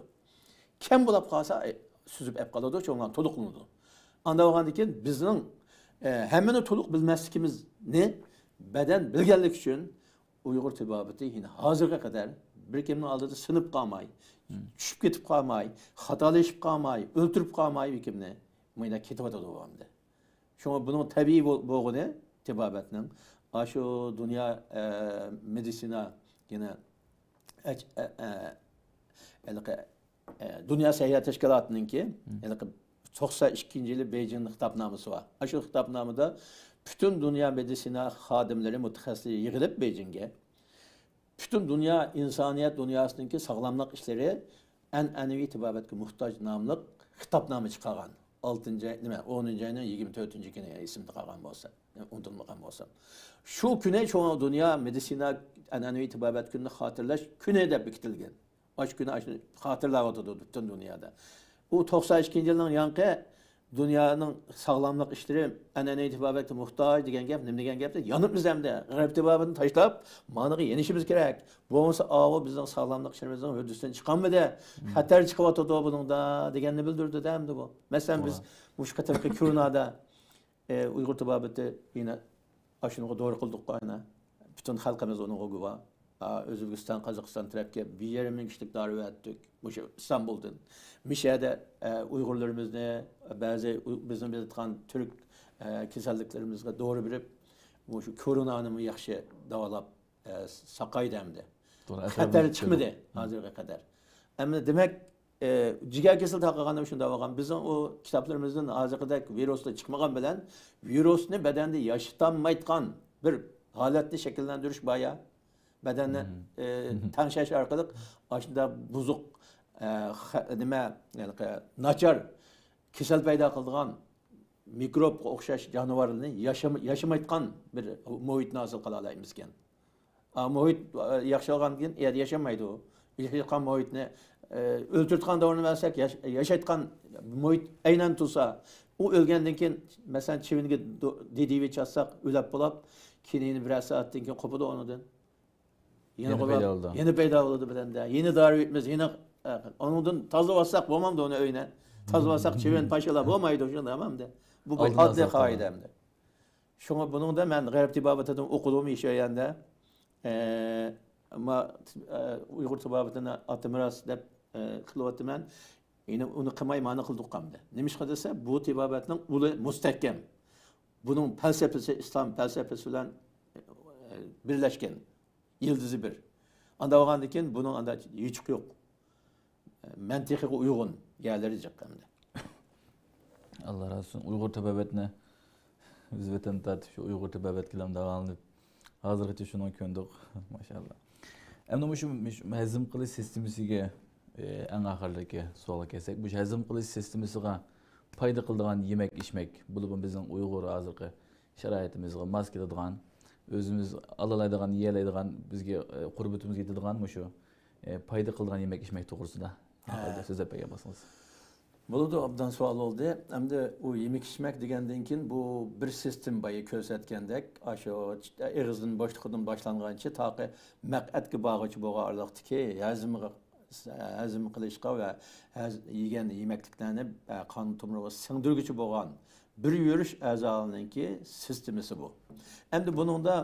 كەم بولۇپ قالسا، ئە، سۈزۈپ ئەپ قالىدۇ، شۇنىڭ بىلەن تولۇقلىنىدۇ. ئانداق بولغاندىن كېيىن بىزنىڭ، ئە، ھەممىنى تولۇق بىلمەسلىكىمىزنى بەدەن بىلگەنلىكى ئۈچۈن ئۇيغۇر تېبابىتى يەنە ھازىرغا قەدەر بىر كىمنىڭ ئالدىدا سىنىپ قالماي، چۈشۈپ كېتىپ قالماي، خاتالىشىپ قالماي، ئۆلتۈرۈپ قالماي بىر كىمنى مۇنداق كېتىۋاتىدۇ بولغاندا. شۇڭا بۇنىڭ تەبىئىي بول-، بولغىنى تېبابەتنىڭ ئاشۇ دۇنيا، ئە، مېدىتسىنا يەنە ئەچ-، ئە، ئە، ھېلىقى ئە، دۇنيا سەھىيە تەشكىلاتىنىڭكى ھېلىقى توقسان ئىككىنچى يىلى بېيجىڭدا خىتابنامىسى بار. ئاشۇ خىتابنامىدا پۈتۈن دۇنيا مېدىتسىنا خادىملىرى، مۇتەخەسسىسلىرى يىغىلىپ بېيجىڭگە، پۈتۈن دۇنيا ئىنسانىيەت دۇنياسىنىڭكى ساغلاملىق ئىشلىرى ئەنئەنىۋى تېبابەتكە موھتاج ناملىق خىتابنامە چىقارغان. ئالتىنچى ئاي، نېمە، ئونىنچى ئاينىڭ يىگىرمە تۆتىنچى كۈنى، ئېسىمدە قالغان بولسا، ئۇنتۇلمىغان بولسام. شۇ كۈنى شۇڭا دۇنيا مېدىتسىنا ئەنئەنىۋى تېبابەت كۈنىنى خاتىرىلەش كۈنى دەپ بېكىتىلگەن. ئاشۇ كۈنى ئاشۇنى خاتىرىلەۋاتىدۇ پۈتۈن دۇنيادا. ئۇ توقسان ئىككىنچى يىلنىڭ ياڭقى دۇنيانىڭ ساغلاملىق ئىشلىرى ئەنئەنىۋى تېبابەتكە موھتاج دېگەن گەپ، نېمە دېگەن گەپ؟ يانىپمىز ئەمدى. غەرب تېبابىتىنى تاشلاپ، مانىغا يېنىشىمىز كېرەك. بولمىسا ئاۋۇ بىزنىڭ ساغلاملىق ئىشلىرىمىزنىڭ ھۆددىسىدىن چىقالمىدى. خەتەر چىقىۋاتىدۇ بۇنىڭدا دېگەننى بىلدۈردى-دە ئەمدى بۇ. مەسىلەن، بىز مۇشۇ قېتىمقى كورونادا ئە، ئۇيغۇر تېبابىتى يەنە ئاشۇنىڭغا دورا قىلدۇق ئاينا. پۈتۈن خەلقىمىز ئۇنىڭغا گۇۋاھ. ئا، ئۆزبېكىستان، قازاقىستان تەرەپكە بىر يېرىم مىڭ كىشىلىك دورا ئەۋەتتۇق. مۇشۇ ئىستانبۇلدىن. مۇشۇ يەردە، ئە، ئۇيغۇرلىرىمىزنى، بەزى ئۇ-، بىزنىڭ بىلىدىغان تۈرك، ئە، كېسەللىكلىرىمىزگە دورا بېرىپ، مۇشۇ كورونانىمۇ ياخشى داۋالاپ، ئە، ساقايدى ئەمدى. خەتەر چىقمىدى ھازىرغا قەدەر. ئەمدى دېمەك، ئى، جىگەر كېسىلى تارقىغاندا شۇنداق بولغان. بىزنىڭ ئۇ كىتابلىرىمىزدىن ھازىرقىدەك ۋىرۇسلار چىقمىغان بىلەن ۋىرۇسنى بەدەندە ياشىتالمايدىغان بىر ھالەتنى شەكىللەندۈرۈش بار يا. بەدەننى، ئى، تەڭشەش ئارقىلىق ئاشۇنداق بۇزۇق، ئە، خە-، نېمە، يەنى ناچار كېسەل پەيدا قىلىدىغان مىكروبقا ئوخشاش جانىۋارلارنى ياشام-، ياشىمايدىغان بىر مۇھىتنى ھاسىل قىلالايمىزكەن. ئا، مۇھىت، ئا، ياخشى بولغاندىن كېيىن ئۇ يەردە ياشىمايدۇ. ياشايدىغان مۇھىتنى، ئە، ئۆلتۈرىدىغان دورىنى بەرسەك، ياش-، ياشايدىغان مۇھىت ئەينەن تۇرسا، ئۇ ئۆلگەندىن كېيىن، مەسىلەن، چىۋىنگە دو-، دى دى ۋې چاتساق، ئۆلۈپ بولاپ، كېيىن بىرەر سائەتتىن كېيىن قوپىدۇ ئۇنىڭدىن. يەنە يەنە قوپۇپ، پەيدا بولىدۇ. يەنە پەيدا بولىدۇ بىلەندە. يەنە دارى ئۆتمەس، يەنە، ئە، ئۇنىڭدىن تازىلىۋالساق بولمامدۇ ئۇنى ئۆينى؟ تازىلىۋالساق چىۋىن، پاشىلار بولمايدۇ شۇنداق ئەمدى. بۇ بىر ئالدىن ئاددىي ھاسىل قىلغان. قائىدە ئەمدى. شۇڭا بۇنىڭدا مەن غەرب تېبابىتىدىن ئوقۇدۇم ياشىغاندا. ئە، ئەمما، ئە، ئۇيغۇر تېبابىتىنى ئاتا مىراس دەپ، ئە، قىلىۋاتىمەن. يەنە ئۇنى قىلماي مانا قىلدۇق ئەمدى. نېمىشقا دېسە، بۇ تېبابەتنىڭ ئۇلى مۇستەھكەم. بۇنىڭ پەلسەپىسى ئىسلام پەلسەپىسى بىلەن، ئە، بىرلەشكەن. يىلتىزى بىر. ئاندا بولغاندىن كېيىن بۇنىڭ ئاندا يوچۇقى يوق. مەنتىقىغا ئۇيغۇن يەرلىرى جىق ئەمدى. ئاللا رازى بولسۇن. ئۇيغۇر تېبابەتنى ئۆز ۋەتەندە تارتىپ، شۇ ئۇيغۇر تېبابەتكىلا داۋالىنىپ، ھازىرغىچە شۇنىڭغا كۆندۇق. ماشائاللا. ئەمدى مۇشۇ، مۇشۇ ھەزىم قىلىش سىستېمىسىگە، ئە، ئەڭ ئاخىرىدىكى سوئالغا كەلسەك، مۇشۇ ھەزىم قىلىش سىستېمىسىغا پايدا قىلىدىغان يېمەك-ئىچمەك، بولۇپمۇ بىزنىڭ ئۇيغۇر ھازىرقى شارائىتىمىزغا ماس كېلىدىغان، ئۆزىمىز ئالالايدىغان، يېيەلەيدىغان، بىزگە، ئە، قۇربىتىمىزگە يېتىدىغان مۇشۇ، ئە، پايدا قىلىدىغان يېمەك-ئىچمەك توغرىسىدا ھە. سۆزلەپ بەرگەن بولسىڭىز. بولىدۇ، ئوبدان سوئال بولدى. ئەمدى ئۇ يېمەك-ئىچمەك دېگەندىن كېيىن بۇ بىر سىستېما بايا كۆرسەتكەندەك، ئاشۇ ئېغىزدىن بوشلۇقىدىن باشلانغانچە تاقى مەقئەتكە بارغۇچە بولغان ئارىلىقتىكى ھەزىمغا، ھەزىم قىلىشقا ۋە ھەز-، يېگەن يېمەكلىكلەرنى، ئە، قان تومۇرىغا سىڭدۈرگۈچى بولغان بىر يۈرۈش ئەزالىرىنىڭكى سىستېمىسى بۇ. ئەمدى بۇنىڭدا،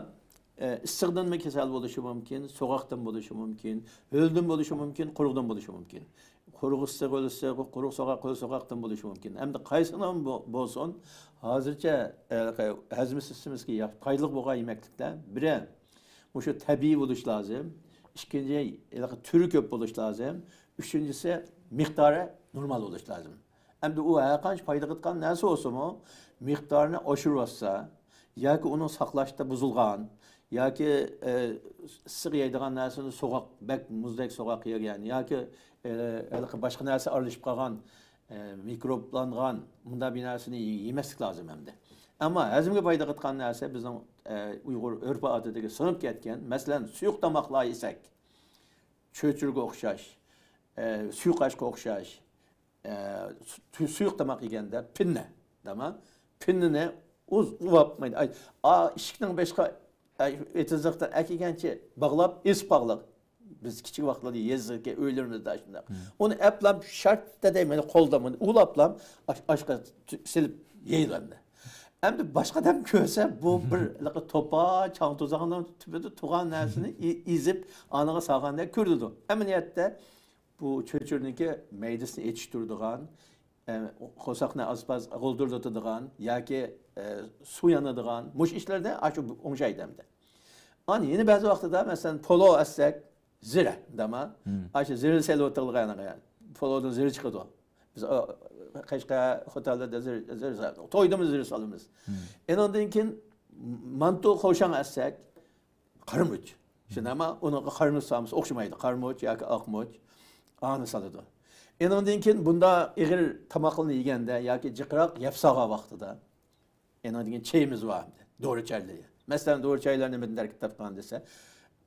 ئە، ئىسسىقتىنمۇ كېسەل بولۇشى مۇمكىن، سوغۇقتىن بولۇشى مۇمكىن، ھۆلدىن بولۇشى مۇمكىن، قۇرۇقتىن بولۇشى مۇمكىن. قۇرۇق ئىسسىق، ھۆل ئىسسىق، قۇرۇق سوغۇق، ھۆل سوغۇقتىن بولۇشى مۇمكىن. ئەمدى قايسىنىڭ بو-، بولسۇن، ھازىرچە، ئە، ھەزىم سىستېمىسىگە يا-، پايدىلىق بولغان يېمەكلىكلەر بىرەر، مۇشۇ تەبىئىي بولۇشى لازىم. ئىككىنچى، ھېلىقى تۈرى كۆپ بولۇشى لازىم. ئۈچىنچىسى، مىقدارى نورمال بولۇشى لازىم. ئەمدى ئۇ ھەرقانچە پايدا قىلىدىغان نەرسە بولسىمۇ، مىقدارىنى ئاشۇرۇۋاتسا ياكى ئۇنى ساقلاشتا بۇزۇلغان ياكى، ئە، ئىسسىق يەيدىغان نەرسىنى سوغۇق، بەك مۇزدەك سوغۇق يېگەن ياكى، ئە، ھېلىقى باشقا نەرسە ئارىلىشىپ قالغان، ئە، مىكروبلانغان مۇنداق بىر نەرسىنى يېمەسلىك لازىم ئەمدى. ئەمما ھەزىمگە پايدا قىلىدىغان نەرسە بىزنىڭ، ئە، ئۇيغۇر ئۆرپ-ئادىتىگە سىڭىپ كەتكەن، مەسىلەن، سۇيۇق تاماقلار يېسەك، چۆچۈرىگە ئوخشاش، ئە، سۇيۇقئاشقا ئوخشاش، ئە، سۇ-، سۇيۇق تاماق يېگەندە پىننە، تامام. پىننىنى ئۇز-، ئۇۋاپ، ئا، ئىشىكنىڭ بېشىغا، ئە، ئېتىزلىقتىن ئەكىلگەنچە باغلاپ، ئېسىپ باغلىق. بىز كىچىك ۋاقىتلاردا يېزىدىكى ئۆيلىرىمىزدە شۇنداق. ئۇنى ئەپلام شارت دەيمەن، قولدا بۇنى ئۇۋاپلام، ئاش-، ئاشقا سېلىپ يەيدۇ ئەمدى. ئەمدى باشقا ئادەم كۆرسە، بۇ بىر ھېلىقى توپا، چاڭ-توزاڭنىڭ تۈپىدە تۇرغان نەرسىنى ئېزىپ، ئانىغا سالغاندەك كۆرۈنىدۇ. ئەمەلىيەتتە، بۇ چۆچۈرىنىڭكى مەيدىسىنى ئېچىشتۇرىدىغان، ئە، قورساقنى ئاز-پاز غۇلدۇرلىتىدىغان ياكى، ئە، سۇ يانىدىغان مۇشۇ ئىشلاردا ئاشۇ ئوڭشايدۇ ئەمدى. ئانا يەنە بەزى ۋاقتىدا، مەسىلەن، پولۇ ئەتسەك، زىرە، دەما. ئاشۇ زىرە سېلىۋېتىلغان، پولۇدىن زىرە چىقىدۇ. بىز، ئا، قەشقەر خوتەللەردە زىرە، زىرە، تويدىمۇ زىرە سالىمىز. ئېنىڭدىن كېيىن مانتۇ، قوشاڭ ئەتسەك، قارىمۇچ. شۇنداقمۇ؟ ئۇنىڭغا قارىمۇچ سالمىسا ئوخشىمايدۇ. قارىمۇچ ياكى ئاقمۇچ، ئانى سالىدۇ. ئېنىڭدىن كېيىن بۇنداق ئېغىر تاماقلارنى يېگەندە ياكى جىقراق يەپ سالغان ۋاقتىدا، ئېنىڭدىن كېيىن چېيىمىز بار ئەمدى. دورا چايلىرى. مەسىلەن، دورا چايلار نېمىدىن تەركىب تاپقان دېسە،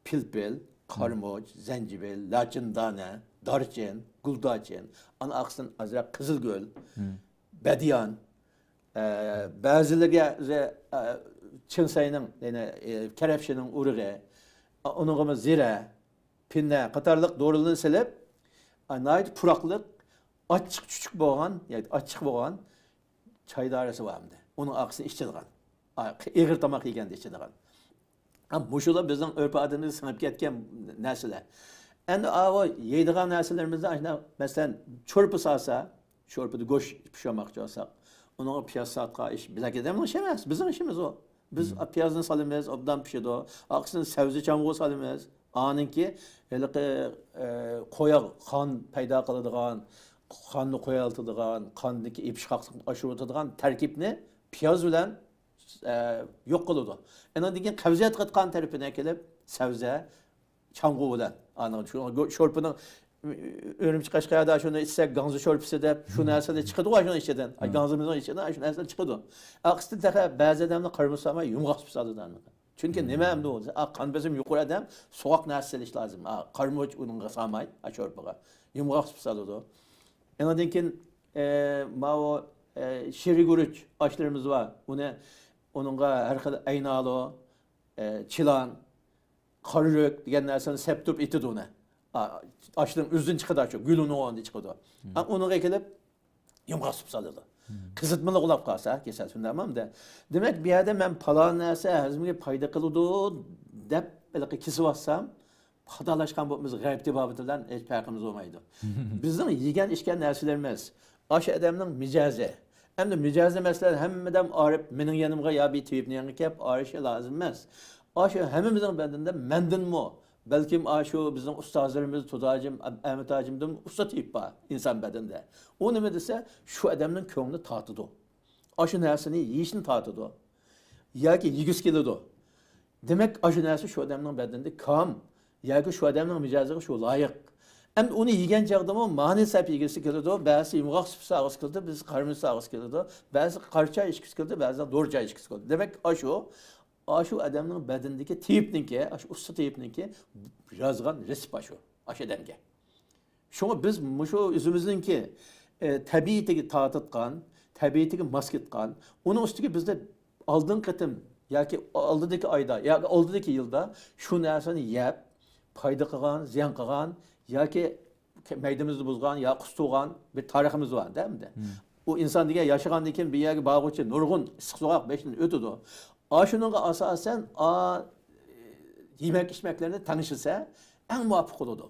پىلپىل، قارىمۇچ، زەنجىۋىل، لاچىندانە، دارچىن، گۈلدارچىن، ئانا ئارقىسىدىن ئازراق قىزىلگۈل، بەدىيان، ئە، بەزىلىرىگە ئۆزى، ئە، چىڭسەينىڭ، يەنى، ئە، كەرەپشىنىڭ ئۇرۇغى، ئۇنىڭغىمۇ زىرە، پىننە قاتارلىق دورىلارنى سېلىپ، ئە، ناھايىتى پۇراقلىق، ئاچچىق چۈچۈك بولغان، ياكى ئاچچىق بولغان چاي دارىسى بار ئەمدى. ئۇنىڭ ئارقىسىدىن ئىچىدىغان. ئا، ئېغىر تاماق يېگەندە ئىچىدىغان. ھە، مۇشۇلار بىزنىڭ ئۆرپ-ئادىتىمىزگە سىڭىپ كەتكەن نەرسىلەر. ئەمدى ئاۋۇ يەيدىغان نەرسىلىرىمىزدە ئاشۇنداق، مەسىلەن، شورپا سالسا، شورپىدا گۆش پىشۇرماقچى بولساق، ئۇنىڭغا پىياز سالىدىغان ئىش بىلەك ئادەمنىڭ ئىشى ئەمەس، بىزنىڭ ئىشىمىز ئۇ. بىز پىيازنى سالىمىز، ئوبدان پىشىدۇ. ئارقىسىدىن سەۋزە چامغۇرى سالىمىز. ئانىڭكى ھېلىقى، ئە، قوياق، قان پەيدا قىلىدىغان، قاننى قويالتىدىغان، قاندىكى ئېپىشقاقلىقنى ئاشۇرۇۋېتىدىغان تەركىبنى پىياز بىلەن ئە، يوق قىلىدۇ. ئاندىن كېيىن قەۋزىيەتكە قاتقان تەرىپىنى كېلىپ، سەۋزە، چامغۇر بىلەن، ئاندىن شۇ شورپىنىڭ ئۈرۈمچى، قەشقەردە شۇنى ئىچسەك، گاڭزا شورپىسى دەپ، شۇ نەرسىلەر چىقىدىغۇ شۇنىڭ ئىچىدىن. ئاي، گاڭزىمىزنىڭ ئىچىدىن شۇ نەرسىلەر چىقىدۇ. ئارقىسىدىن تېخى بەزى ئادەملەر قارىمۇ سالماي يۇمغاق سۈپىتى ئالىدۇ. چۈنكى نېمە ئەمدى ئۇ؟ ئا، قان بېسىمى يۇقىرى ئادەم سوغۇق نەرسە سېلىش لازىم. ئا، قارىمۇچ ئۇنىڭغا سالماي، ئا، شورپىغا. يۇمغاق سۈپىتى ئالىدۇ. ئاندىن كېيىن، ئە، ماۋۇ، ئە، شىرى گۈرۈچ ئاشلىرىمىز بار. ئۇنى، ئۇنىڭغا ھەر خىل ئەينالۇ، ئە، چىلان، قارىرۆك دېگەن نەرسىنى سەپ تۇرۇپ ئېتىدۇ ئۇنى. ئا، ئاشنىڭ ئۆزىدىن چىقىدۇ، شۇ گۈلىنىڭ ئورنىدا چىقىدۇ. ئا، ئۇنىڭغا كېلىپ يۇمغاق سۈپىتى سالىدۇ. قىزىتمىلىق ئۇلاپ قالسا، كېسەل شۇنداقمۇ ئەمدى؟ دېمەك، بۇ يەردە مەن پالان نەرسە ھەزىمگە پايدا قىلىدۇ دەپ ھېلىقى كېسىۋاتسام، خاتالاشقان بولۇپمىز، غەيرىي تېبابىتى بىلەن ھېچ پەرقىمىز بولمايدۇ. بىزنىڭ يېگەن ئىچكەن نەرسىلىرىمىز، ئاشۇ ئادەمنىڭ مىجەزى. ئەمدى مىجەزنى، مەسىلەن، ھەممە ئادەم ئاغرىپ، مېنىڭ يېنىمغا يا بىر تېۋىپنىڭ يېنىغا كەپ ئاغرىشى لازىم ئەمەس. ئاشۇ ھەممىمىزنىڭ بەدىنىدە مەندىنمۇ، بەلكىم ئاشۇ بىزنىڭ ئۇستازلىرىمىز، تۇدا ھاجىم، ئەم-، ئەمەت ھاجىمدىن ئۇستا تېۋىپ بار ئىنسان بەدىنىدە. ئۇ نېمە دېسە، شۇ ئادەمنىڭ كۆڭلى تارتىدۇ. ئاشۇ نەرسىنى يېيىشنى تارتىدۇ. ياكى يېگۈسى كېلىدۇ. دېمەك، ئاشۇ نەرسە شۇ ئادەمنىڭ بەدىنىدە كام ياكى شۇ ئادەمنىڭ مىجەزىگە شۇ لايىق. ئەمدى ئۇنى يېگەن چاغدىمۇ مانى سەپ يېگۈسى كېلىدۇ، بەزىسى يۇمغاق سۈپىتى ئالغۇسى كېلىدۇ، بىرسى قارىمۇچ ئالغۇسى كېلىدۇ، بەزىسى قارا چاي ئىچكۈسى كېلىدۇ، بەزىسى دورا چاي ئىچكۈسى كېلىدۇ. دېمەك، ئاشۇ، ئاشۇ ئادەمنىڭ بەدىنىدىكى تېۋىپنىڭكى، ئاشۇ ئۇستا تېۋىپنىڭكى يازغان رېتسېپى ئاشۇ، ئاشۇ ئادەمگە. شۇڭا بىز مۇشۇ ئۆزىمىزنىڭكى، ئە، تەبىئىتىگە تارتىدىغان، تەبىئىتىگە ماس كېتىدىغان، ئۇنىڭ ئۈستىگە بىزدە ئالدىنقى قېتىم ياكى ئالدىدىكى ئايدا ياكى ئالدىدىكى يىلدا شۇ نەرسىنى يەپ، پايدا قىلغان، زىيان قىلغان ياكى مەيدىمىزنى بۇزغان يا قۇستۇرغان بىر تارىخىمىز بار دە ئەمدى. ئۇ ئىنسان دېگەن ياشىغاندىن كېيىن بىر يەرگە بارغۇچە نۇرغۇن ئىسسىق سوغۇق بېشىدىن ئۆتىدۇ. ئاشۇنىڭغا ئاساسەن، ئا، يېمەك ئىچمەكلەرنى تەڭشىسە ئەڭ مۇۋاپىق بولىدۇ.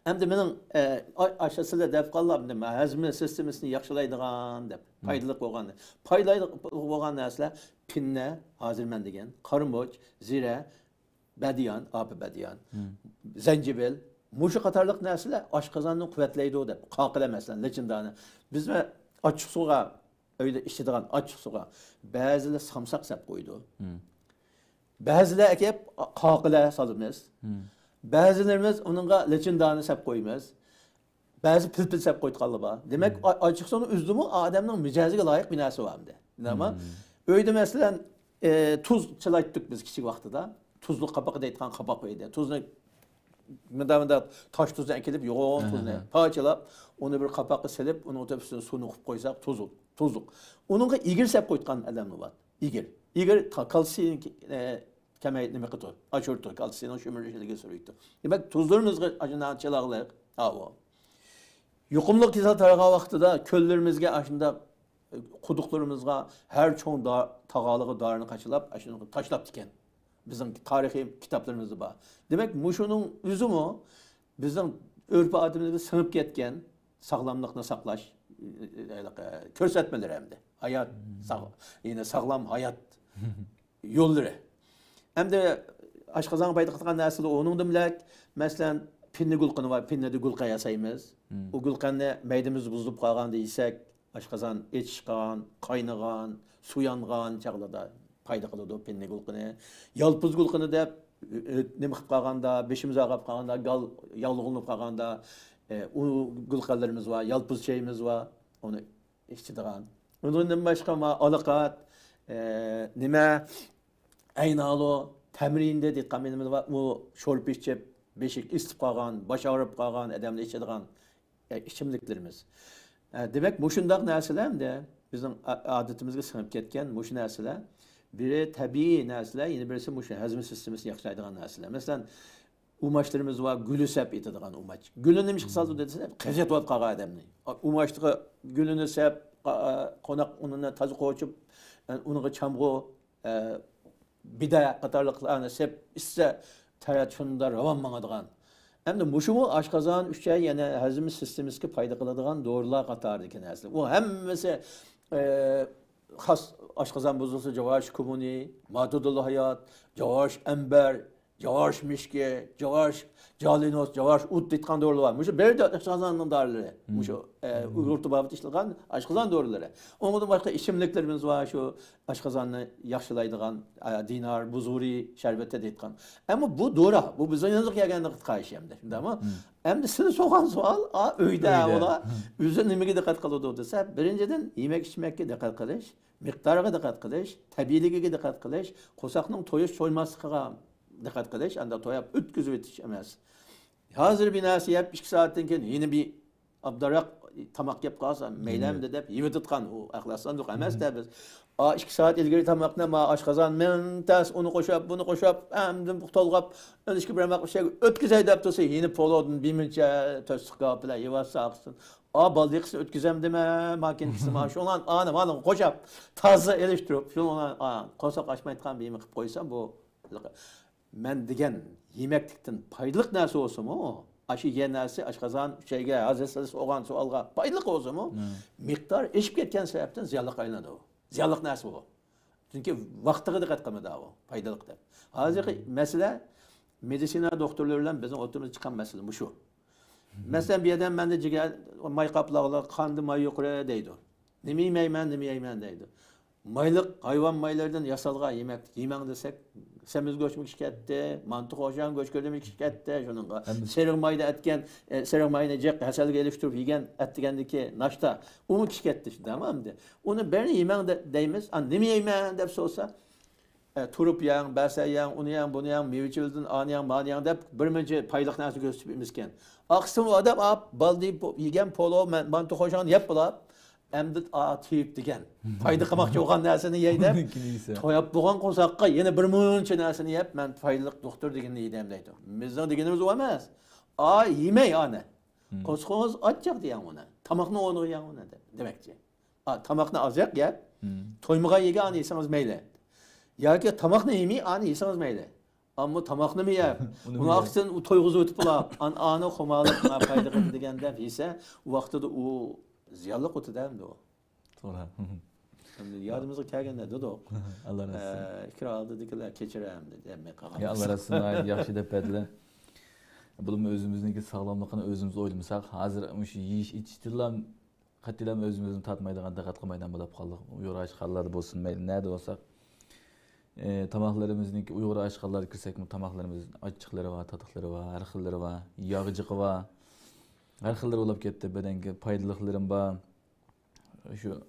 ئەمدى مېنىڭ، ئە، ئا-، ئاشۇ سىلەر دەپ قالغان نېمە، ھەزىمە سىستېمىسىنى ياخشىلايدىغان دەپ، پايدىلىق بولغان. پايدىلىق بولغان نەرسىلەر پىننە، ھازىر مەن دېگەن، قارىمۇچ، زىرە، بەدىيان، ئاپا بەدىيان، زەنجىۋىل، مۇشۇ قاتارلىق نەرسىلەر ئاشقازاننى قۇۋۋەتلەيدۇ دەپ، قاقىلە مەسىلەن، لېچىندانە. بىز ئاچچىقسۇغا ئۆيدە ئىچىدىغان ئاچچىقسۇغا بەزىلەر سامساق سەپ قويىدۇ. بەزىلەر ئەكەپ قاقىلە سالىمىز. بەزىلىرىمىز ئۇنىڭغا لېچىندانە سەپ قويىمىز. بەزى پىلپىل سەپ قويىدىغانلار بار. دېمەك، ئا-، ئاچچىقسۇنىڭ ئۆزىدىمۇ ئادەمنىڭ مىجەزىگە لايىق بىر نەرسە بار ئەمدى. بىلەمما؟ ئۆيدە مەسىلەن، ئى، تۇز چىلايتتۇق بىز كىچىك ۋاقتىدا. تۇزلۇق قاپاق دەيدىغان قاپاق بار ئىدى. تۇزنى مۇنداق، مۇنداق تاش تۇزنى ئەكېلىپ، يوغان تۇزنى پارچىلاپ، ئۇنى بىر قاپاققا سېلىپ، ئۇنىڭ تۆپىسىدىن سۇنى قۇيۇپ قويساق، تۇز، تۇزلۇق. ئۇنىڭغا ئېگىر سەپ قويۇتقان ئادەملەر بار. ئېگىر. ئېگىر تا-، كالتسىينى، ئە، كەمەي-، نېمە قىلىدۇ؟ ئاشۇرىدۇ، كالتسىينىڭ شۆمۈرۈشىگە سۆرەيدۇ. دېمەك، تۇزلىرىمىزغا ئاشۇنداق چىلاغلىق. ئاۋۇ. يۇقۇملۇق كېسەل تارىغان ۋاقتىدا كۆللىرىمىزگە ئاشۇنداق، ئە، قۇدۇقلىرىمىزغا ھەر چوڭ دا-، تاغارلىققا دارىنى قاچىلاپ، ئاشۇنى تاشلاپتىكەن. بىزنىڭ تارىخىي كىتابلىرىمىزدا بار. دېمەك، مۇشۇنىڭ ئۆزىمۇ بىزنىڭ ئۆرپ-ئادىتىمىزگە سىڭىپ كەتكەن ساغلاملىقنى ساقلاش، ئە، كۆرسەتمىلىرى ئەمدى. ھايات، ساغ-، يەنى ساغلام ھايات يوللىرى. ئەمدى ئاشقازانغا پايدا قىلىدىغان نەرسىلەر ئۇنىڭدىن بۆلەك، مەسىلەن، پىننە گۈلقىنى بار، پىننىدە گۈلقەن ياسايمىز. ئۇ گۈلقەننى مەيدىمىز بۇزۇلۇپ قالغاندا يېسەك، ئاشقازان ئېچىشقان، قاينىغان، سۇيانغان چاغلاردا پايدا قىلىدۇ پىننە گۈلقىنى. يالپۇز گۈلقىنى دەپ، ئۆ-، ئۆ-، نېمە قىلىپ قالغاندا، بېشىمىز ئاغرىپ قالغاندا، گال ياغلىغۇلىنىپ قالغاندا، ئە، ئۇ گۈلقەنلىرىمىز بار، يالپۇز چېيىمىز بار، ئۇنى ئىچىدىغان. ئۇنىڭدىن باشقا ما ئالىقات، ئە، نېمە، ئەينالۇ، تەمرىندە دېيىدىغان نېمە بار، ئۇ شورپا ئىچىپ، بېشى ئېسىلىپ قالغان، باش ئاغرىپ قالغان ئادەملەر ئىچىدىغان ئە، ئىچىملىكلىرىمىز. ئە، دېمەك، مۇشۇنداق نەرسىلەر ئەمدى بىزنىڭ ئا-، ئادىتىمىزگە سىڭىپ كەتكەن مۇشۇ نەرسىلەر. بىرى تەبىئىي نەرسىلەر، يەنە بىرسى مۇشۇ ھەزىمە سىستېمىسىنى ياخشىلايدىغان نەرسىلەر. مەسىلەن، ئۇماچلىرىمىز بار، گۈلى سەپ ئېتىدىغان ئۇماچ. گۈلى نېمە ئىشقا سالىدۇ دېسە، قەۋزىيەت بولۇپ قالغان ئادەمنى. ئۇماچلىقى گۈلىنى سەپ، قا-، قوناق ئۇنىنى تازا قوچۇپ، ئۇنىڭغا چامغۇر، ئە، بىدە قاتارلىقلارنى سەپ ئىچسە، تەرەت شۇنداق راۋان ماڭىدىغان. ئەمدى مۇشۇمۇ ئاشقازان ئۈچۈن يەنە ھەزىم سىستېمىسىغا پايدا قىلىدىغان دورىلار قاتارىدىكى نەرسىلەر. ئۇ ھەممىسى، ئە، خاس ئاشقازان بۇزۇلسا جاۋاش كۇمۇنى، ماتۇدۇل ھايات، جاۋاش ئەمبەر، جاۋارىش مىشكى، جاۋارىش جالىنوس، جاۋارىش ئوت دەيدىغان دورىلار بار. مۇشۇ بىر ئاشقازاننىڭ دارىلىرى. مۇشۇ ئۇيغۇر تېبابىتى ئىشلىگەن ئاشقازان دورىلىرى. ئۇنىڭدىن باشقا ئىچىملىكلىرىمىز بار، شۇ ئاشقازاننى ياخشىلايدىغان، ئە، دىنار، بۇزۇرى شەربىتى دەيدىغان. ئەمما بۇ دورا، بۇ بىزنىڭ يېنىمىزغا كەلگەندە قىتقايىش ئەمدى، شۇنداقمۇ؟ ئەمدى سىلى سوغان سوئال، ئا، ئۆيدە ئۆيدە. ئۇلار ئۆزى نېمىگە دىققەت قىلىدۇ دېسە، بىرىنچىدىن، يېمەك ئىچمەككە دىققەت قىلىش، مىقدارىغا دىققەت قىلىش، تەبىئىيلىكىگە دىققەت قىلىش، قورساقنىڭ تويۇش تويماسلىقىغا دىققەت قىلىش، ئاندا توياپ ئۆتكۈزۈۋېتىش ئەمەس. ھازىر بىر نەرسە يەپ، ئىككى سائەتتىن كېيىن يەنە بىر ئابدۇراق تاماق يەپ قالسا، مەيلىمدە دەپ يېۋېتىدىغان ئۇ ئەخلاقسىزلىق ئەمەستە بىز. ئا، ئىككى سائەت ئىلگىرى تاماقنى ما ئاشقازان مىڭ تەس ئۇنى قوشۇپ، بۇنى قوشۇپ، ئەمدى تولغاپ، ئىشكى بىر ئىشەك ئۆتكۈزەي دەپ تۇرسا، يەنە پولۇدىن بىر مۇنچە تۆستۈك كاپىلە يېۋەتسە ئاقسىن. ئا، بالدىقىسىنى ئۆتكۈزەمدىمە، ماكىنىكىسى ما، شۇنىڭ ئانى مانىغا قوشاپ، تازا ئېلىشتۇرۇپ، شۇنىڭ قورساق ئاچمايدىغان بىر يېمە قىلىپ قويسا، بۇ مەن دېگەن يېمەكلىكتىن پايدىلىق نەرسە بولسىمۇ، ئاشۇ يېگەن نەرسە ئاشقازان، ئۈچەيگە، ھازىر سىز سورىغان سوئالغا پايدىلىق بولسىمۇ، مىقدار ئېشىپ كەتكەن سەۋەبتىن زىيانلىققا ئايلىنىدۇ. زىيانلىق نەرسە بۇ. چۈنكى ۋاقتىغا دىققەت قىلمىدى ئۇ، پايدىلىق دەپ. ھازىرقى مەسىلە مېدىسىنا دوختۇرلىرى بىلەن بىزنىڭ ئوتتۇرىمىزدا چىققان مەسىلە مۇشۇ. مەسىلەن، بۇ يەردە مەندە جىگەر ماي قاپلىغانلار، قاندا ماي يۇقىرى دەيدۇ. نېمە يېمەيمەن، نېمە يەيمەن دەيدۇ. مايلىق، ھايۋان مايلىرىدىن ياسالغان يېمەكلىك يېمەڭ دېسەك، سېمىز گۆشمۇ كىشى كەتتى، مانتا، قوشاڭ، گۆش گۆردىمى كىشى كەتتى، شۇنىڭغا سېرىق مايدا ئەتكەن، ئە، سېرىق ماينى جىق ھەسەلگە ئېلىشتۇرۇپ يېگەن، ئەتىگەندىكى ناشتا، ئۇمۇ كىشى كەتتى، شۇنداقمۇ ئەمدى؟ ئۇنى بىرنى يېمەڭ دە-، دەيمىز، ئا، نېمە يەيمەن دەپ سورىسا، ئە، تۇرۇپ يەڭ، بەسە يەڭ، ئۇنى يەڭ، بۇنى يەڭ، مېۋە چىۋىدىن ئانى يەڭ، مانى يەڭ دەپ بىر مۇنچە پايدىلىق نەرسە كۆرسىتىپ ئېمىزكەن. ئاقسىمۇ ئادەم ئاپ، بالدى پو-، يېگەن پولو، مە-، مانتا، قوشاڭنى يەپ بولاپ، ئەمدى ئا، تېيىپ دېگەن. پايدا قىلماقچى بولغان نەرسىنى يەي دەپ، توياپ بولغان قورساققا يەنە بىر مۇنچە نەرسىنى يەپ، مەن پايدىلىق دوختۇر دېگىنىنى يېدىم دەيدۇ. بىزنىڭ دېگىنىمىز ئۇ ئەمەس. ئا، يېمەي ئانى. قورسىقىڭىز ئاچچىق دېيەڭ ئۇنى. تاماقنىڭ ئورنىغا يەڭ ئۇنى دەپ، دېمەكچى. ئا، تاماقنى ئازراق يەپ، تويمىغان يېگەن ئانى يېسىڭىز مەيلى. ياكى تاماقنى يېمەي ئانى يېسىڭىز مەيلى. ئەمما تاماقنىمۇ يەپ، ئۇنىڭ ئاقسىدىن تويغۇزۇۋېتىپ بولاپ، ئان-، ئانى خۇمارلىق، ما پايدا قىلدى دېگەن دەپ يېسە، ۋاقتىدا ئۇ زىيانلىق ئۆتىدۇ ئەمدى ئۇ. توغرا. ئەمدى يادىمىزغا كەلگەندە دېدۇق. ئاللا راست ئە، ئىكرا ئالدىدىكىلەر كەچۈرەمدى دەپ قالغان. يا، ئاللا راست، ناھايىتى ياخشى دەپ بەردىلەر. بولۇپمۇ ئۆزىمىزنىڭكى ساغلاملىقىنى ئۆزىمىز ئويلىمىساق، ھازىر مۇشۇ يېيىش ئىچىشتىنلا قەتئىيلا ئۆزىمىزنى تارتمايدىغان، دىققەت قىلمايدىغان بولۇپ قالدۇق. ئۇيغۇر ئاشخانىلاردا بولسۇن، مەيلى نەدە بولساق، ئى، تاماقلىرىمىزنىڭكى، ئۇيغۇر ئاشخانىلارغا كىرسەكمۇ، تاماقلىرىمىز ئاچچىقلىرى بار، تاتلىقلىرى بار، ھەر خىللىرى بار، ياغ جىقى بار، ھەر خىللىرى بولۇپ كەتتى. بەدەنگە پايدىلىقلىرىمۇ بار. شۇ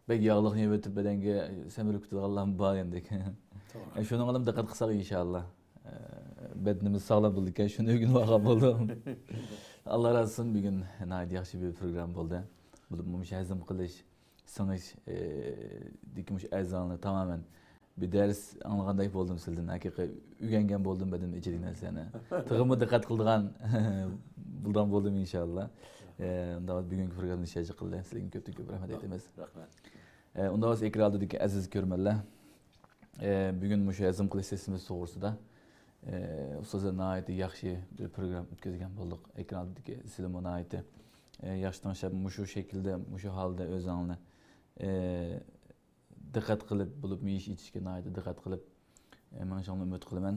بەك ياغلىقنى يەۋېتىپ بەدەنگە سەمرىپ كېتىدىغانلارمۇ بار ئەمدى. توغرا. شۇنىڭغا دىققەت قىلساق ئىنشاللا، ئە، بەدىنىمىز ساغلام بولىدىكەن، شۇنى ئۆگىنىۋالغان بولدۇم. ئاللا رازى بولسۇن، بۈگۈن ناھايىتى ياخشى بىر پروگرامما بولدى. بولۇپمۇ مۇشۇ ھەزىم قىلىش، سىڭىش، ئە، دىكى مۇشۇ ئەزالارنى تامامەن بىر دەرس ئاڭلىغاندەك بولدۇم سىلدىن. ھەقىقىي ئۆگەنگەن بولدۇم بەدىنىم ئىچىدىكى نەرسىلەرنى. تېخىمۇ دىققەت قىلىدىغان بولدۇم، بولدۇم ئىنشاللا. ئە، ئۇنداق بۈگۈنكى پروگراممىنى شۇ يەرگىچە قىلدى. سىلىگە كۆپتىن كۆپ رەھمەت ئېيتىمىز. رەھمەت. ئە، ئۇنداق بولسا ئېكران ئالدىدىكى ئەزىز كۆرۈرمەنلەر، ئە، بۈگۈن مۇشۇ ھەزىم قىلىش سىستېمىسى توغرىسىدا، ئە، ئۇستازلار ناھايىتى ياخشى بىر پروگرامما ئۆتكۈزگەن بولدۇق. ئېكران ئالدىدىكى سىلەرمۇ ناھايىتى، ئە، ياخشى تىڭشاپ، مۇشۇ شەكىلدە، مۇشۇ ھالدا ئۆزۈڭلارنى، ئە، دىققەت قىلىپ، بولۇپمۇ يېيىش ئىچىشكە ناھايىتى دىققەت قىلىپ، ئە، مېڭىشىڭلارنى ئۈمىد قىلىمەن.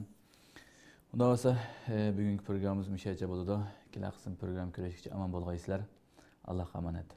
ئۇنداق بولسا، ئە، بۈگۈنكى پروگراممىمىز مۇشۇ يەرگىچە بولىدۇ. كېلەر قېتىم پروگرامما كۆرۈشكىچە ئامان بولغايسىلەر. ئاللاھقا ئامانەت.